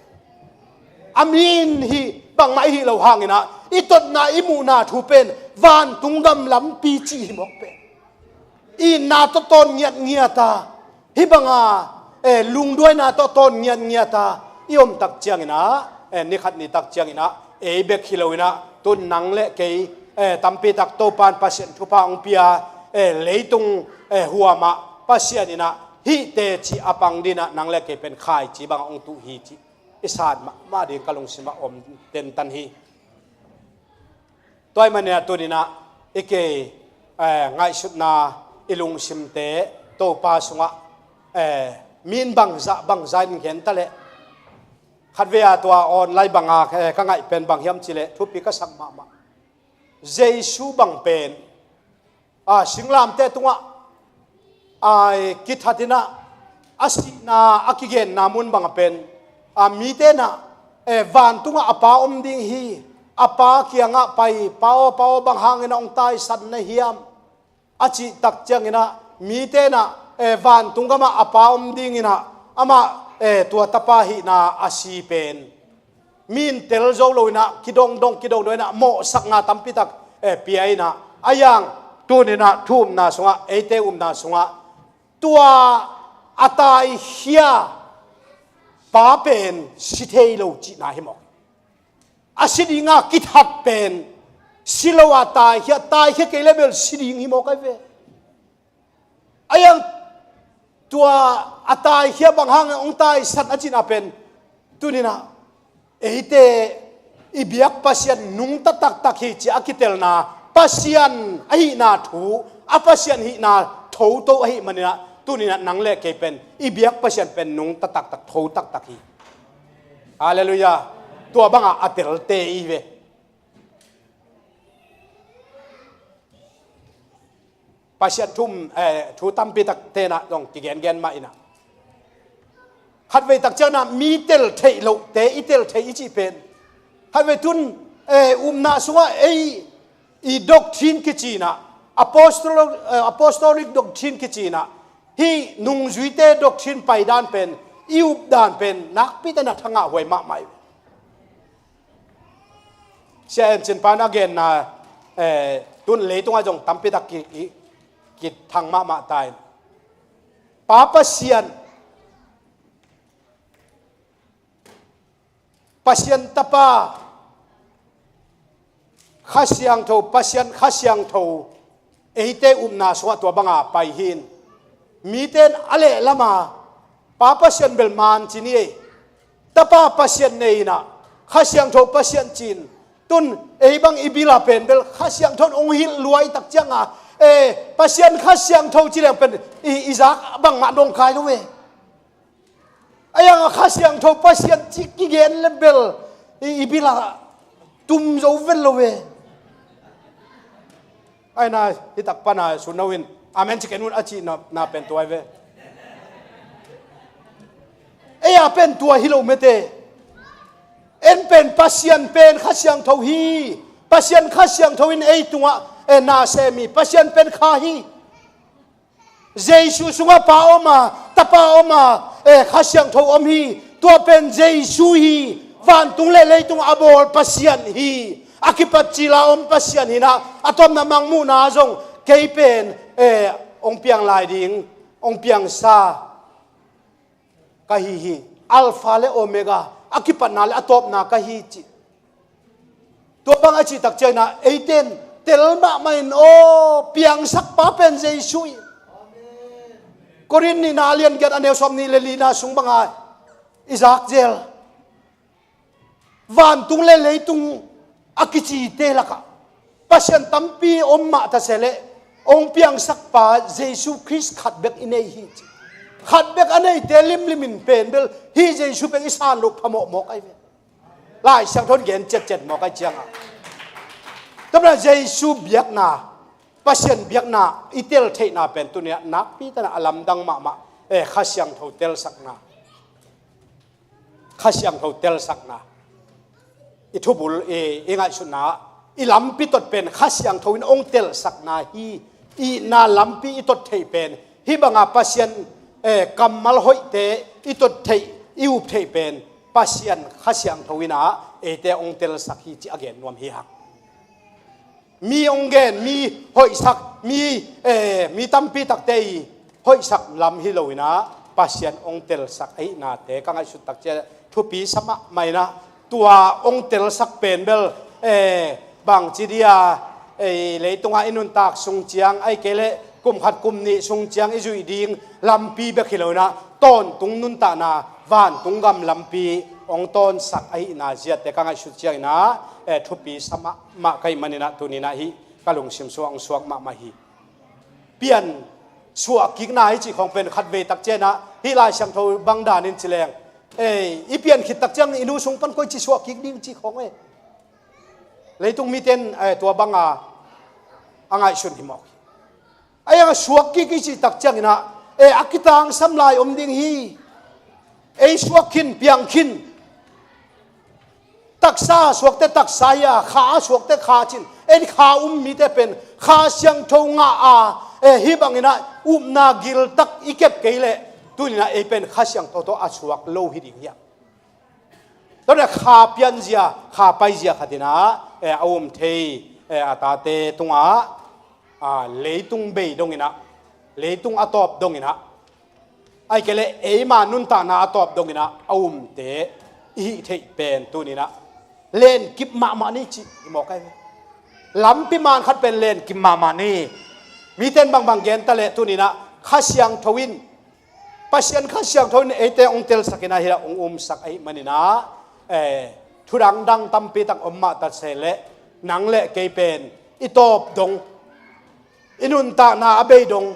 A min hi bangmah i hih loh hangin ah, i totna, i muhna thu pen vantung gam lampi cih hi mawk pen. I itna tawh tawn ngiatngiat a, hih banga, eh, lungduaina tawh tawn ngiatngiat a i om tak ciangin ah, eh, ni khat ni tak ciangin ah, ei bek hi lo-in ah, tun nang le kei, eh, tampi tak Topa'n Pasian thupha hong pia, eh, leitung, eh, huamah Pasian in ah hih teci a pang dingin ah nang le kei pen khaici bangah hong tuh hi cih i san mahmah ding ka lungsimah om tentan hi. Tua ahih manin ah tuni-in ah i kei, eh, ngaihsutna, i lungsimte Topa sungah, eh, mi in bangzah bangzah in gen ta leh, khatvei a tua online banga, eh, ka ngaih pen bang hiam cih leh, thupi ka sak mahmah. Jesu bang pen, ah, singlamteh tungah, ah, kithat in ah, a sihna, a kigenna mun bang a pen, ah, mite in ah, eh, vantungah a Pa om ding hi, a Pa kiangah pai, Pa aw, Pa aw, bang hangin ah hong taisan na hiam, a cih tak ciangin ah, mite in ah, eh, vantung gamah a Pa om dingin ah, amah, eh, tua tapa hihna a si pen mi in tel zo lo-in ah, kidongdong, kidongdong in ah, mawhsakna tampi tak, eh, pia in ah, a yang tuni-in ah thu upna sungah, eite upna sungah, tua a taikhia pa pen si thei lo cihna hi mawk. A si dinga kithat pen, si lo a taikhia, taikhia kei leh bel si ding hi mawk ahi ve. A yang tua a taikhia bang hangin hong taisan a cihna pen, tuni-in ah eite i biak Pasian nungta taktak hi ci a kitelna, Pasian ahihna thu, a Pasian hihna thoto ahih manin ah, tuni-in ah nang le kei pen i biak Pasian pen nungta taktak, tho taktak hi. Halleluiah. Tua bangah a telte i hi ve. Pasian thu, eh, thu tampi tak tenah zong kigengen mah inah, khatvei tak cianah mi tel theih lohte i tel theih i cih pen, khatvei tun, eh, upna sungah ei i doctrine kicinah, apostolic, eh, apostolic doctrine kicinah, hih nungzuite doctrine paidan pen, i updan pen nakpi tenah thangah huai mahmah i. Sia En Cin Pa in a genna, eh, tun leitungah zong tampi tak ki, ki, kithang mahmah ta in, Pa Pasian, Pasian Tapa, Kha Siangtho, Pasian Kha Siangtho, eite upna sungah tua banga pai hi in, mite in a lehlama Pa Pasian bel man ci ni ei, Tapa Pasian nei inah, Kha Siangtho Pasian ci in, tun ei bang i bila pen bel Kha Siangtho in hong hilh luai tak cianga, eh, Pasian Kha Siangtho ci leng pen i, i zak bangmah dong kai lo ve. A iang a Kha Siangtho Pasian ci kigen le bel i, i bila tum zo vet lo ve. Aina hi tak pana sun no in amen ci ken un a ci na, na pen tua hi ve. Ei a pen tua hi lo mete. En pen Pasian pen Kha Siangtho hi. Pasian Kha Siangtho in ei tungah, eh, na sem hi. Pasian pen Kha hi. Jesu sungah Pa om a, Tapa om a, eh, Kha Siangtho om hi. Tua pen Jesu hi. Vantung le leitung a bawl Pasian hi. A kipat cila om Pasian hinah, a tawpna mangmuhna zong kei pen, eh, hong piang lai ding, hong piangsa ka hi hi. Alpha le Omega, a kipatna le a tawpna ka hi ci. Tua bang a cih tak cianginah eite in tel mahmah in aw, piangsak pa pen Jesu hi. Korin nihna a lian giat a neu sawm nih le lina sung banga i zak zel. Vantung le leitung a kicite lakah Pasian tampi om mah ta se leh hong piangsak pa Jesu Khrist khat bek i nei hi ci. Khat bek a neite limlim in pen bel hih Jesu bek i san loh phamawh mawk ahi ve. Lai Siangtho in gen ciatciat mawk ahi cianga. Tua manin Jesu biakna, Pasian biakna i tel theihna pen tuni-ah nakpi tanah a lamdang mahmah, eh, Kha Siangtho telsakna. Kha Siangtho telsakna. I thubul, i, i ngaihsutna, i lampi tot pen Kha Siangtho in hong telsakna hi. I itna lampi i tot theih pen hih banga Pasian, eh, kammal hoihte i tot theih, i up theih pen Pasian Kha Siangtho inah eite hong telsak hi ci a gen nuam hi hang. Mi hong gen, mi hoihsak, mi, eh, mi tampi takte i hoihsak lam hi loinah Pasian hong telsak ahihnate ka ngaihsut tak ciah thupi sa mahmah inah, tua hong telsak pen bel, eh, bangci dia, eh, leitungah i nuntak sung ciang, ahih kei leh kum khat kum nih sung ciang i zuih ding lampi bek hi loinah tawntung nuntakna vantung gam lampi hong tawnsak ahihna ziate ka ngaihsut cianginah, eh, thupi sa mahmah ka hih maninah tuninah hih ka lungsim suak hong suak mahmah hi. Pian suahkikna i cih khawng pen khatvei tak cianah hih Lai Siangtho bang danin ci leng, eh, i pian khit tak ciang i nu sung pan koi ci suahkik ding cih khawng eh. Leitung mite in, eh, tua banga a ngaihsun hi mawk hi. A iang a suakkik i cih tak cianginah, eh, a kitangsam lai om ding hi. Ei suak khin, piang khin. Taksa a suakte taksa hi a, kha a suakte kha cin. En kha um mite pen Kha Siangtho ngah a, eh, hih banginah upna giltak i kep kei leh tuninah ei pen Kha Siangtho tawh a suak lo hi ding hi a. Tuninah kha pianzia, kha paizia khatinah, eh, a um thei, eh, a tate tungah, ah, leitung bei donginah, leitung a tawp donginah, ahih kei leh eima nuntakna a tawp donginah a umte i hih theih pen tuninah lenkip mahmah ni cih i mawk ahi ve. Lampi man khat pen lenkip mahmah ni. Mite in bangbang gen ta leh tuninah Kha Siangtho in, Pasian Kha Siangtho in eite hong telsak inah hih hong umsak ahih maninah, eh, thudangdang tampi tak om mah ta se leh nang le kei pen i tawp dong, i nuntakna a bei dong,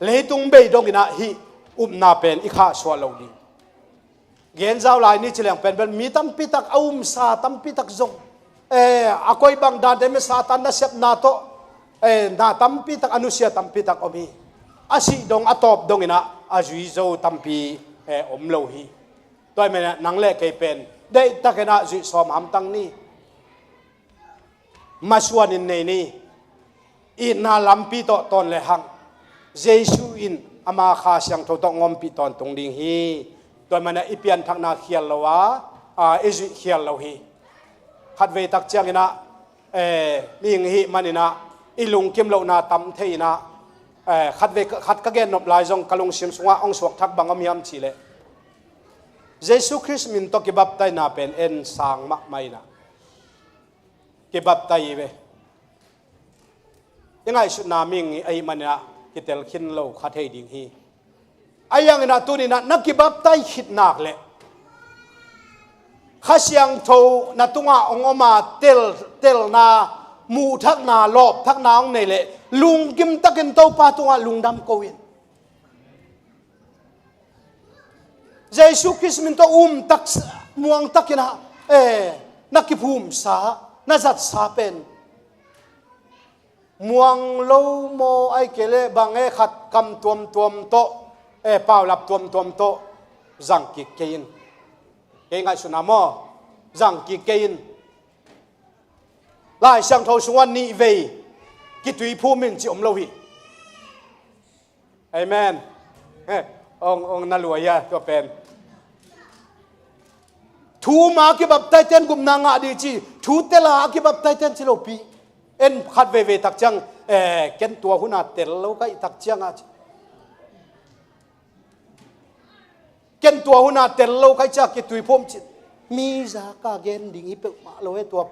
leitung bei donginah hih upna pen i khahsuah lo ding. Genzau lai ni ci leng pen bel mi tampi tak a umsa tampi tak zong, eh, a koi bang dante mah Satan nasepna tawh, eh, na tampi tak a nusia tampi tak om hi. A sih dong a tawp dong inah a zui zo tampi, eh, om lo hi. Tua ahih manin ah nang le kei pen deihtakin ah zuih sawm hamtang ni. Masuanin nei ni. Itna lampi tawh tawn lehang Jesu in ama Kha Siangtho tawh hong ompih tawntung ding hi. Tua ahih manin ah i pianthakna khial lo a, a, i zuih khial lo hi. Khatvei tak ciangin ah, eh, mihing i hih manin ah i lungkim lohna tam thei inah, eh, khatvei khat ka gennop lai zong ka lungsim sungah hong suakthak bang om hiam cihleh, Jesu Khrist min tawh kibaptaina pen en sang mahmah inah kibaptai hi ve. I ngaihsutna mihing i ahih manin ah kitel khin lo kha thei ding hi. Ahi hangin ah tuni inah na kibaptai khit nak leh Kha Siangtho na tungah hong om a, tel, telna, muhthakna, lawpthakna hong nei leh lungkim takin Topa tungah lungdam ko in. Jesu Khrist min tawh um tak, muang takin ah, eh, na kiphumsa, na zatsa pen muang lo maw, ahih kei leh bang e, khat kam tuamtuam tawh, eh, paulap tuamtuam tawh zang kik kei in. Kei ngaihsutna maw, zang kik kei in. Lai Siangtho sungah nih vei kituiphum in ci om lo hi. Amen. Eh, ong, ong na lua hia tua pen. Thu um a kibaptaite'n gupna ngah ding ci, thu tel a kibaptaite'n ci lopi. En khat veivei tak ciang, eh, ken tua hun a tel lo ka hih tak ciang a ci. Ken tua hun a tel lo ka hih ciang kituiphum ci. Mi zak a gen ding hi peuhmah lo e, tua,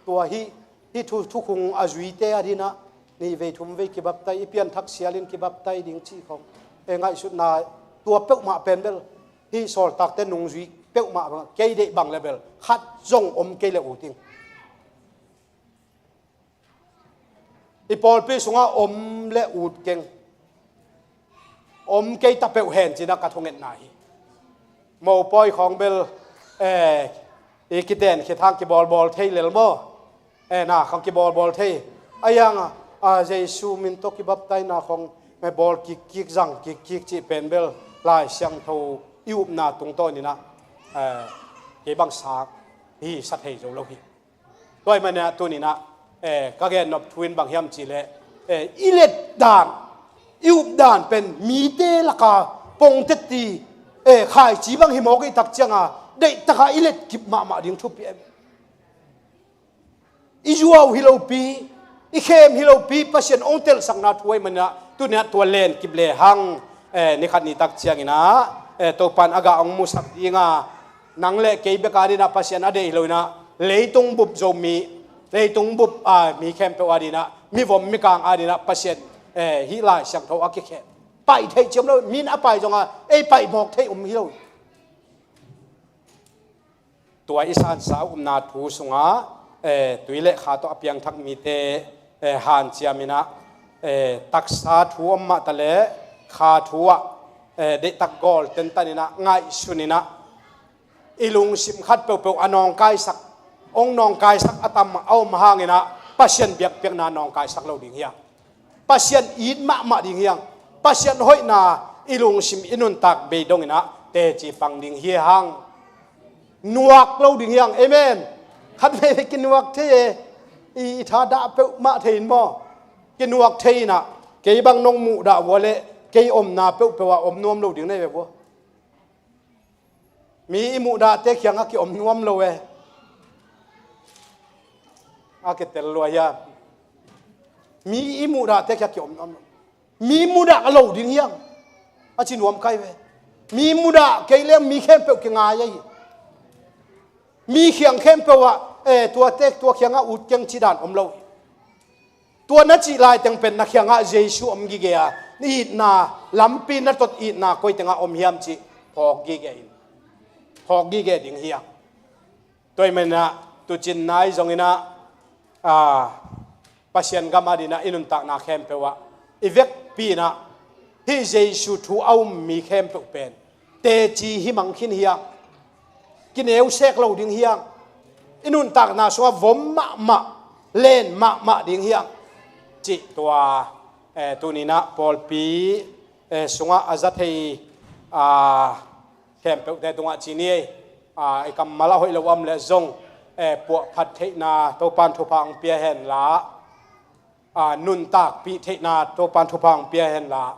tua hih, hih thu, thukhun a zuite a ding inah nih vei thum vei kibaptai, i pianthak sialin kibaptai ding cih khong. Eh, ngaihsutna tua peuhmah pen bel hih sawltakte nungzui peuhmah bang, kei deih bang leh bel khat zong om kei leh ut ing. I pawlpi sungah om leh ut keng. Om kei ta peuh hen ci-in ah ka thungetna hi. Mopawi khawng bel, eh, i kiten khit hang kibawlbawl thei lel maw? Eh, na khawng kibawlbawl thei. Ahi hang a, a, Jesu min tawh kibaptaina khawng, eh, bawl kikkik, zang kikkik cih pen bel Lai Siangtho i upna tungtawn in ah, eh, kei bang sak hi sa thei zo lo hi. Tua ahih manin ah tuni-in ah, eh, ka gennop thu in bang hiam cih leh, eh, i let dan, i up dan pen mite lak a pongtet ti, eh, khaici bang hi mawk i tak ciang a, deihtak a i let kip mahmah ding thupi em. I zuau hi lopi, i khem hi lopi, Pasian hong telsakna thu ahih manin ah, tuni-in ah tua len kip lehang, eh, ni khat ni tak ciangin ah, eh, Topa'n a gah hong musak ding a, nang leh kei bek a ding ah Pasian a deih hi lo-in ah, leitung bup Zomi, leitung bup, ah, mi khempeuh a ding ah, mivom mikang a ding ah Pasian, eh, hih Lai Siangtho a kikhen pai theih ci om lo, mi in a pai zong a, ei pai mawk theih om hi lo. Tua i sansa upna thu sungah, eh, tui le kha tawh a piangthak mite, eh, hanciam in ah, eh, taksa thu om mah ta leh kha thu ah, eh, deihtak gawl tentan in ah, ngaihsun in ah, i lungsim khat peuhpeuh a nawngkaisak, hong nawngkaisak a tam a om hangin ah, Pasian biakpiakna nawngkaisak lo ding hi hang. Pasian it mahmah ding hi hang. Pasian hoihna i lungsim i nuntak bei dongin ah teci pang ding hi hang. Nuak lo ding hi hang. Amen. Khat veivei kinuak thei e. I, i thadah peuhmah thei in maw? Kinuak thei in ah, kei bang nong muhdah uh a leh kei omna peuhpeuh ah om nuam lo ding na hi ve uh. Mi i muhdahte kiangah kiom nuam lo e. A kitel lua hiam? Mi i muhdahte kiangah kiom nuam lo. Mi mudah lo ding hi hang. A ci nuam ka hi ve. Mi mudah kei leng mi khempeuh kingai ahi. Mi kiang khempeuh ah, eh, tuate, tua kiangah ut keng ci dan om lo hi. Tua na cih laiteng pen na kiangah Jesu om gige a, itna lampi na tot itna koi tengah om hiam cih phawk gige in, phawk gige ding hi hang. Tua ahih manin ah tuucin nai zongin ah, ah, Pasian gam a ding ah i nuntakna khempeuh ah i vekpi in ah hih Jesu thu a um mi khempeuh pen teci hi mang khin hi hang. kineusek lo ding hiang. I nuntakna sungah vom mahmah, len mahmah ding hiang. Cih tua, eh, tuninah pawlpi, eh, sungah a za thei, ah, khempeuhte tungah ci ni ei, ah, i kammal a hoih lo a om leh zong, eh, puahphat theihna Topan thupha hong pia henla, ah, nuntakpih theihna Topan thupha hong pia henla,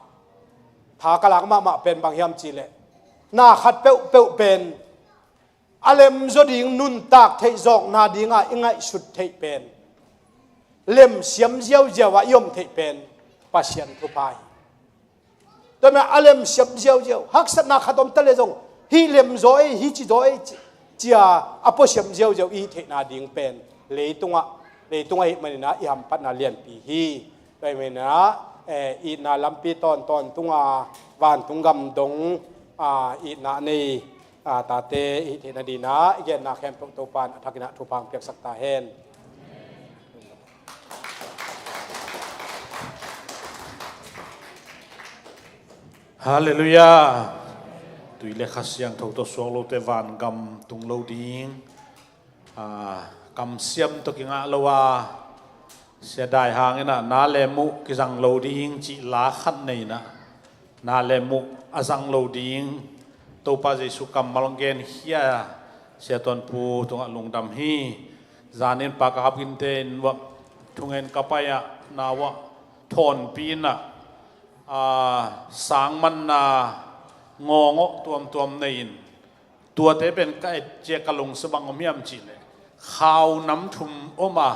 tha ka lak mahmah pen bang hiam cihleh, na khat peuhpeuh pen a lemzaw ding nuntak theih zawkna dinga i ngaihsut theih pen, lemsiam ziauziau ah i om theih pen Pasian thupha hi. Tua manin a lemsiam ziauziau, haksatna khat om ta leh zong, hih lemzaw ei, hih cizaw ei, ci, cia a puasiam ziauziau i hih theihna ding pen leitungah, leitungah hih maninah i hamphatna lianpi hi. Tua hih maninah, eh, itna lampi tawntawn tunga vantung gam dong, ah, itna nei, ah, tate i hih theihna dinah i genna khempeuh Topan a thakinah thupha hong piaksak ta hen. Halleluiah. Tui le Kha Siangtho tawh suak lote vangam tung lo ding. Ah, kamsiam tawh kingah lo a, sia Dai Hang inah na le muh kizang lo ding cih la khat nei inah, na le muh a zang lo ding Topa Jesu kammal hong genkhia Sia Tuan Pu tungah lungdam hi. Zanin Pa Ka Hap Ginte in uah thungen ka pai ah, na uah thawnpi inah, ah, sangmanna ngawngawh tuamtuam nei in, tuate pen ka et ciang ka lungsim bang om hiam cihleh, khau nam thum om a,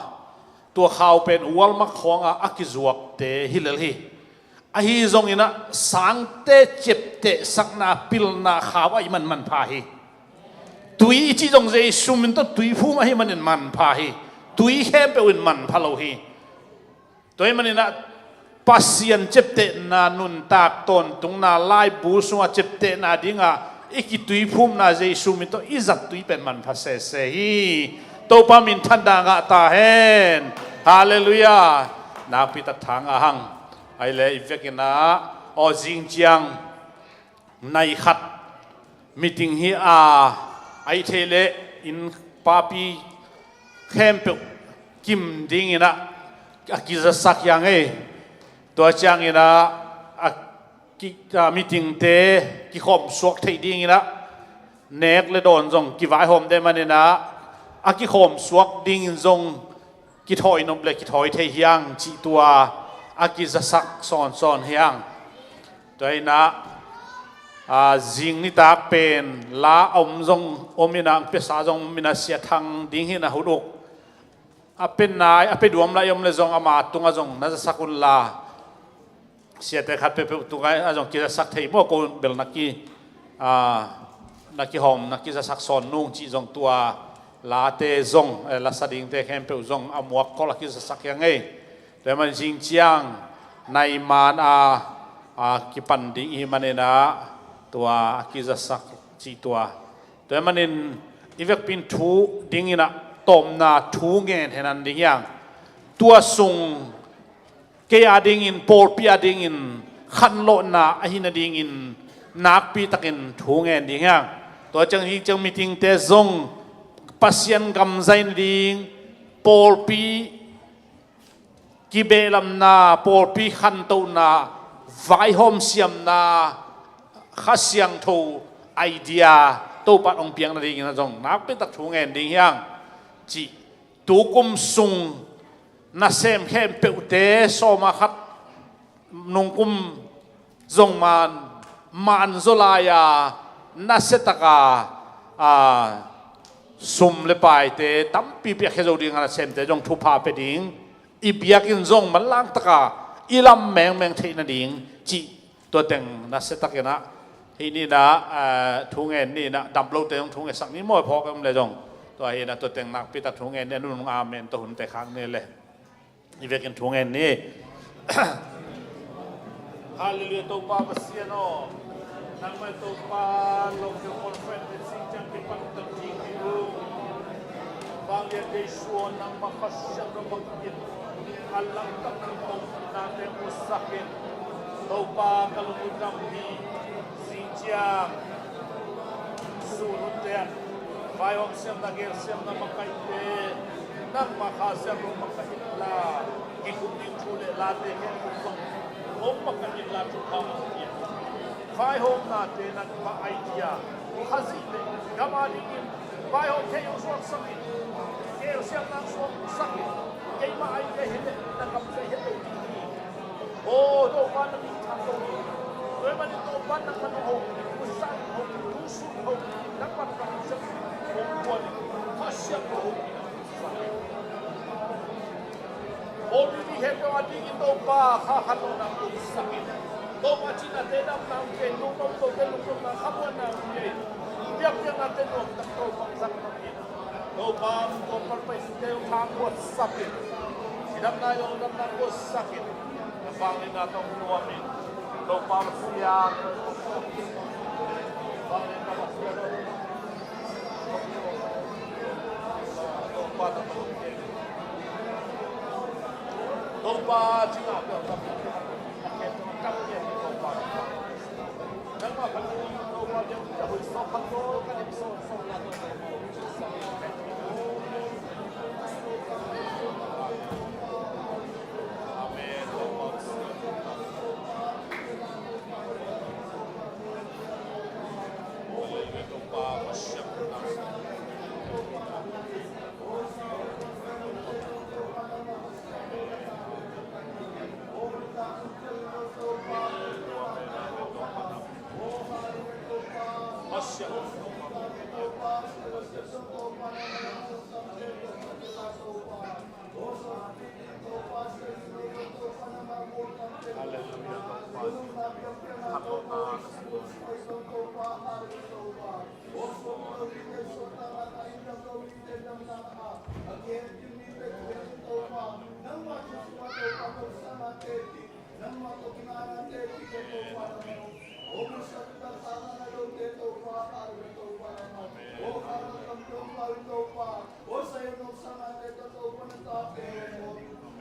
tua khau pen Walmart khawngah a kizuakte hi lel hi. Ahi zonginah sangte ciaptehsakna pilna khau ahih man manpha hi. Tui i cih zong Jesu min tawh tuiphum ahih manin manpha hi. Tui khempeuh in manpha lo hi. Tua hih maninah Pasian ciaptehna nuntak tawntungna laibu sungah ciaptehna dingah i kituiphumna Jesu min tawh i zat tui pen manpha sese hi. Topa minthanna ngah ta hen. Halleluiah. Nakpi tak tha ngah hang. Ahih leh i vekinah aw zing ciang nai khat meeting hi a, ahih theih leh inn papi khempeuh kim dinginah a kizasak hiang ei. Tua cianginah a ki, a meetingte kikhawm suak theih dinginah nek le dawn zong kivaihawm deuh maninah a kikhawm suak dingin zong kithawi nop le kithawi thei hiang cih tua a kizasak sawnsawn hiang. Tua inah, a, zing nitak pen la a om zong om inah, pesa zong om inah, Sia Thang ding hi inah hun uk. A pe nai, a pe duam lai om le zong ama tungah zong na zasak unla. Siate khat peuhpeuh tungah a zong kizasak thei maw, ko bel na ki, a, na kihawm, na kizasak sawn nung cih zong tua late zong, eh, lasa dingte khempeuh zong a muak khol a kizasak hiang ei. Tua hih manin zing ciang nai man a, a kipan ding i hih maninah tua a kizasak cih tua. Tua hih manin i vekpi in thu dinginah tawpna thu ngen henan ding hiang. Tua sung kei a dingin, pawlpi a dingin khanlawhna ahi nadingin nakpi takin thu ngen ding hiang. Tua ciang hi ciang meetingte zong Pasian gam zai nading, pawlpi kibehlamna, pawlpi khantohna, vaihawm siamna, Kha Siangtho idea Topa hong piak nadingin zong nakpi tak thu ngen ding hiang cih. Tukum sung nasem khempeuhte sawma khat nungkum zong man, man zaw lai-a nasiataka, a, sum le paite tampi piakkhia zo ding a nasemte zong thupha pia ding, i biakinn zong manlangtaka i lam mengmeng theih nading cih tua teng nasiatakinah hih ninah, a, thu ngen ninah, dam lote zong thu ngetsak ni maw, phawk om le zong. Tua hinah tua teng nakpi tak thu ngen ni, a nunung amen tawh hunte khak ni le. I vekin thu ngen ni. Halleluiah, Topa Pasian aw. Nangmah Topa, local conference zing ciang kipan tak ding hi uh. Vanglian Jesu aw, nangmah Kha Siangtho bangin a lamtak nang tawh nate musak in. Topa, ka lungdam hi. Zing ciang sun hunte an Vaihawm siamna, gel siamna makaihte, nangmah Kha Siangtho makaih inla, kikum ding thu le late khempeuh zong hong makaih inla thupha hong pia. Vaihawmnate nangmah idea, Khazih le gam a dingin vaihawm theih hong suaksak in, gel siamna hong suaksak in, keimah idea hi leh na gam zai het lo ding hi. Aw Topa, na min thang lo hi. Tua ahih manin Topa, nangmah hong hopih, hong sang hopih, hong sun hopih, nangmah hong hopih, hong kuan in, Kha Siangtho hong pia. Aw mi khempeuh a dingin Topa, kha khat lo nang hong sak in. Topa, cinate damna hong pia in, lungdamnate lungdamna, khamuanna hong pia in, biakpiaknate nuamtak Topa hong zang in. Topa, tua palpai sute uh thang kuatsak in, cidamna zong damna kuatsak in, na vangliatna tawh nuam in, Topa Pasian, vangliatna Pasian, Topa na tawh Topa, cina pia, Topa,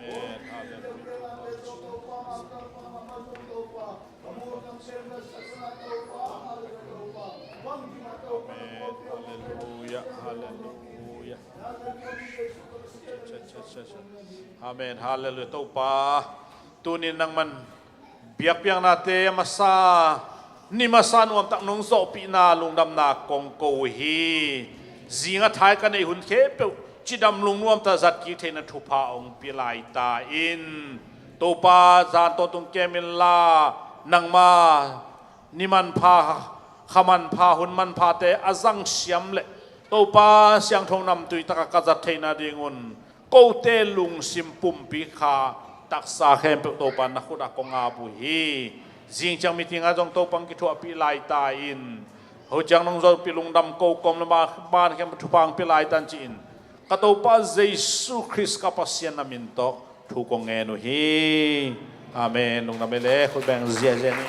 Amen. Hallelujah. Amen. Hallelujah. Hallelujah. Amen. Hallelujah. Topa, tuni nangman biakpiaknate a masa, ni masa nuamtak nong zawhpihna lungdamna kong ko uh hi. Zinga thai ka neih hun khempeuh cidam lungnuamtak zat kik theihna thupha hong pia lai ta in. Topa, zan tawntung kem inla, nangma ni manpha, kha manpha, hun manphate a zang siam le Topa, siangtho namtui taka ka zat theihna dingun kote lungsim pumpi kha taksa khempeuh Topa na khut ah kong ap uh hi. Zing ciang meeting ah zong Topa hong kithuahpih lai ta in. Ho ciang nong zawhpih lungdam ko kawm le ma, man khempeuh thupha hong pia lai ta in ci-in ka Topa Jesu Khrist ka Pasian na min tawh thu kong ngen uh hi. Amen. Lungdam ei le, khut beng ziahziah ni.